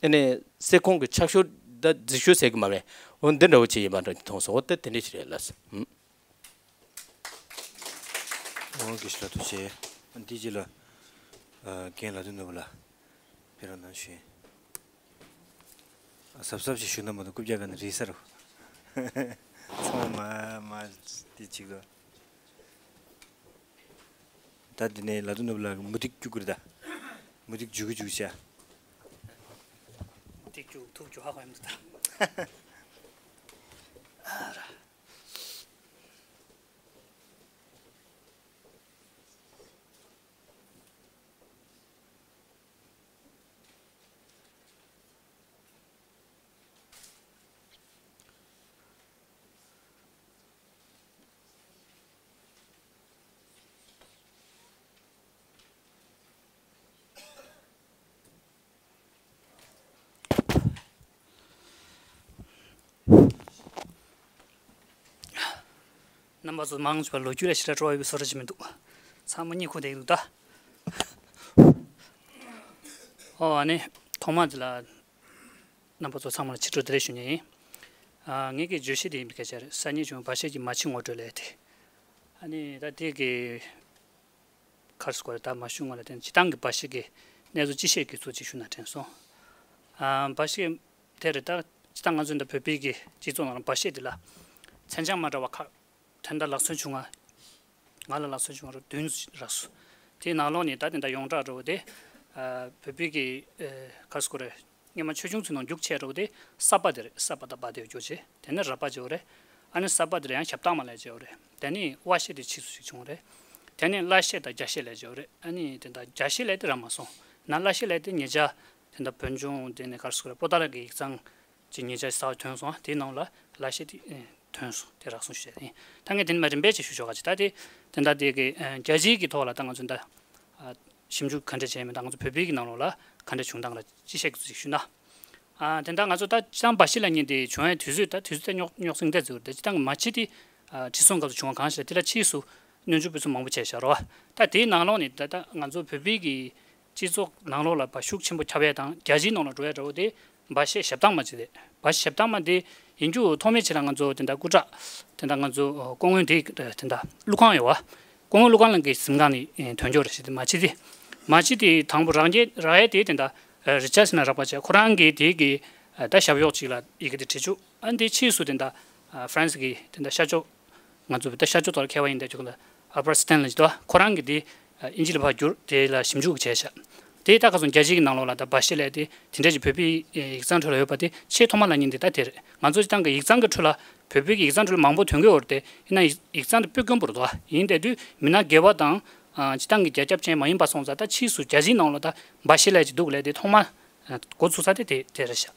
ཨ་ནི་སྲས་ཁང་གི་ཕྱག་ཤོར་ད་རྫིག་ཤོར་ཟེར་གི་མ་རེད། འོ་འདི་འདྲ་བོ་ཅིག་ཡིན་པ་འདྲ་མཐོང་སོང་། འོ་ད་དེ་འདྲ་ཞིག་རེད་ལགས་སོ། ཨུམ། འོ་དགེ་བཤེས་ལགས་ཐུགས་རྗེ་ཆེ། འདི་རྗེས་ལ་ཨ་རྒན་ལ་དོན་ནོར་བུ་ལགས་ཕེབས་རོགས་གནང་ཞུ་ཡིན། ཨ་གཟབ་གཟབ་ཅིག་ཞུ་ན་མ་གཏོགས་རྐུབ་བཀྱག་ག་ནས་རིལ་ས་རུ། ཚང་མ་མ་དེ་གཅིག་ལ། ད་འདི་ནས་ལ་དོན་ནོར་བུ་ལགས་མུ་ཏིག་སྐྱུག་གི་རེད་ད། མུ་ཏིག་རྒྱུག་གི་རྒྱུག་བྱ། ཏིག་རྒྱུག་ཐུག་རྒྱུག་ཧ་གོ་ཡ་མི་འདུག་ད། རྣམ་པ་ཚོ་མང་ཆེ་བ་ལོ་རྒྱུས་ལ་ཞེ་དྲག་སྤྲོ་བ་ཡོད་པའི་བཟོ་འདྲ་ཅིག་མི་འདུག་ཚང་མ་གཉིད་ཁུག་བསྡད་ཀྱི་འདུག་ད། ཨོ་ཨ་ནི། ཐོག་མ་དེ་ལ་རྣམ་པ་ཚོ་ཚང་མ་ལ་ཕྱི་དྲོ་བདེ་ལེགས་ཞུ་ཉན་ཡིན། ཨ། ངེད་ཀྱི་བརྗོད་གཞི་དེ་ཡིན་པའི་སྐད་ཆ་རེད། གསར་རྙིང་བྱུང་བའི་སྦ་བཤད་ཀྱི་མ་ཕྱི་ངོ་སྤྲོད་ལས་དེ། ཨ་ནི་ད་དེ་གི་ག་རེ་ཟེར་དགོས་རེད། ད་མ་ཞུ་སྔོན་ལ་དེ་སྤྱིར་བཏང་གི་སྦ་བཤད་ཀྱི་གནས་ཚུལ་སྤྱི་བཤད་ཀྱི་ཚུལ་ཅིག་ཞུ་ན་དྲན་སོང་། ཨ། སྦ་བཤད་དེ་རེད། ད་སྤྱིར་བཏང་ང་ཚོ་འདི་བོད་པའི་གི་སྤྱི་ཚོགས་ནང་ལ་སྦ་བཤད་འདི་ལ་མཚན་བྱང་མ་འདྲ་བ་ཁག་དོན་དག་ལག་སོན་བྱུང་ང་། ང་ལ་ལག་སོན་བྱུང་བ་རུ་བདུན་རག་སོང་། དེའི་ནང་ལོགས་ནས་ད་དེ་འདྲ་ཡོངས་གྲགས་འགྲོ་བ་དེ། ཨ། བོད་པའི་གི་ཨ། ག་རེ་ཟེར་དགོས་རེད། སྔོན་མ་ཆོས་འབྱུང་ཚོའི་ནང་རྒྱུགས་ཆེ་འགྲོ་བ་དེ་ས་པ་དེ་རེད། ས་པ་དང་པ་དེ་རྒྱུགས་ཆེ། དེ་ནས་ར་པ་བྱེད་བ་རེད། ཨ་ནི་ས་པ་དེ་ལ་ཡང་ཞབས་བཏང་མ་ལས་བྱེད་བ་རེད། དེ་ནས་དབའ་བཤད་དེ་ཕྱིས་སུ་ཞིག་བྱུང་བ་རེད། དེ་ནས་བླ་བཤད་དང་རྒྱ་བཤད་ལས་བྱེད་བ་རེད། ཨ་ནི་དེ་འདྲ་རྒྱ་བཤད་ལས་དེ་རག་མ་སོང་། ན་བླ་བཤད་ལས་དེ་ཉེ་ཆར་དེ་འདྲ་བོད་ལྗོངས་དེ་ནས་ག་རེ་ཟེར་དགོས་རེད། པོ་ཏཱ་ལ་གི་ཡིག་ཚང་ཅིག་ཉེ་ཆར་གསར་བ་ཐོན་སོང་། དེའི་ནང་ལ་བླ་བཤད་དེ་ཐོན་སོང་། དེ་རག་སོང་ཞུ་ཡ་ཡིན། ད་ངས་དེ་ནས་མར་རིམ་པས་ཅིག་ཞུ་ཆོག་ག་ཅིག་ད་དེ་དེ་འདྲ་དེ་གི་རྒྱལ་སྤྱིའི་གི་ཐོག་ལ་ད་ང་ཚོ་འདྲ་ཞིབ་འཇུག་ག་འདྲ་བྱས་མིན། ད་ང་ཚོ་བོད་པའི་གི་ནང་ལོགས་ལ་ག་འདྲ་བྱུང་སྟངས་ལ་སྤྱི་བཤད་ཀྱི་ཚུལ་ཞིག་ཞུ་ན། ཨ། དེ་འདྲ་ང་ཚོ་ད་སྤྱིར་བཏང་སྦ་བཤད་ལབ་མཁན་དེ་བྱུང་བའི་དུས་ཚོད་ད་དུས་ཚོད་ད་རྙོག་རྙོག་ཟིང་འདྲ་ཟེར་བ་རེད། སྤྱིར་བཏང་མ་ཕྱི་དེ། ཨ། ཁྲི་སྲོང་ལྡེ་བཙན་བྱུང་བ་གང་ཞིག་ལ་དེ་ལ་ཕྱིས་སུ་སྣོན་ཆུང་ཕུན་སུམ་མང་པོ་བྱས་བཞག་རོ། ད་དེའི་ནང་ལོགས་ནས་ད་ད་ང་ཚོ་བོད་པའི་གི་སྤྱི་ཚོགས་ནང་ལོགས་ལ་བ་ཤུགས་ཆེན་པོ་ཁྱབ་ཡས་དང་རྒྱལ་སྤྱིའི་ནང་ལ་འགྲོ་ཡས་འདྲ་བོ་དེ་སྦ་བཤད་ཞབས་བཏང་མ་ཅིག་རེད། སྦ་བཤད་ཞབས་བཏང་མ་དེ་ཡིན་རྒྱུ་ཐོག་མའི་ཆ་ལ་ང་ཚོ་དེ་འདྲ་སྐུ་དྲག་དེ་འདྲ་ང་ཚོ་སྐུ་ངོ་དེ་དེ་འདྲ་ཀླུ་ཁང་ཡོད་བ། སྐུ་ངོ་ཀླུ་ཁང་ལགས་ཀྱི་གཟིམ་ཁང་ནས་ཐོན་ཆོག་རེད་ཞེས་དེ་མ་ཅིག་དེ། མ་ཅིག་དེ་དང་པོ་རང་རྒྱལ་རག་ཡས་དེ་དེ་འདྲ་རི་ཅར་སི་ན་རག་པ་བྱས། ཁོ་རང་གིས་དེ་གི་ད་ཞབས་གཡོག་ཅིག་ལ་ཡི་གེ་དེ་བྲིས་བཅུག་ཨ་ནི་དེ་ཕྱིས་སུ་དེ་འདྲ་ཧྥ་རན་སི་གི་དེ་འདྲ་ཤར་ཕྱོགས། ང་ཚོ་ད་ཤར་ཕྱོགས་ཐོག་ལ་མཁས་པ་ཡིན་བསྡད་ཆོག་ལ་ཨལ་བར་སི་ཏན་ལ་ཇི་ལྟ་བ་ཁོ་རང་གིས་དེ་ཨིན་ཇི་ལ་ཕར་བསྒྱུར། དེ་ལ་ཞིབ་འཇུག་བྱས་ཤག་དེ་ད་ག་སོང་རྒྱལ་སྤྱིའི་ནང་ལོགས་ལ་ད་སྦ་བཤད་ལས་དེ་དེ་འདྲ་ཞིག་བོད་པའི་ཡིག་ཚང་ཁྲོད་ལ་ཡོད་པ་དེ་ཆེས་ཐོག་མ་ལབ་མཁན་དེ་ད་དེ་རེད། ང་ཚོ་སྤྱིར་བཏང་གི་ཡིག་ཚང་གི་ཁྲོད་ལ་བོད་པའི་ཡིག་ཚང་ཁྲོད་ལ་མང་པོ་ཐོན་གྱི་ཡོད་རེད་དེ། ཡིན་ན་ཡིག་ཡིག་ཚང་དེ་དཔེ་དཀོན་པོ་རེད་དོ། ཡིན་དེ་དུས་མི་སྣ་དགེ་བ་དང་སྤྱིར་བཏང་གི་རྒྱ་ཁྱབ་ཅན་མ་ཡིན་པ་སོང་ཙང་ད་ཕྱིས་སུ་རྒྱལ་སྤྱིའི་ནང་ལོགས་ད་སྦ་བཤད་ལས་ཅིག་འདུག་ལས་དེ་ཐོག་མ་འགོ་ཚུགས་ས་དེ་དེ་དེ་རེད་ཤག་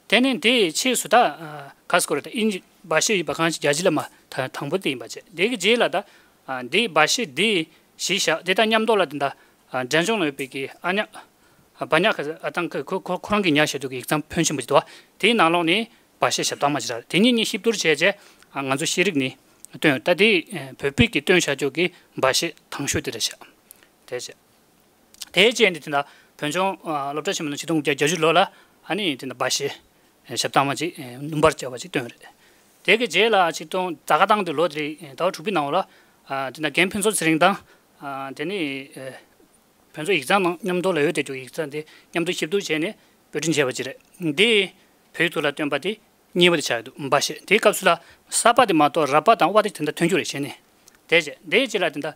དེ་ནས་དེའི་ཕྱིས་སུ་ད་ཨ་ག་རེ་ཟེར་དགོས་རེད། ད་ཨིན་ཇི་སྦ་བཤད་ཡིན་པ་གང་ཞིག་རྒྱལ་སྤྱི་ལ་མ་ད་དང་པོ་དེ་ཡིན་པ་བྱས། དེ་གི་རྗེས་ལ་ད་ཨ་འདིའི་སྦ་བཤད་འདི་གཞི་བཞག་དེ་དང་མཉམ་དུ་ལ་དེ་འདྲ་ཨ་འབྲས་ལྗོངས་ལ་ཡོད་པའི་གི་ཨ་ཉག་ཨ་སྦ་ཉག་ག་ཨ་ཐང་གི་ཁོ་ཁོ་ཁོ་རང་གི་ཉག་བཤད་དུས་ཀྱི་ཡིག་ཚང་ཕོན་ཆེན་པོ་ཞིག་འདུག་བ། དེའི་ནང་ལོགས་ནས་སྦ་བཤད་ཞབས་བཏང་མ་ཅིག་རག་དེ་གཉིས་གཉིས་གཤིབ་བསྡུར་བྱས་རྗེས་ཨ་ང་ཚོ་ཤེས་རིག་ནས་བཏོན། ད་དེ་ཨ་བོད་པའི་གི་བཏོན་བཞག་ཆོག་གི་སྦ་བཤད་དང་ཤོས་དེ་རེད་ཤག་དེ་བྱས། དེའི་རྗེས་ནས་དེ་འདྲ་བོད་ལྗོངས་ཨ་སློབ་གྲྭ་ཆེན་མོ་ནང་ཆིག་སྟོང་དགུ་བརྒྱ་བརྒྱད་ཅུ་ལོ་ལ་ཨ་ནི་དེ་འདྲ་སྦ་བཤད་ཞབས་བཏང་བ་ཅིག་ཨ་སྣུམ་པར་བྱས་པ་ཅིག་བཏོན་རེད། དེ་གི་རྗེས་ལ་ཆིག་སྟོང་ད་ག་བཏང་དུས་ལོ་དེ་རིང་ཟླ་བ་དྲུག་པའི་ནང་ལ་ཨ་དེ་འདྲ་རྒན་ཕུན་ཚོགས་ཚེ་རིང་དང་ཨ་དེ་ནི་ཨ་བོད་ལྗོངས་ཡིག་ཚང་ནང་མཉམ་དུ་ལ་ཡོད་དེ་ཅུ་ཡིག་ཚང་དེ་མཉམ་དུ་གཤིབ་བསྡུར་བྱས་ནས་དཔར་སྐྲུན་བྱས་པ་ཅིག་རེད། འདི་བོད་ཡིག་ཐོག་ལ་བཏོན་པ་དེ་གཉིས་པ་དེ་ཆགས་ཡོད་འདུག་སྦ་བཤད་དེའི་སྐབས་སུ་ལ་ས་པ་དེ་མ་གཏོགས་ར་པ་དང་དབ་དེ་དེ་འདྲ་ཐོན་རྒྱུ་རེད་བྱས་ནས། དེ་རྗེས་དེའི་རྗེས་ལ་དེ་འདྲ་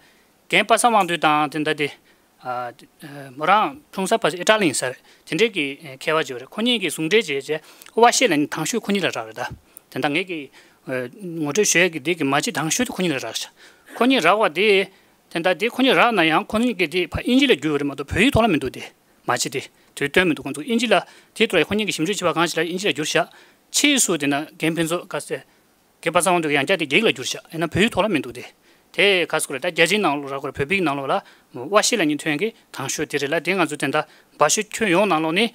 རྒན་པ་སངས་དབང་འདུས་དང་དེ་འདྲ་དེ། ཨ་མོ་རང་འཁྲུངས་ས་ཕ་ཨི་ཊ་ལི་ཡིན་ས་རེད། དེ་འདྲའི་གི་མཁས་པ་ཅིག་ཡོད་རེད། ཁོ་གཉིས་ཀྱིས་ཟུང་འབྲེལ་བྱས་རྗེས་སྦ་བཤད་ལབ་མཁན་དང་ཤོས་ཁོ་གཉིས་ལ་རག་རེད། ད་དེ་འདྲ་ངས་ཀྱི་ངོ་སྤྲོད་ཞུ་ཡས་ཀྱི་དེ་གི་མ་ཕྱི་དང་ཤོས་དེ་ཁོ་གཉིས་ལ་རག་ཤག་ཁོ་གཉིས་རག་པ་དེ་དེ་འདྲ་དེ་ཁོ་གཉིས་རག་ན་ཡང་ཁོ་གཉིས་ཀྱི་དེ་ཕ་ཨིན་ཇི་ལ་བསྒྱུར་བ་རེད་མ་གཏོགས་བོད་ཡིག་ཐོག་ལ་མི་འདུག་དེ་མ་ཕྱི་དེ་དུས་སྟོན་མི་འདུག་ཁོ་ཚོ་ཨིན་ཇི་ལ་དེ་ཐོག་ལ་ཁོ་གཉིས་ཀྱིས་ཞིབ་འཇུག་བྱས་པ་གང་ཞིག་ལ་ཨིན་ཇི་ལ་བསྒྱུར་ཤག་ཕྱིས་སུ་དེ་འདྲ་རྒན་ཕུན་ཚོགས་དཀར་ཟས། རྒན་པ་སངས་དབང་འདུས་ཀྱིས་ཡང་བསྐྱར་དེ་རྒྱ་ཡིག་ལ་བསྒྱུར་ཤག་ཡིན་ན་བོད་ཡིག་ཐོག་ལ་མི་འདུག་སྟེ། དེ་ག་ཟེར་དགོས་རེད། ད་རྒྱལ་སྤྱིའི་ནང་ལོགས་རག་དགོས་རེད། བོད་པའི་ནང་ལོགས་ལ་སྦ་བཤད་ལབ་མཁན་ཐོན་མཁན་དང་ཤོས་དེ་རེད་ལ། དེ་ང་ཚོ་དེ་འདྲ་སྦ་བཤད་ཁྱོན་ཡོངས་ནང་ལོགས་ནས་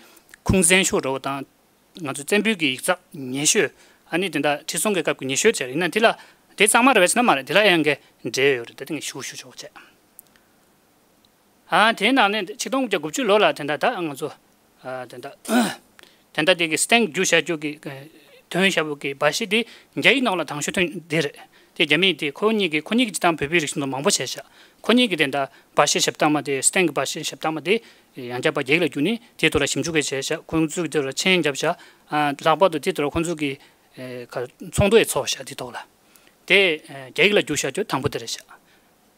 ཁུངས་བཙན་ཤོས་འདྲ་བོ་དང་། ང་ཚོ་བཙན་པོའི་གི་ཡིག་ཚགས་ཉེ་ཤོས། ཨ་ནི་དེ་འདྲ་ཁྲི་སྲོང་གི་སྐབས་ཀྱི་ཉེ་ཤོས་བྱས་རེད། ཡིན་ན་དེ་ལ་དེ་གཙང་མ་རེད་པས་ཟེར་ན་མ་རེད། དེ་ལ་ཡང་གི་འབྲེལ་ཡོད་རེད། ད་དེ་ངས་ཞུ་ཞུ་ཆོག་བྱས། ཨ་དེའི་ནང་ནས་ཆིག་སྟོང་དགུ་བརྒྱ་དགུ་བཅུ་ལོ་ལ་དེ་འདྲ་ད་ང་ཚོ་ཨ་དེ་འདྲ་དེ་འདྲ་དེ་གི་སྟེང་བསྒྱུར་བྱ་རྒྱུ་གི་དོན་ཞབས་པོ་གི་སྦ་བཤད་དེ་རྒྱ་ཡིག་ནང་ལ་དང་ཤོས་ཐོན་དེ་རེད། དེ་རྒྱ་མིས་དེ་ཁོ་གཉིས་ཀྱི་ཁོ་གཉིས་ཀྱི་སྤྱིར་བཏང་བོད་པའི་རིག་གཞུང་དང་མང་པོ་བྱས་ཤག་ཁོ་གཉིས་ཀྱི་དེ་འདྲ་སྦ་བཤད་ཞབས་བཏང་མ་དེ་སྟེང་གི་སྦ་བཤད་ཞབས་བཏང་མ་དེ་ཡང་བསྐྱར་པ་རྒྱ་ཡིག་ལ་བསྒྱུར་ནས་དེའི་ཐོག་ལ་ཞིབ་འཇུག་གི་བྱས་ཤག་ཁོང་ཚོས་དེ་ལ་མཆན་བརྒྱབ་ཤག་ཨ་ལྷག་པར་དུ་དེའི་ཐོག་ལ་ཁོང་ཚོ་གི་ཨེ་ག་ཚོགས་འདུ་ཡང་ཚོགས་ཤག་དེའི་ཐོག་ལ། དེ་ཨེ་རྒྱ་ཡིག་ལ་བསྒྱུར་བཞག་རྒྱུ་དང་པོ་དེ་རེད་ཤག་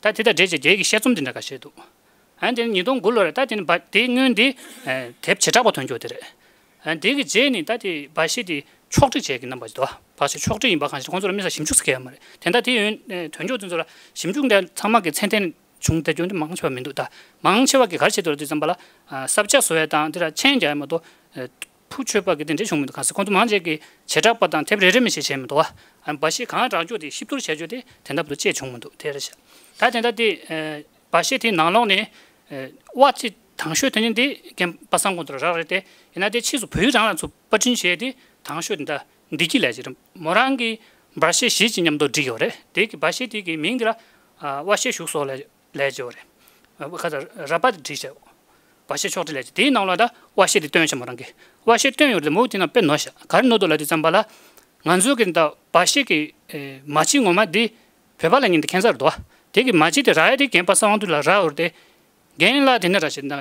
ད་དེ་དང་འབྲེལ་བྱས་རྒྱ་ཡིག་གི་བཤད་རྩོམ་དེ་འདྲ་ཁ་ཤས་འདུག་ཨ་ནི་དེ་ནི་ཉིས་སྟོང་དགུ་ལོ་རེད། ད་དེ་ནི་སྦ་དེའི་སྔོན་དེ་ཨེ་དེབ་བྱེ་བྲག་པ་ཐོན་རྒྱུ་དེ་རེད། ཨ་དེ་གི་རྗེས་ནི་ད་དེ་སྦ་བཤད་དེ་ཕྱོགས་སྒྲིག་བྱས་ཀྱི་རྣམ་པ་ཞིག་འདུག་སྦ་བཤད་ཕྱོགས་སྒྲིག་ཡིན་པ་གང་ཞིག་ཁོང་ཚོ་ལ་དམིགས་བསལ་ཞིབ་འཇུག་ཟེར་མཁན་ཡོད་མ་རེད། དེ་འདྲ་དེ་ཡོད་ཨེ་ཐོན་རྒྱུ་དེ་ཚོ་ལ་ཞིབ་འཇུག་འདི་ཚང་མ་གི་མཚན་ལྡན་བྱུང་བསྡད་རྒྱུ་འདི་མང་ཆེ་བ་མི་འདུག་ད་མང་ཆེ་བ་གི་ག་རེ་བྱེད་འདུག་ལབ་དུས་ཙམ་པ་ལ་ཨ་ས་བཅད་བཟོ་ཡ་དང་དེ་ལ་མཆན་རྒྱག་ཡ་མ་གཏོགས་ཨེ་ཕུ་ཆོད་པ་གི་དེ་འདྲ་བྱུང་མི་འདུག་གང་ཟེར་ཁོང་ཚོ་མང་ཆེ་གི་བྱེ་བྲག་པ་དང་དེབ་རེ་རེ་མི་ཤེས་བྱས་མི་འདུག་ཨ་སྦ་བཤད་གང་རག་རྒྱུ་དེ་ཤིབ་བསྡུར་བྱ་རྒྱུ་དེ་དེ་འདྲ་བོ་ཅིག་བྱུང་མི་འདུག་དེ་རེད་ཤག་ད་དེ་འདྲ་དེ་ཨེ་སྦ་བཤད་དེའི་ནང་ལོགས་ནས་ཨེ་དབའ་ཅིག་དང་ཤོས་དེ་ནི་འདི་རྒན་པ་སངས་དབང་འདུས་རང་རེད་དེ། ཡིན་ན་དེ་ཕྱིས་སུ་བོད་ཡིག་རང་ལ་ཚུར་པར་སྐྲུན་བྱས་ཏེ་དང་ཤོས་དེ་འདྲ་འདི་གི་ལས་བྱེད་རེད། མོ་རང་གིས་སྦ་བཤད་བཞི་ཅིག་མཉམ་དུ་བསྒྲིགས་ཡོད་རེད། དེ་གི་སྦ་བཤད་དེ་གི་མིང་དེ་ལ་ཨ་དབའ་བཤད་བཞུགས་སོགས་ལས་ལས་བྱེད་རེད། ཨ་ཁ་ཚ་ར་པ་དེ་བསྒྲིགས་བྱས། བ་ཤེ་ཕྱོགས་སྒྲིག་ལས་བྱེད་དེའི་ནང་ལ་ད་བ་ཤེ་དེ་བཏོན་ཤག་མོ་རང་གིས། བ་ཤེ་བཏོན་ཡོད་རེད། མོ་དེ་ནང་དཔེ་ནོར་ཤག་ག་རེ་ནོར་འདུག་ལབ་དུས་ཙམ་པ་ལ། ང་ཚོའི་གི་ད་བ་ཤེ་གི་ཨེ་མ་ཕྱི་ངོ་མ་འདི་བོད་པ་ལ་ཉན་དེ་ཁྱད་མཚར་འདུག་དེ་གི་མ་ཕྱི་དེ་རག་ཡ་དེ་རྒན་པ་ས་དབང་དུ་ལ་རག་ཡོད་རེད་དེ། རྒན་ལགས་དེ་ནས་ར་ཞེ་ན་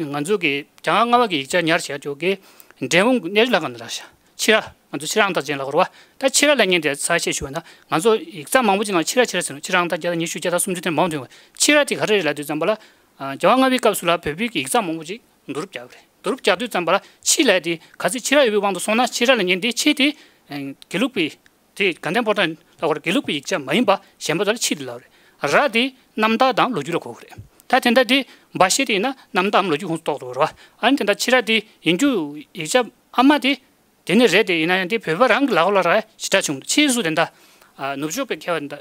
ང་ཚོ་གི་རྒྱ་གར་རྔ་བ་གི་ཡིག་ཆ་ཉར་བྱས་ཆོག་གི་འབྲས་སྤུངས་གནས་ཚུལ་ལ་ག་ནས་ར་ཤག་ཕྱི་ར་ང་ཚོ་ཕྱི་ར་ཨང་རྟགས་ཅན་ལ་གོ་ར་བ། ད་ཕྱི་ར་ལ་ཉན་དེ་ས་བཤད་ཞུ་བ་ན་ང་ཚོ་ཡིག་ཚང་མང་པོ་ཅིག་ནང་ཕྱི་ར་ཕྱི་ར་ཟེར་ནོ། ཕྱི་ར་ཨང་རྟགས་བརྒྱ་དང་ཉི་ཤུ་བརྒྱ་དང་སུམ་ཅུ་དེ་མང་ཐོན་པ། ཕྱི་ར་དེ་ག་རེ་རེད་ལབ་དུས་ཙམ་པ་ལ། རྒྱ་གར་རྔ་བའི་སྐབས་སུ་ལ་བོད་པའི་གི་ཡིག་ཚང་མང་པོ་ཅིག་བསྡུ་རུབ་རྒྱག་པ་རེད། བསྡུ་རུབ་རྒྱག་དུས་ཙམ་པ་ལ་ཕྱི་ལ་དེ་ག་ཚོད་ཕྱི་ར་ཡོད་པའི་དབང་དུ་སོང་ན་ཕྱི་ར་ལ་ཉན་དེ་ཕྱི་དེ་དགེ་ལུགས་པའི། དེ་དགའ་ལྡན་ཕོ་བྲང་ལ་ཁོར་དགེ་ལུགས་པའི་ཡིག་ཆ་མ་ཡིན་པ་གཞན་པ་ཚོ་ལ་ཕྱི་དེ་ལབ་རེད། ར་དེ་རྣམ་ཐར་དང་ལོ་རྒྱུས་ལ་གོ་གི་རེད། ད་དེ་འདྲ་དེ་འབའ་ཞིག་དེ་ཡིན་ན་རྣམ་ཐར་ལོ་རྒྱུས་ཁོངས་སུ་གཏོགས་འགྲོ་གི་རེད་བ། ཨ་ནི་དེ་འདྲ་ཕྱི་ར་དེ་ཡིན་རྒྱུ་ཡིག་ཆ་ཨ་མ་དེ་དེ་ནི་རེད། དེ་ཡིན་ན་ཡང་དེ་བོད་པ་རང་གི་ལག་ལ་རག་ཞེ་དྲག་བྱུང་། ཕྱིས་སུ་དེ་འདྲ་ནུབ་ཕྱོགས་པའི་མཁས་པ་དེ་འདྲ་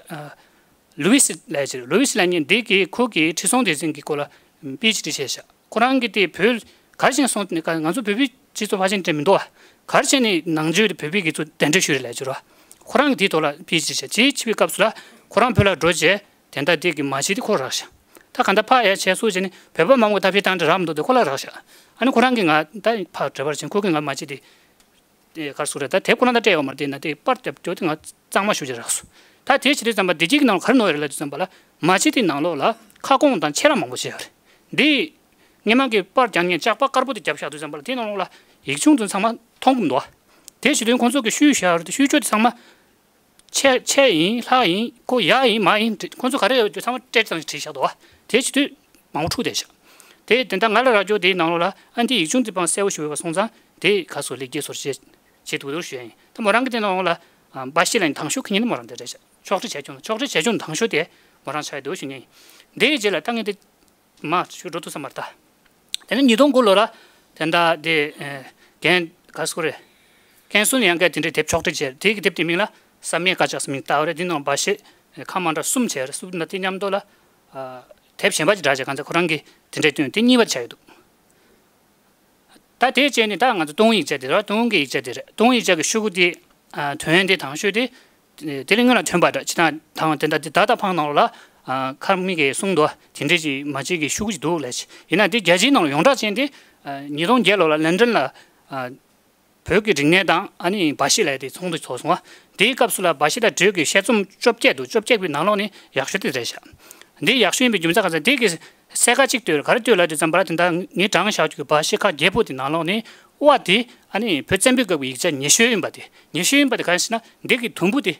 ལུ་ཝི་སི་ལབ་ཡ་ཅིག་རེད། ལུ་ཝི་སི་ལབ་མཁན་འདི་གིས་ཁོ་གིས་ཁྲི་སྲོང་ལྡེ་བཙན་གྱི་སྐོར་ལ་པི་ཨེཆ་ཌི་བྱས་ཤག་ཁོ་རང་གིས་དེ་བོད་ག་རེ་བྱས་ནས་སོང་། ང་ཚོ་བོད་པའི་སྤྱི་ཚོགས་ཕལ་ཆེར་དྲན་མི་འདུག་བ། ག་རེ་བྱས་ནས་ནང་ཆོས་དེ་བོད་པའི་གི་ཚུར་གདན་འདྲེན་ཞུས་རེད་ལབ་ཀྱི་རེད་བ། ཁོ་རང་གིས་དེའི་ཐོག་ལ་པི་ཨེཆ་ཌི་བྱས། དེའི་ཕྱི་པའི་སྐབས་སུ་ལ་ཁོ་རང་བོད་ལ་འགྲོ་བྱས་དེ་འདྲ་དེ་གི་མ་ཕྱི་དེ་ཁོ་རག་ཤག་ད་ག་འདྲ་ཕག་ཡ་བྱས་སུ་བྱས་ནས་བོད་པ་མང་པོ་ད་ཕྱི་བཏང་དེ་རག་མི་འདུག་དེ་ཁོ་ལ་རག་ཤག་ཨ་ནི་ཁོ་རང་གིས་ང་ད་ཕག་འདྲ་པར་བྱས་ཁོ་གིས་ང་མ་ཕྱི་དེ། དེ་གར་སུ་རེད། ད་དེབ་ཁོ་རང་ད་སྤྲད་ཡོད་མ་རེད། དེ་ན་དེ་པར་རྒྱབ་སྐྱོར་དེ་ང་གཙང་མ་ཞུ་རྒྱུ་རག་སོང་། ད་དེ་བྱེད་དུས་ཙམ་པ་བདེ་སྐྱིད་ཀྱི་ནང་ལ་ག་རེ་ནོར་ཡོད་རེད་ལབ་དུས་ཙམ་པ་ལ་མ་ཕྱི་དེའི་ནང་ལོགས་ལ་ཁ་སྐོང་དང་ཆེད་ལས་མང་པོ་བྱས་ཡོད་རེད། འདི་སྔོན་མ་གི་པར་རྒྱག་མཁན་ལྕགས་པ་དཀར་པོ་དེ་རྒྱབ་བཞག་དུས་ཙམ་པ་ལ་དེའི་ནང་ལོགས་ལ་ཡིག་ཆུང་དེ་ཚང་མ་མཐོང་གི་མི་འདུག་བ། དེ་བྱེད་དུས་ཁོང་ཚོ་གི་ཤུལ་བཞག་ཡོད་རེད། དེ་ཤུལ་ཕྱོགས་དེ་ཚང་མ། ཆེ་ཆེ་ཡིན་ལྷག་ཡིན་ཁོ་ཡག་ཡིན་མ་ཡིན་ཁོང་ཚོ་ག་རེ་ཡོད་རྒྱུ་ཚང་མ་སྤྲད་ཙང་བྲིས་བཞག་འདུག་བ། དེ་བྱེད་དུས་མང་པོ་འཁྲུག་བསྡད་ཤག་དེ་དེ་འདྲ་ང་ལ་རག་རྒྱུ་དེའི་ནང་ལོགས་ལ་ཨ་འདི་ཡིག་ཆུང་དེ་སྤང་གསལ་པོ་ཞུ་བས་པ་སོང་ཙང་དེ་ག་སོ་ལེགས་སྐྱེས་སོར་བྱེད་བྱེད་ཐུབ་འདུག་ཞུ་ཡ་ཡིན། ད་མོ་རང་གི་དེ་ནང་ལོགས་ལ་འབའ་ཞིག་ལ་ཡིན་དང་ཤོག་ཁི་ཉིན་མོ་རང་དེ་རེད་ཤག་ཕྱོགས་སྒྲིག་བྱས་བྱུང་། ཕྱོགས་སྒྲིག་བྱས་བྱུང་དང་ཤོག་དེ་མོ་རང་ཆགས་ཡོད་འདུག་ཞུ་ཉན་ཡིན། དེའི་རྗེས་ལ་ད་ངས་དེ། མ་ཞུ་འགྲོ་ཐུབ་ས་མ་རེད་ད། དེ་ནས་ཉིས་སྟོང་དགུ་ལོ་ལ་དེ་འདྲ་དེ་རྒན་ག་སུ་རེད། རྒན་སུན་ཡང་གིས་དེ་འདྲའི་དེབ་ཕྱོགས་སྒྲིག་བྱས། དེ་གི་དེབ་དེ་མིང་ལ་བསམ་ཡས་དཀར་ཆག་ཟེར་མིང་བཏགས་པ་རེད། དེ་ནང་འབའ་ཞིག་ཁག་མང་དྲགས་གསུམ་བྱས་རེད། གསུམ་ན་དེ་མཉམ་དུ་ལ་དེབ་གཞན་པ་ཅིག་འདྲ་བྱས་གང་ཚེ་ཁོ་རང་གིས་དེ་འདྲའི་བཏོན་དེ་གཉིས་པ་ཆགས་ཡོད་འདུག་ད་དེ་བྱས་ནས་ད་ང་ཚོ་ཏུན་ཧོང་ཡིག་ཆ་དེ་རེད། ཏུན་ཧོང་གི་ཡིག་ཆ་དེ་རེད། ཏུན་ཧོང་ཡིག་ཆ་གི་ཤོག་གུ་དེ་ཐོན་དེ་དང་ཤོས་དེ། དེ་ལས་སྔོན་ལ་ཐོན་པ་འདྲ་ཅི་དང་དང་དེ་འདྲ་དེ་ད་ལྟ་ཕང་ནང་ལ་ཁ་མི་གི་གསུང་དུ་དེ་འདྲས་ཀྱི་མ་ཅིག་གི་ཤུགས་ཀྱི་འདུག་ལས་ཡིན་ན་དེ་རྒྱ་ཆེའི་ནང་ལ་ཡོངས་གྲགས་ཅན་དེ་ཉིས་སྟོང་བརྒྱད་ལོ་ལ་ལན་ཀྲན་ལ་བོད་ཀྱི་རིག་གནས་དང་ཨ་ནི་འབའ་ཞིག་ལས་དེ་ཚོགས་འདུ་ཚོགས་སོང་བ། དེའི་སྐབས་སུ་ལ་འབའ་ཞིག་དང་འབྲེལ་གྱི་དཔྱད་རྩོམ་བཅོ་བརྒྱད་འདུག་བཅོ་བརྒྱད་པའི་ནང་ལོགས་ནས་ཡག་ཤོས་དེ་རེད་ཤག་འདི་ཡག་ཤོས་ཡིན་པའི་རྒྱུ་མཚན་ག་ཚ་དེ་གི་གསལ་ཁ་གཅིག་ལྟོས། ག་རེ་ལྟོས་ལབ་དུས་ཙམ་པ་ལ་དེ་འདྲ་ངས་དྲངས་བཞག་རྒྱུ་གི་འབའ་ཞིག་ཁག་བརྒྱད་པོ་དེ་ནང་ལོགས་ནས་དབའ་དེ་ཨ་ནི་བོད་བཙན་པོའི་སྐབས་ཀྱི་ཡིག་ཆ་ཉེ་ཤོས་ཡིན་པ་དེ། ཉེ་ཤོས་ཡིན་པ་དེ་ག་རེ་ཟེར་ན་འདི་གི་དུམ་བུ་དེ་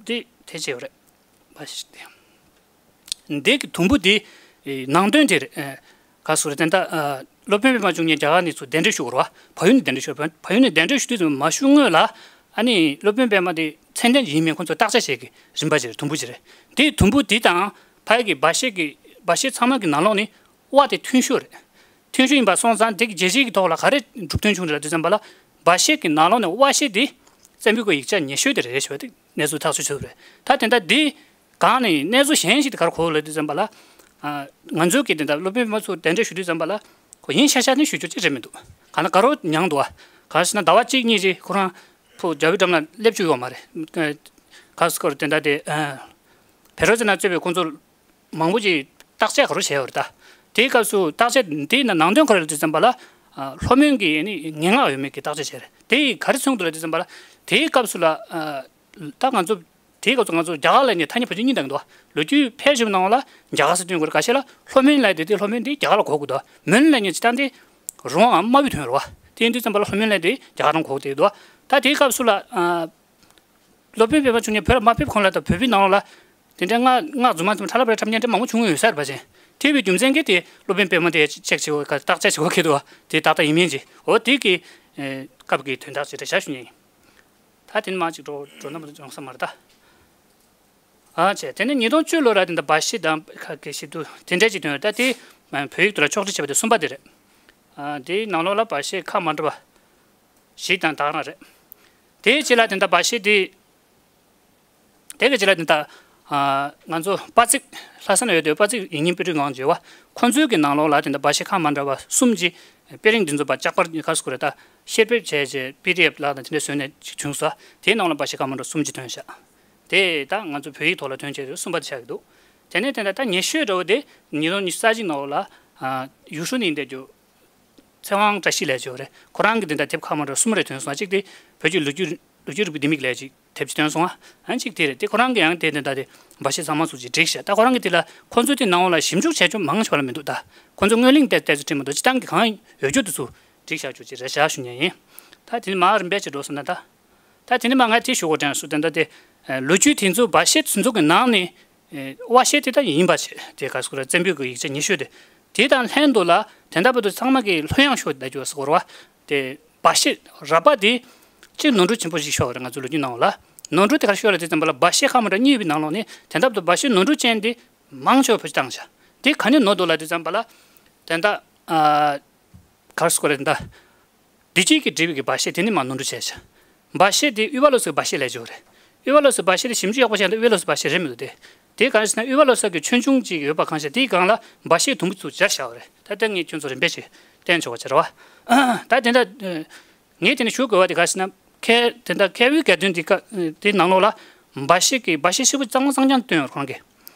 འདི་དེ་བྱས་ཡོད་རེད། འབའ་ཞིག་དེ་འདི་གི་དུམ་བུ་དེ་ནང་དོན་དེ་རེད། ག་སུ་རེད་དེ་འདྲ། སློབ་དཔོན་པད་མ་བཅུ་གཉིས་རྒྱ་གར་ནས་ཚུར་གདན་འདྲེན་ཞུ་དགོས་རེད་བ། བལ་ཡུལ་ནས་གདན་འདྲེན་ཞུ་བ། བལ་ཡུལ་ནས་གདན་འདྲེན་ཞུ་དུས་ཙམ་མ་ཞུ་སྔོན་ལ་ཨ་ནི་སློབ་དཔོན་པད་མ་དེ་མཚན་ལྡན་ཡིན་མིན་ཁོང་ཚོ་བརྟག་དཔྱད་བྱེད་ཀྱི་རིམ་པ་ཅིག་རེད། དུམ་བུ་ཅིག་རེད། དེའི་དུམ་བུ་དེ་དང་ཕ་ཡི་གི་འབའ་ཞིག་གི་འབའ་ཞིག་ཚང་མ་གི་ནང་ལོགས་ནས་དབའ་དེ་མཐུན་ཤོས་རེད། མཐུན་ཤོས་ཡིན་པ་སོང་ཙང་དེ་གི་རྒྱལ་སྤྱིའི་གི་ཐོག་ལ་ག་རེ་གྲུབ་དོན་བྱུང་རེད་ལབ་དུས་ཙམ་པ་ལ་འབའ་ཞིག་གི་ནང་ལོགས་ནས་དབའ་ཞིག་དེ་བཙན་པོའི་གི་ཡིག་ཆ་ཉེ་ཤོས་དེ་རེད་ཞུ་བ་དེ་གནས་ཚུལ་ཐག་གཅོད་བྱས་པ་རེད། ད་དེ་འདྲ་དེ། གང་ནས་གནས་ཚུལ་གཞན་ཞིག་དེ་གར་གོ་ལབ་དུས་ཙམ་པ་ལ། ང་ཚོའི་གི་དེ་འདྲ་སློབ་དཔོན་པད་མ་ཚུར་གདན་འདྲེན་ཞུ་དུས་ཙམ་པ་ལ་ཁོ་ཡིན་ཤ་ཤ་ནི་ཞུ་རྒྱུ་ཅི་རེད་མི་འདུག་གང་ན་དགའ་རོགས་མྱངས་འདུག་བ། གང་ཞེ་ན་ཟླ་བ་གཅིག་གཉིས་ཅིག་ཁོ་རང་ཕུ་རྒྱལ་བའི་འགྲམ་ལ་སླེབས་བཅུག་ཡོད་མ་རེད། ག་སྐོར་དེ་འདྲ་དེ་བེ་རོ་ཙེ་ན་གཙོས་པའི་ཁོང་ཚོ་མང་པོ་ཅིག་བརྟག་དཔྱད་ག་རེ་བྱས་ཡོད་རེད་ད། དེའི་སྐབས་སུ་བརྟག་དཔྱད་དེའི་ནང་ནང་དོན་ག་རེ་ལབ་དུས་ཙམ་པ་ལ། སློབ་དཔོན་གྱི་ནི་ངན་སྔགས་ཡོད་མེད་ཀྱི་བརྟག་དཔྱད་བྱས་རེད། དེ་ཡིས་ག་རེ་གསུངས་འདུག་ལབ་དུས་ཙམ་པ་ལ། དེའི་སྐབས་སུ་ལ། ད་ང་ཚོ་དེའི་སྐབས་སུ་ང་ཚོ་རྒྱ་གར་ལ་ནི་ཐ་སྙད་བེད་སྤྱོད་གཉིས་བཏང་གི་འདུག་ལོ་རྒྱུས་ཕལ་ཆེ་བའི་ནང་ལ་རྒྱ་གར་ཟེར་སྟོན་དགོས་རེད། ཁ་ཤས་ལ་སློབ་དཔོན་ལབ་དེ་དེ་སློབ་དཔོན་དེ་རྒྱ་གར་ལ་གོ་དགོས་འདུག་མོན་ལབ་མཁན་ཅིག་ད་འདི་རོང་ཨ་དམར་པོའི་དོན་རེད་བ། དེ་ཡིན་དུས་ཙམ་པ་ལ་སློབ་དཔོན་ལབ་དེ་རྒྱ་གར་ལ་གོ་དེ་འདུག་ད་དེའི་སྐབས་སུ་ལ་སློབ་དཔོན་པད་མ་བཅུ་གཉིས་བོད་ལ་མ་ཕེབས་གོང་ལ་ད་བོད་པའི་ནང་ལ་དེ་འདྲའི་སྔགས་སྔགས་རྫུན་མ་རྫུན་མ་ཁྲ་ལ་པ་ལ་འཁྲབ་མཁན་དེ་མང་པོ་བྱུང་ཡོད་ས་རེད་པ་ཅན། དེ་བའི་རྒྱུ་མཚན་གྱིས་དེ་སློབ་དཔོན་པད་མ་དེ་ཅེག་བྱེད་དགོས་ག་བརྟག་དཔྱད་བྱེད་དགོས་ཁེལ་འདུག་དེ་ཏག་ཏག་ཡིན་མིན་གྱི་འོ་དེ་གི་སྐབས་ཀྱི་དོན་དག་ཅིག་རེད་ཤག་ཞུ་ཡིན། ད་དེ་ནི་མ་ཅིག་འགྲོ་འགྲོ་ན་མ་འགྲོ་ས་མ་རེད་ད། ཨ་ཅེ་དེ་ནས་ཉིས་སྟོང་བཅུ་ལོ་ར་དེ་འདྲ་འབའ་ཞིག་དང་ཁ་གི་ཞིབ་ཏུ་དེ་འདྲས་ཅིག་ཐོན་ཡོད། ད་དེ་བོད་ཡིག་ཏུ་ལ་ཕྱོགས་སྒྲིག་བྱས་པ་དེ་གསུམ་པ་དེ་རེད། ཨ་དེའི་ནང་ལོགས་ལ་འབའ་ཞིག་ཁག་མ་འདྲ་བ་ཞིག་དང་དག་རང་རེད། དེའི་རྗེས་ལ་དེ་འདྲ་འབའ་ཞིག་དེ་དེ་གི་རྗེས་ལ་དེ་འདྲ་ང་ཚོ་དཔའ་ཚིག་ལྷ་ས་ན་ཡོད་དེ་དཔའ་ཚིག་ཡིག་རྙིང་དཔེ་སྐྲུན་ཁང་བརྗོད་བ་ཁོ་ཚོའི་གི་ནང་ལོགས་ལ་དེ་འདྲ་འབའ་ཞིག་ཁག་མ་འདྲ་བ་གསུམ་གྱི་དཔེ་རིང་འདི་ཚོ་པ་ལྕགས་པར་ཁ་སྐོར་རེད་ད་བཤེར་སྤེལ་བྱས་རྗེས་པི་ཌི་ཨེཕ་ལག་དང་དེ་འདྲ་བཟོས་ནས་བྱུང་སོང་། དེའི་ནང་ལ་འབའ་ཞིག་ཁག་མ་འདྲ་གསུམ་གྱི་ཐོན་ཤག་དེ་ད་ང་ཚོ་བོད་ཡིག་ཐོག་ལ་ཐོན་བྱས་རེད་གསུམ་པ་དེ་ཆགས་ཀྱི་འདུག་དེ་ནས་དེ་འདྲ་ད་ཉེ་ཤོས་འདྲ་བོ་དེ་ཉིས་སྟོང་ཉི་ཤུ་རྩ་གཅིག་ནང་ལ་ ཨ། ཡུས་ཧྲུའུ་ནས་ཡིན་བསྡད་རྒྱུ། ཚེ་དབང་བཀྲ་ཤིས་ལབ་ཀྱི་ཡོད་རེད། ཁོ་རང་གི་དེ་འདྲ་དེབ་ཁག་མ་འདྲ་གསུམ་རེ་ཐོན་སོང་། གཅིག་དེ་བོད་ཀྱི་ལོ་རྒྱུས། ལོ་རྒྱུས་རིག་པའི་ལྡེ་མིག་ལབ་ཅིག་དེབ་ཅིག་ཐོན་སོང་ཨ། ཨ་གཅིག་དེ་རེད། དེ་ཁོ་རང་གི་ཡང་དེ་འདི་འདྲ་དེ་འབའ་བཤད་ཚང་མ་ཚུར་ཅིག་བསྒྲིགས་བཞག་ད་ཁོ་རང་གི་དེ་ལ་ཁོ་ཚོས་དེ་ནང་ལ་ཞིབ་འཇུག་བྱས་ཆོག་མང་ཆེ་བ་ལ་མི་འདུག་ད་ཁོ་ཚོས་སྔོན་གླེང་ཏོག་ཙམ་བྲིས་མ་གཏོགས་སྤྱིར་བཏང་གི་གང་ཡོད་རྒྱུ་དེ་ཚོ་བསྒྲིགས་བཞག་ཆོག་ཅིག་རེད་བཞག་ཞུ་མཁན་ཡིན། ད་དེ་ནས་མར་རིམ་པས་ཅིག་འགྲོ་སོང་ན་ད། ད་དེ་ནས་མར་ངས་དེ་ཞུ་དགོས་དྲན་སོང་། དེ་འདྲ་དེ་ལོ་རྒྱུས་དེ་ཚོ་འབའ་བཤད་དེ་ཚོ་གི་ནང་ནས། ཨེ། དབའ་བཤད་དེ་ད་ཡིན་པ་བྱས་དེ་ག་སོ་ར་བཙན་པོའི་གི་ཡིག་ཆ་ཉི་ཤུ་དེ། དེ་དང་ལྷན་དུ་ལ་དེ་འདྲ་བར་དུ་ཚང་མ་གི་ལྷོད་ཡངས་ཤོག་ད་ཅོ་སོ་ར་བ། དེ་འབའ་བཤད་ར་བ་དེ་གཅིག་ནོར་འཁྲུལ་ཆེན་པོ་ཞིག་ཤོར་བ་རེད། ང་ཚོ་ལོ་རྒྱུས་ནང་ལ་ནོར་འཁྲུལ་དེ་ག་རེ་ཤོར་ལ་དེ་ཙམ་པ་ལ་འབའ་བཤད་ཁ་མ་འདྲ་གཉིས་པའི་ནང་ལོགས་ནས་དེ་འདྲ་བར་དུ་འབའ་བཤད་ནོར་འཁྲུལ་ཅན་དེ་མང་ཆེ་བ་བེད་སྤྱོད་བཏང་བཞག་དེ་ག་ནས་ནོར་འདུག་ལ་དེ་ཙམ་པ་ལ་དེ་འདྲ། ཨ། ག་རེ་ཟེར་དགོས་རེད་དེ་འདྲ། བདེ་སྐྱིད་ཀྱིས་བྲིས་པའི་གི་འབའ་བཤད་དེ་ནི་མར་ནོར་འཁྲུལ་བྱས་ཤག་འབའ་བཤད་དེ་དབུས་པ་བློ་གསལ་གྱི་འབའ་བཤད་ལབ་ཀྱི་ཡོད་རེད། དབུས་པ་བློ་གསལ་གྱི་འབའ་བཤད་དེ་ཞིབ་འཇུག་ཡག་པོ་བྱས་ན་དབུས་པ་བློ་གསལ་གྱི་འབའ་བཤད་རེད་མི་འདུག་སྟེ། དེ་ག་རེ་ཟེར་ན་དབུས་པ་བློ་གསལ་གྱི་ཆོས་འབྱུང་ཅིག་ཡོད་པ་གང་ཤེས། དེའི་སྒང་ལ་འབའ་བཤད་དུམ་བུ་ཚུར་སྦྱར་བཞག་པ་རེད། ད་ལྟ་ངས་ཁྱོད་ཚོར་རིམ་པས་ཅིག་བསྟན་ཆོག་པ་བྱས་རེད་བ། ད་དེ་འདྲ། ངས་དེ་ནས་ཞུ་དགོས་པ་དེ་ག་རེ་ཟེར་ན་མཁས། དེ་འདྲ་མཁས་པའི་དགའ་སྟོན་དེ་ཀ་དེའི་ནང་ལོགས་ལ་འབའ་བཤད་ཀྱི་འབའ་བཤད་ཧྲིལ་པོ་གཙང་མ་གཙང་རྐྱང་བཏོན་ཡོད་རེད་ཁོང་གིས།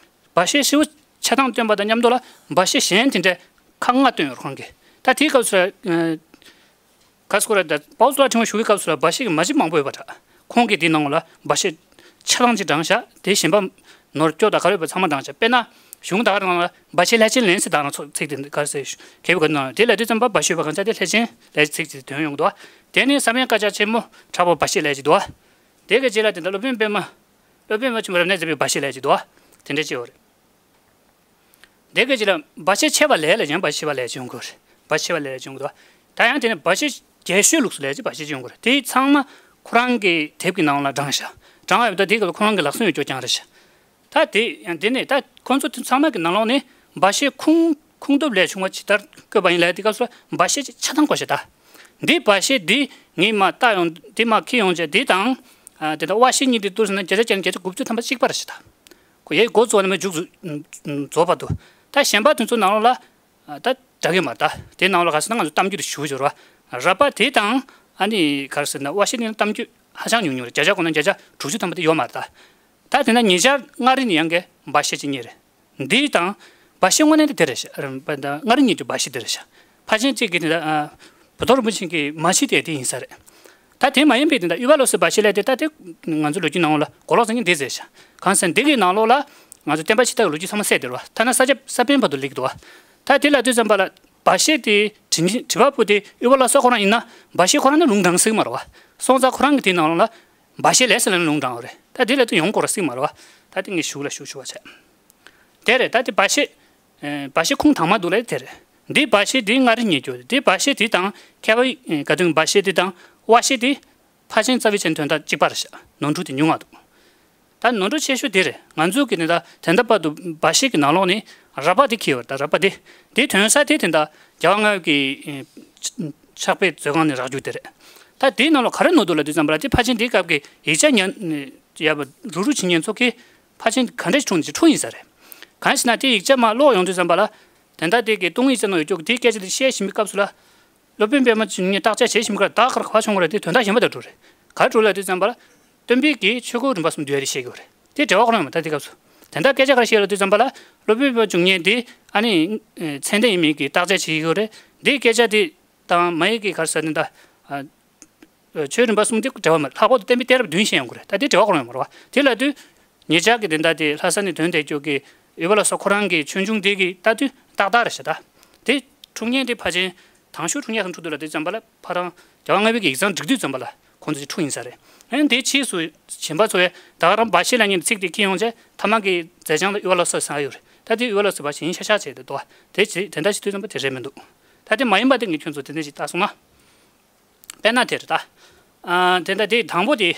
འབའ་བཤད་ཧྲིལ་པོ་ཆ་ཚང་བཏོན་པ་དང་མཉམ་དུ་ལ་འབའ་བཤད་གཞན་དེ་འདྲའི་ཁག་ལྔ་བཏོན་ཡོད་རེད་ཁོང་གིས། ད་དེའི་སྐབས་སུ་ལ། ག་རེ་ཟེར་དགོས་རེད། ད་པའོ་ཙུའུ་ཁྲིན་པོ་ཞུ་བའི་སྐབས་སུ་ལ་འབའ་བཤད་ཀྱི་མ་གཅིག་མང་པོ་ཡོད་པ་འདྲ། ཁོང་གིས་དེའི་ནང་ལ་འབའ་བཤད་ཆ་ཚང་ཅིག་བགྲངས་བཞག་དེ་གཞན་པ་ནོར་སྐྱོ་དང་ག་རེ་ཡོད་པ་ཚང་མ་བགྲངས་བཞག་དཔེར་ན་གཞུང་ད་ག་རང་ལ་འབའ་བཤད་ལྷས་བྱིན་ལན་ཟེར་ད་ག་རང་ཚོ་ཚིག་དེ་ག་རེ་ཟེར་མཁས་པའི་ག་ནང་དེ་ལ་དུས་ཙམ་པ་འབའ་བཤད་པ་གང་ཆ་དེ་ལྷས་བྱིན་ལན་ཚིག་ཅིག་དོན་ཡོང་གི་འདུག་དེ་ནས་བསམ་ཡས་བཀའ་རྒྱ་ཆེན་མོ་དྲག་པོ་འབའ་བཤད་ལན་ཅིག་འདུག་དེ་གི་རྗེས་ལ་དེ་འདྲ་སློབ་དཔོན་པད་མ། སློབ་དཔོན་པད་མ་ཆེན་པོ་རབ་གནས་མཛད་པའི་འབའ་བཤད་ལན་ཅིག་འདུག་དེ་འདྲ་ཅིག་ཡོད་རེད། དེ་ག་ཅིག་ལ་འབའ་བཤད་ཆེ་བ་ལས་ལ་ཡང་འབའ་བཤད་ཆེ་བ་ལས་ཅིག་ཡོང་གི་རེད། འབའ་བཤད་ཆེ་བ་ལས་ཅིག་ཡོང་གི་འདུག་ད་ཡང་དེ་ནས་འབའ་བཤད་རྒྱས་ཤོས་ལུགས་སུ་ལས་ཅིག་འབའ་བཤད་ཅིག་ཡོང་གི་རེད། དེ་ཚང་མ་ཁོ་རང་གི་དེབ་ཀྱི་ནང་ལ་བགྲངས་ཤག་བགྲངས་པ་ཡོད་ད་དེ་ག་ལ་ཁོ་རང་གི་ལག་སོན་ཡོད་ཅོག་ཀྱང་རེད་ཤག་ད་དེ་ཡང་དེ་ནས་ད་ཁོང་ཚོ་དེ་ཚང་མ་གི་ནང་ལོགས་ནས་འབའ་བཤད་ཁུངས་ཁུངས་ཐུབ་ལས་བྱུང་བ་ཇི་ལྟར་བཀོད་པ་ཡིན་ལ་དེ་སྐབས་སུ་འབའ་བཤད་ཅིག་ཆ་ཚང་བཀོད་ཤག་ད་འདི་འབའ་བཤད་འདི་ངས་མ་བལྟ་ཡོང་འདི་མ་ཁྱེར་ཡོང་བྱས་འདི་དང་། དེ་ད་དབའ་བཤད་གཉིས་དེ་བསྡུར་སོང་ན་བརྒྱ་ཆ་བརྒྱ་ནས་བརྒྱ་ཆ་དགུ་བཅུ་ཐམ་པ་གཅིག་པ་རེད་ཤག་ད། ཁོ་ཡའི་འགོ་བཙུགས་ནས་མཇུག་རྫོགས་བར་དུ། ད་གཞན་པ་དེ་ཚོ་ནང་ལོགས་ལ། ད་འདྲ་གི་མ་རེད། ད་དེ་ནང་ལོགས་ག་ཟེར་ན་ང་ཚོ་གཏམ་རྒྱུད་དེ་ཞུ་སྦྱོར་བ། ར་པ་དེ་དང་། ཨ་ནི་ག་རེ་ཟེར་ན་དབའ་བཤད་ནི་གཏམ་རྒྱུད་ཧ་ཅང་ཉུང་ཉུང་རེད། བརྒྱ་ཆ་གོ་ན་བརྒྱ་ཆ་དྲུག་ཅུ་ཐམ་པ་དེ་ཡོད་མ་རེད་ད། ད་དེ་ན་ཉེ་ཆར་མངའ་རིས་ནས་ཡང་གི་འབའ་བཤད་ཅིག་རྙེད་རེད། འདི་དང་། འབའ་བཤད་དངོས་གནས་དེ་དེ་རེད་ཤག་མངའ་རིས་རྙེད་རྒྱུ་འབའ་བཤད་དེ་རེད་ཤག་ཕལ་ཆེར་གཅིག་གིས་དེ་འདྲ། བོད་ཐོག་རིན་པོ་ཆེ་གི་མ་ཕྱི་དེ་དེ་ཡིན་ས་རེད། ད་དེ་མ་ཡིན་པའི་དེ་འདྲ་དབུས་པ་བློ་གསལ་འབའ་བཤད་ལས་དེ་ད་དེ་ང་ཚོ་ལོ་རྒྱུས་ནང་ལ་གོ་ལོག་ཟེར་མཁན་དེ་ཟེར་ཤག་གང་ཟེར་འདི་གི་ནང་ལོགས་ལ་ང་ཚོ་བསྟན་པ་ཕྱི་དར་གི་ལོ་རྒྱུས་ཚང་མ་གསལ་དེ་རེད་བ། ཐ་ན་ས་སྐྱ་ས་པཎ་བར་དུ་སླེབས་འདུག་བ། ད་དེ་ལ་དུས་ཙམ་པ་ལ་འབའ་བཤད་དེ་བྲིས་བྲིས་པ་པོ་དེ་དབུས་པ་བློ་གསལ་ཁོ་རང་ཡིན་ན་འབའ་བཤད་ཁོ་རང་ནི་ལུང་དྲངས་སྲིད་མ་རེད་བ། སོང་ཙང་ཁོ་རང་གི་དེ་ནང་ལོགས་ལ་འབའ་བཤད་ལས་ཟེར་ལ་ནི་ལུང་དྲངས་བ་རེད། ད་དེ་ལ་དུ་ཡོང་དགོས་ར་སྲིད་མ་རེད་བ། ད་དེ་ངས་ཞུ་ལ་ཞུ་ཞུ་བ་བྱས། དེ་རེད། ད་དེ་འབའ་བཤད། ཨེ། འབའ་བཤད་ཁུངས་དྭངས་མ་འདུག་ལ་དེ་རེད། འདི་འབའ་བཤད་འདི་མངའ་རིས་རྙེད་རྒྱུ་རེད། འདི་འབའ་བཤད་འདི་དང་མཁས་པ་ག་དུས་འབའ་བཤད་འདི་དང་དབའ་བཤད་འདི་ཕལ་ཆེར་རྩ་བའི་ཆ་ནས་དོན་དག་གཅིག་པ་རེད་ཤག་ནོར་འཁྲུལ་དེ་ཉུང་བ་འདུག་ད་ནོར་འཁྲུལ་ཆེ་ཤོས་དེ་རེད། ང་ཚོའི་གི་ནི་ད་དེ་འདྲ་བར་དུ་འབའ་བཤད་ཀྱི་ནང་ལོགས་ནས་ར་པ་དེ་འཁྱེར་བ་རེད། ད་ར་པ་དེ་དེ་ཐོན་ས་དེ་དེ་འདྲ་རྒྱལ་བ་ལྔ་པའི་གི་ཕྱག་དཔེ་མཛོད་ཁང་ནས་རག་རྒྱུ་དེ་རེད། ད་དེའི་ནང་ལོགས་ག་རེ་ནོར་འདུག་ལ་དུས་ཙམ་པ་ལ་དེ་ཕལ་ཆེར་དེའི་སྐབས་ཀྱི་ཡིག་ཆ་ཉན་ཡ་བ་རུ་རུ་བྱེད་མཁན་ཚོ་གིས། ཕལ་ཆེར་ག་འདྲ་ཞིག་འཁྲུངས་ནས་འཁྲུངས་ཡིན་ས་རེད། གང་ཡིན་ཟེར་ན་དེ་ཡིག་ཆ་མར་ཀློག་ཡོང་དུས་ཙམ་པ་ལ། དེ་འདྲ་དེ་གི་སྟོང་ཡིག་ཟེར་ནོ་ཡོད་ཀྱོག་དེའི་སྐད་ཆ་དེ་བཤད་བཞིན་པའི་སྐབས་སུ་ལ། སློབ་དཔོན་པད་མ་འབྱུང་གནས་བརྟག་དཔྱད་བྱེད་བཞིན་པའི་སྐབས་ད་ག་རེ་ག་བ་བྱུང་བ་རེད། དེ་དོན་དག་གཞན་པ་དང་འགྲོ་རེད། ག་རེ་འགྲོ་ལ་དུས་ཙམ་པ་ལ། སྟོན་པའི་གི་ཆོས་སྐུ་རིམ་པ་གསུམ་འདུལ་བ་རེད་བཤད་ཀྱི་ཡོད་རེད། དེ་འབྲེལ་བ་ག་རེ་ཡོད་མ་རེད། ད་དེ་སྐབས་སུ། དེ་འདྲ་སྐད་ཆ་ག་རེ་བཤད་ལ་དུས་ཙམ་པ་ལ། སློབ་དཔོན་པད་མ་འབྱུང་གནས་དེ་ཨ་ནི། མཚན་ལྡན་ཡིན་མིན་གྱི་བརྟག་དཔྱད་བྱེད་ཀྱི་ཡོད་རེད། དེའི་སྐད་ཆ་དེ་དང་མ་ཡིག་གི་ག་རེ་ཟེར་ནི་ད། ཆོས་རིམ་པ་གསུམ་དེ་འབྲེལ་བ་མེད། ལྷག་པར་དུ་བསྟན་པའི་གཏད་རབས་བདུན་བཤད་ཡོང་གི་རེད། ད་དེ་འབྲེལ་བ་ཁོ་རང་ཡོད་མ་རེད་བ། དེ་ལ་དུས། ཉེ་ཆར་གྱི་དེ་འདྲ་དེ་ལྷ་ས་ནས་ཐོན་བསྡད་ཀྱོག་གི་དབུས་པ་བློ་གསལ་ཁོ་རང་གི་ཆོས་འབྱུང་དེ་གི་ལྟ་དུས་ཏག་ཏག་རེད་ཤག་ད་དེ་འཁྲུངས་མཁན་དེ་ཕལ་ཆེར་དང་ཤོས་འཁྲུངས་མཁན་གང་འཁྲུངས་འདུག་ལ་དུས་ཙམ་པ་ལ་ཕ་རང་རྒྱལ་བ་ལྔ་པའི་གི་ཡིག་ཚང་སྒྲིག་དུས་ཙམ་པ་ལ་ཁོང་ཚོ་ཅིག་འཁྲུངས་ཡིན་ས་རེད། ཨ་ནི་དེ་ཕྱིས་སུ་གཞན་པ་ཚོ་ཡ་ད་ག་རང་འབའ་བཤད་ལབ་མཁན་ཚིག་དེ་འཁྱེར་ཡོང་བྱས་མཐའ་མ་གི་མཛད་བྱང་ལ་དབུས་པ་བློ་གསལ་ཟེར་ཡོད་རེད། ད་དེ་དབུས་པ་བློ་གསལ་འབའ་བཤད་ཡིན་ཤག་ཤག་བྱས་ཏེ་འདུག་བ། དེ་ཅིག་དེ་འདྲ་ཞིག་དུས་ཙམ་པ་དེ་རེད་མི་འདུག་ད་དེ་མ་ཡིན་པ་དེ་ངས་ཁྱོད་ཚོ་དེ་འདྲ་ཞིག་ལྟ་སོང་ན། དཔེར་ན་དེ་རེད་ད། ཨ། དེ་འདྲ་དེ་དང་པོ་དེ།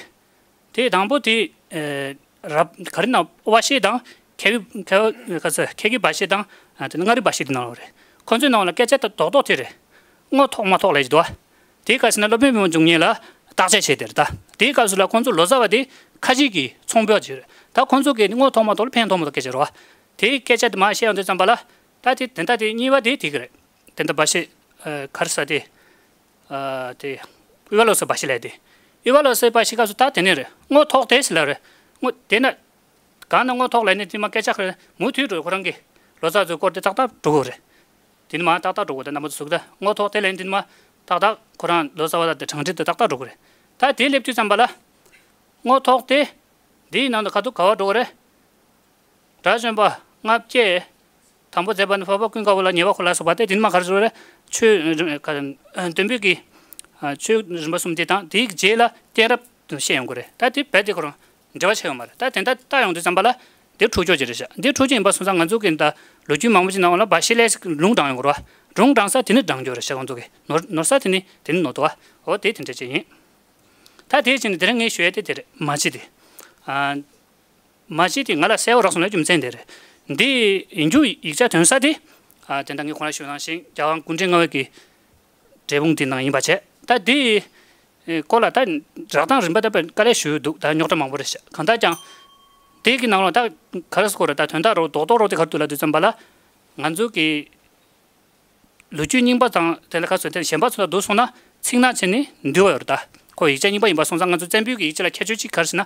དེ་དང་པོ་དེ། ཨེ། རབ་ག་རེ་ན་དབའ་བཤད་དང་མཁས་པའི་མཁས་པ་ག་ཚོད་མཁས་ཀྱི་འབའ་བཤད་དང་། ཨ། དེ་ནི་མངའ་རིས་འབའ་བཤད་དེ་ནང་ལོགས་རེད། ཁོ་ཚོའི་ནང་ལ་སྐད་ཆ་ད་རྡོག་རྡོག་དེ་རེད། རྔོ་ཐོགས་མ་ཐོགས་ལབ་ཀྱི་འདུག་བ། དེའི་སྐབས་སུ་ན་སློབ་དཔོན་པད་མ་འབྱུང་གནས་ལ་བརྟག་དཔྱད་བྱས་དེ་རེད་ད། དེའི་སྐབས་སུ་ལ་ཁོ་ཚོ་ལོ་ཙཱ་བ་དེ་ཁ་ཆེ་གི་ཚོང་དཔོན་ཅིག་རེད། ད་ཁོ་ཚོ་གི་རྔོ་ཐོགས་མ་ཐོགས་ལ་ཕན་ཐོགས་མ་ཐོགས་སྐད་ཆ་རེད་བ། དེའི་སྐད་ཆ་དེ་མར་བཤད་ཡོང་དུས་ཙམ་པ་ལ། ད་དེ་དེ་འདྲ་དེ་གཉིས་པ་དེ་དེ་གི་རེད། དེ་འདྲ་འབའ་བཤད། ཨ། ག་རེ་ཟེར་དེ། ཨ། དེ། དབུས་པ་བློ་གསལ་འབའ་ཞིག་ལབ་དེ། དབུས་པ་བློ་གསལ་འབའ་ཞིག་སྐབས་སུ་ད་དེ་ནས་རེད། རྔོ་ཐོགས་དེ་ཟེར་ལབ་རེད། རྔོ་དེ་ན། གང་ན་རྔོ་ཐོགས་ལབ་ནས་དེ་མ་སྐད་ཆ་ཁ་རེད། མུ་མཐུད་འགྲོ་ཁོ་རང་གི་ལོ་ཙཱ་ཚོའི་སྐོར་དེ་ཏག་ཏག་འགྲོ་གི་རེད། དེ་ནི་མ་ཏག་ཏག་འགྲོ་དགོས། ད་རྣམ་པ་ཚོ་གཟིགས་ད་རྔོག་ཐོག་དེ་ལ་ཡིན་དེ་ནི་མ་ཏག་ཏག་ཁོ་རང་ལོ་ཙཱ་བ་དང་དེ་གྲངས་འདྲི་དེ་ཏག་ཏག་འགྲོ་དགོས་རེད། ད་དེ་སླེབས་དུས་ཙམ་པ་ལ། རྔོག་ཐོག་དེ། འདིའི་ནང་དུ་ཁ་ཐུག་ག་བ་འགྲོ་གི་རེད། སྒྲ་གཞན་པ་ལྔ་བསྐྱེད། དང་པོ་མཛད་པ་ནི་འཕགས་པ་ཀུན་དགའ་བོ་ལ་ཉེ་བར་མཁོ་ལ་སོགས་པ་སྟེ། དེ་ནི་མ་ག་རེ་ཟེར་བ་རེད། ཆོས་སྟོན་པའི་གི་ཆོས་རིམ་པ་གསུམ་དེ་དང་དེའི་རྗེས་ལ་གཏན་རབས་དུ་བཤད་ཡོང་གི་རེད། ད་དེ་རྦད་དེ་ཁོ་རང་འབྲེལ་བ་ཆགས་ཡོད་མ་རེད། ད་དེ་འདྲ་བལྟ་ཡོང་དུས་ཙམ་པ་ལ་དེ་འཁྲུག་ཕྱོགས་ཅིག་རེད་ཤག་འདི་འཁྲུག་ཕྱོགས་ཡིན་པ་སོང་ཙང་ང་ཚོ་གི་ད་ལོ་རྒྱུས་མང་པོ་ཅིག་ནང་ལ་བ་ཤི་ལས་ལུང་དྲངས་ཡོང་གི་རེད་བ། ལུང་དྲངས་ས་དེ་ནི་དྲངས་རྒྱུ་རེད་ཤག་ང་ཚོ་གི་ནོར་ནོར་ས་དེ་ནི་དེ་ནི་ནོར་འདུག་བ། འོ་དེ་དེ་འདྲ་ཅིག་ཡིན། ད་དེ་བྱས་ནས་དེ་རིང་ངས་ཞུ་ཡ་དེ་དེ་རེད། མ་ཕྱི་དེ། ཨ། མ་ཕྱི་དེ་ང་ལ་གསལ་བོ་རག་སོང་ལ་རྒྱུ་མཚན་དེ་རེད། འདི་ཡིན་རྒྱུ་ཡིག་ཆ་ཐོན་ས་དེ། ཨ། དེ་འདྲ་ངས་གོང་ལ་ཞུས་ནང་བཞིན་རྒྱལ་དབང་སྐུ་ཕྲེང་ལྔ་པའི་གི་འབྲས་སྤུངས་དེ་ནང་ཡིན་པ་བྱས། ད་དེ་སྐོར་ལ་ད་རགས་དང་རིམ་པ་ད་དཔེ་དཀའ་ལས་ཞུ་འདུག་ད་རྙོག་དྲ་མང་པོ་རེད་ཤག་གང་ལྟར་ཀྱང་། དེ་གི་ནང་ལ་ད་ག་རེ་སྐོར་རེད། ད་དོན་དག་རོ་རྡོག་རྡོག་རོ་དེ་ག་རེ་འདུག་ལབ་དུས་ཙམ་པ་ལ། ང་ཚོ་གི་ལོ་རྒྱུས་རྙིང་པ་དང་དེ་ལ་ཁ་སོ་དེ་གཞན་པ་ཚོ་ལ་བསྡུར་སོང་ན་ཚིག་སྣ་བྱས་ནས་འདུལ་བ་ཡོད་རེད་ད། ཁོ་ཡིག་ཆ་རྙིང་པ་ཡིན་པ་སོང་ཙང་ང་ཚོ་བཙན་པོའི་གི་ཡིག་ཆ་ལ་ཁྱད་ཆོས་གཅིག་ག་རེ་ཟེར་ན།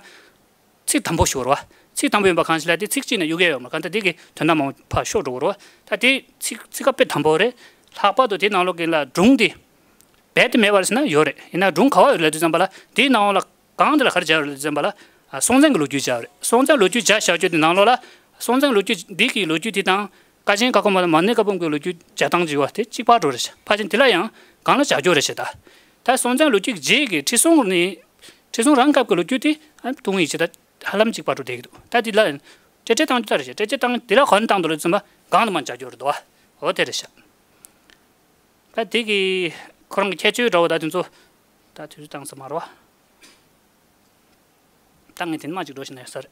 ཚིག་དམ་པོ་ཞིག་ཡོད་རེད་བ། ཚིག་དམ་པོ་ཡིན་པ་གང་ཞིག་ལ་དེ་ཚིག་གཅིག་ནས་གཡུག་ཡས་ཡོད་མ་རེད། གང་ལྟར་དེ་གི་དོན་དག་མང་པོ་ཕར་ཤོར་འགྲོ་གི་རེད་བ། ད་དེ་ཚིག་ཚིག་ཀ་དཔེ་དམ་པོ་རེད། ལྷག་པར་དུ་དེ་ནང་ལོགས་གི་ལ་སྒྲུང་དེ་རྦད་དེ་མེད་པ་རེད་ཟེར་ན་ཡོད་རེད། ཡིན་ན་སྒྲུང་ག་བ་ཡོད་རེད་ལབ་དུས་ཙམ་པ་ལ་དེའི་ནང་ལོགས་ལ། གང་དེ་ལ་ག་རེ་སྦྱར་ཡོད་རེད་ཟེར་བ་ལ། ཨ། སྲོང་བཙན་གྱི་ལོ་རྒྱུས་སྦྱར་ཡོད་རེད། སྲོང་བཙན་ལོ་རྒྱུས་སྦྱར་བཞག་རྒྱུ་དེ་ནང་ལོགས་ལ། སྲོང་བཙན་ལོ་རྒྱུས་འདི་གི་ལོ་རྒྱུས་དེ་དང་། ཀ་ཆེན་ཁ་ཁོ་མ་མ་ཎི་བཀའ་འབུམ་གྱི་ལོ་རྒྱུས་སྦྱར་སྟངས་ཅིག་ཡོད་པ་དེ་གཅིག་པ་འགྲོ་རེད་ཤག་ཕལ་ཆེར་དེ་ལ་ཡང་སྒང་ལ་སྦྱར་རྒྱུ་རེད་ཤག་ད། ད་སྲོང་བཙན་ལོ་རྒྱུས་རྗེས་ཀྱི་ཁྲི་སྲོང་ནས། ཁྲི་སྲོང་རང་སྐབས་ཀྱི་ལོ་རྒྱུས་དེ་ཨ་ཏུང་ཧོང་ཡིག་ཆ་ད་ཧ་ལམ་གཅིག་པ་འགྲོ་བསྡད་ཀྱི་འདུག་ད་དེ་ལ་ཡང་འགྲེལ་བཤད་བཏང་རྒྱུ་ད་རེད་ཤག་འགྲེལ་བཤད་བཏང་དེ་ལ་གོ་ནས་བཏང་འདུག་ལབ་ཙམ་པ་སྒང་ལ་མར་སྦྱར་རྒྱུ་རེད་འདུག་བ། འོ་དེ་རེད་ཤག་ད་དེ་གི་ཁོ་རང་གི་ཁྱད་ཆོས་འདྲ་བོ་ད་དེ་ཚོ་ད་དུས་ཚོད་བཏང་ས་མ་རེད་བ། ད་ངས་དེ་མ་གཅིག་འགྲོ་ཞིག་ན་ཡོད་ས་རེད།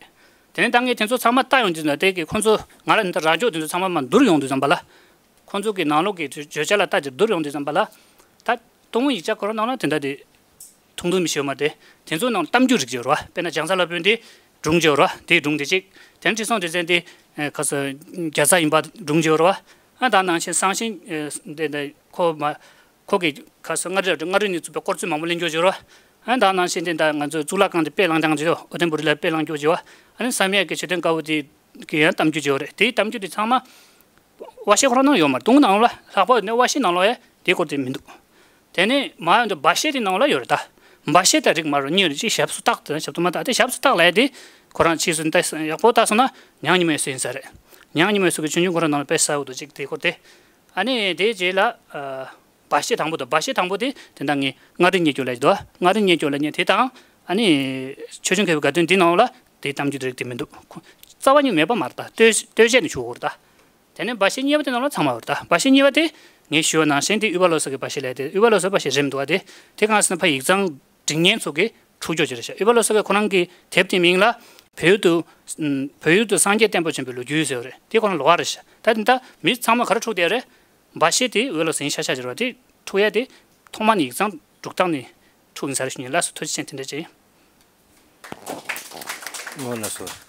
དེ་ནས་ད་ངས་དེ་ཚོ་ཚང་མ་ལྟ་ཡོང་དུས་ཙམ་པ་དེ་གི་ཁོ་ཚོ་ང་ལ་འདི་ལྟར་རག་ཕྱོགས་དེ་ཚོ་ཚང་མ་མར་བསྡུར་ཡོང་དུས་ཙམ་པ་ལ། ཁོ་ཚོ་གི་ནང་ལོགས་ཀྱི་བརྗོད་བྱ་ལ་ལྟ་ཅིག་བསྡུར་ཡོང་དུས་ཙམ་པ་ལ། ད་ཏུང་ཧོང་ཡིག་ཆ་ཁོ་རང་ནང་ལ་དེ་འདྲ་དེ་ཐུང་ཐུང་མི་ཤེས་མ་དེ་དེ་ཚོ་ནང་གཏམ་རྒྱུད་རིགས་ཅིག་ཡོད་རེད་བ། དཔེར་ན་ལྗང་གསལ་སློབ་དཔོན་དེ་སྒྲུང་ཅིག་ཡོད་རེད་བ། དེའི་སྒྲུང་དེ་གཅིག་དེ་ནས་ཁྲི་སྲོང་ལྡེ་བཙན་དེ་ཁ་སང་རྒྱ་བཟའ་ཡིན་པ་སྒྲུང་ཅིག་ཡོད་རེད་བ། ཨ་ད་ནང་བཞིན་སང་ཞིང་དེ་འདྲ་ཁོ་མ། ཁོ་གིས་ཁ་སང་མངའ་རིས་མངའ་རིས་ནས་བཙུགས་པའི་སྐོར་ཚོད་མང་པོ་གླེང་རྒྱུ་བྱེད་རོགས། ཨ་ད་ནང་བཞིན་དེ་ད་ང་ཚོའི་གཙུག་ལག་ཁང་དེ་དཔེ་བླངས་སྟངས་བྱེད་རོགས། ཨོ་ཏན་པུ་རི་ལ་དཔེ་བླངས་རྒྱུ་བྱེད་རོགས། ཨ་ནི་བསམ་ཡས་ཀྱི་མཆོད་རྟེན་དཀར་པོ་དེ་གི་ཡང་གཏམ་རྒྱུད་བྱེད་རོགས་རེད། དེའི་གཏམ་རྒྱུད་དེ་ཚང་མ་དབའ་བཤད་ཁོ་རང་ནང་ཡོད་མ་རེད། ཏུང་ནང་ལ་ལྷག་པར་དུ་ནས་དབའ་བཤད་ནང་ལ་ཡང་དེའི་སྐོར་དེ་མི་འདུག་དེ་ནས་མ་ཡོང་དུ་སྦ་བཤད་དེ་ནང་ལ་ཡོད་རེད་ད། སྦ་བཤད་ད་རིགས་མ་རེད། གཉིས་རེད། གཅིག་ཞབས་སུ་བཏགས་དེ་ཞབས་ཏུ་མ་བཏགས་དེ་ཞབས་སུ་བཏགས་ལབ་ཡ་དེ་ཁོ་རང་ཕྱིས་སུ་ད་ཡག་པོ་བལྟས་སོང་ན་ཉང་ཉི་མའི་སྲོལ་ཡིན་ས་རེད། ཉང་ཉི་མའི་སྲོལ་གྱི་ཆོས་འབྱུང་ཁོ་རང་ནང་ལ་དཔེ་གསལ་པོ་འདུག་གཅིག་དེའི་སྐོར་དེ། ཨ་ནི་དེའི་རྗེས་ལ། ཨ། སྦ་བཤད་དང་པོ་དང་། སྦ་བཤད་དང་པོ་དེ་དེ་འདྲ་ངས་མངའ་རིས་རྙེད་རྒྱུ་ལབ་ཀྱི་འདུག་མངའ་རིས་རྙེད་རྒྱུ་ལབ་མཁན་དེ་དང་། ཨ་ནི་ཆོས་འབྱུང་མཁས་པའི་དགའ་སྟོན་འདི་ནང་ལ་དེའི་གཏམ་རྒྱུད་དེ་རིགས་དེ་མི་འདུག་ཁོ་རྩ་བ་ཉིད་མེད་པ་མ་རེད་ད། ལྟོས་ལྟོས་བཅས་ནས་ཞུ་དགོས་རེད་ད། དེ་ནས་སྦ་བཤད་གཉིས་པ་དེ་ནང་ལ་ཚང་མ་ཡོད་རེད་ད། སྦ་བཤད་གཉིས་པ་དེ་ངས་ཞུས་པ་ནང་བཞིན་དེ་དབུས་པ་བློ་གསལ་གྱི་སྦ་བཤད་ལབ་དེ། དབུས་པ་བློ་གསལ་སྦ་བཤད་རེད་མི་འདུག་བ། དེ་དེ་གང་ཟེར་ན་ཕ་ཡིག་ཚང་འབྲི་མཁན་ཚོ་གི་འཁྲུག་ཕྱོགས་ཅིག་རེད་ཤག་དབུས་པ་བློ་གསལ་གྱིས་ཁོ་རང་གི་དེབ་དེའི་མིང་ལ་བོད་དུ། བོད་ཡུལ་དུ་སངས་རྒྱས་བསྟན་པ་བྱོན་པའི་ལོ་རྒྱུས་ཟེར་བ་རེད། དེ་ཁོ་རང་ལོགས་ཀ་རེད་ཤག་ད་དེ་འདྲ་མི་ཚང་མ་ག་རེ་འཁྲུག་བསྡད་རེད། སྦ་བཤད་དེ་འོས་ལོ་ཟིན་ཤ་ཤ་ཅིག་རེད་བ། དེ་འཁྲུག་ཡ་དེ་ཐོག་མ་ནས་ཡིག་ཚང་འབྲུག་སྟག་ནས་འཁྲུག་ཡིན་ས་རེད་ཞུ་ཡིན། ལགས་སོ། ཐུགས་རྗེ་ཆེ། དེ་འདྲ་ཅིག་ཨོ་ལགས་སོ།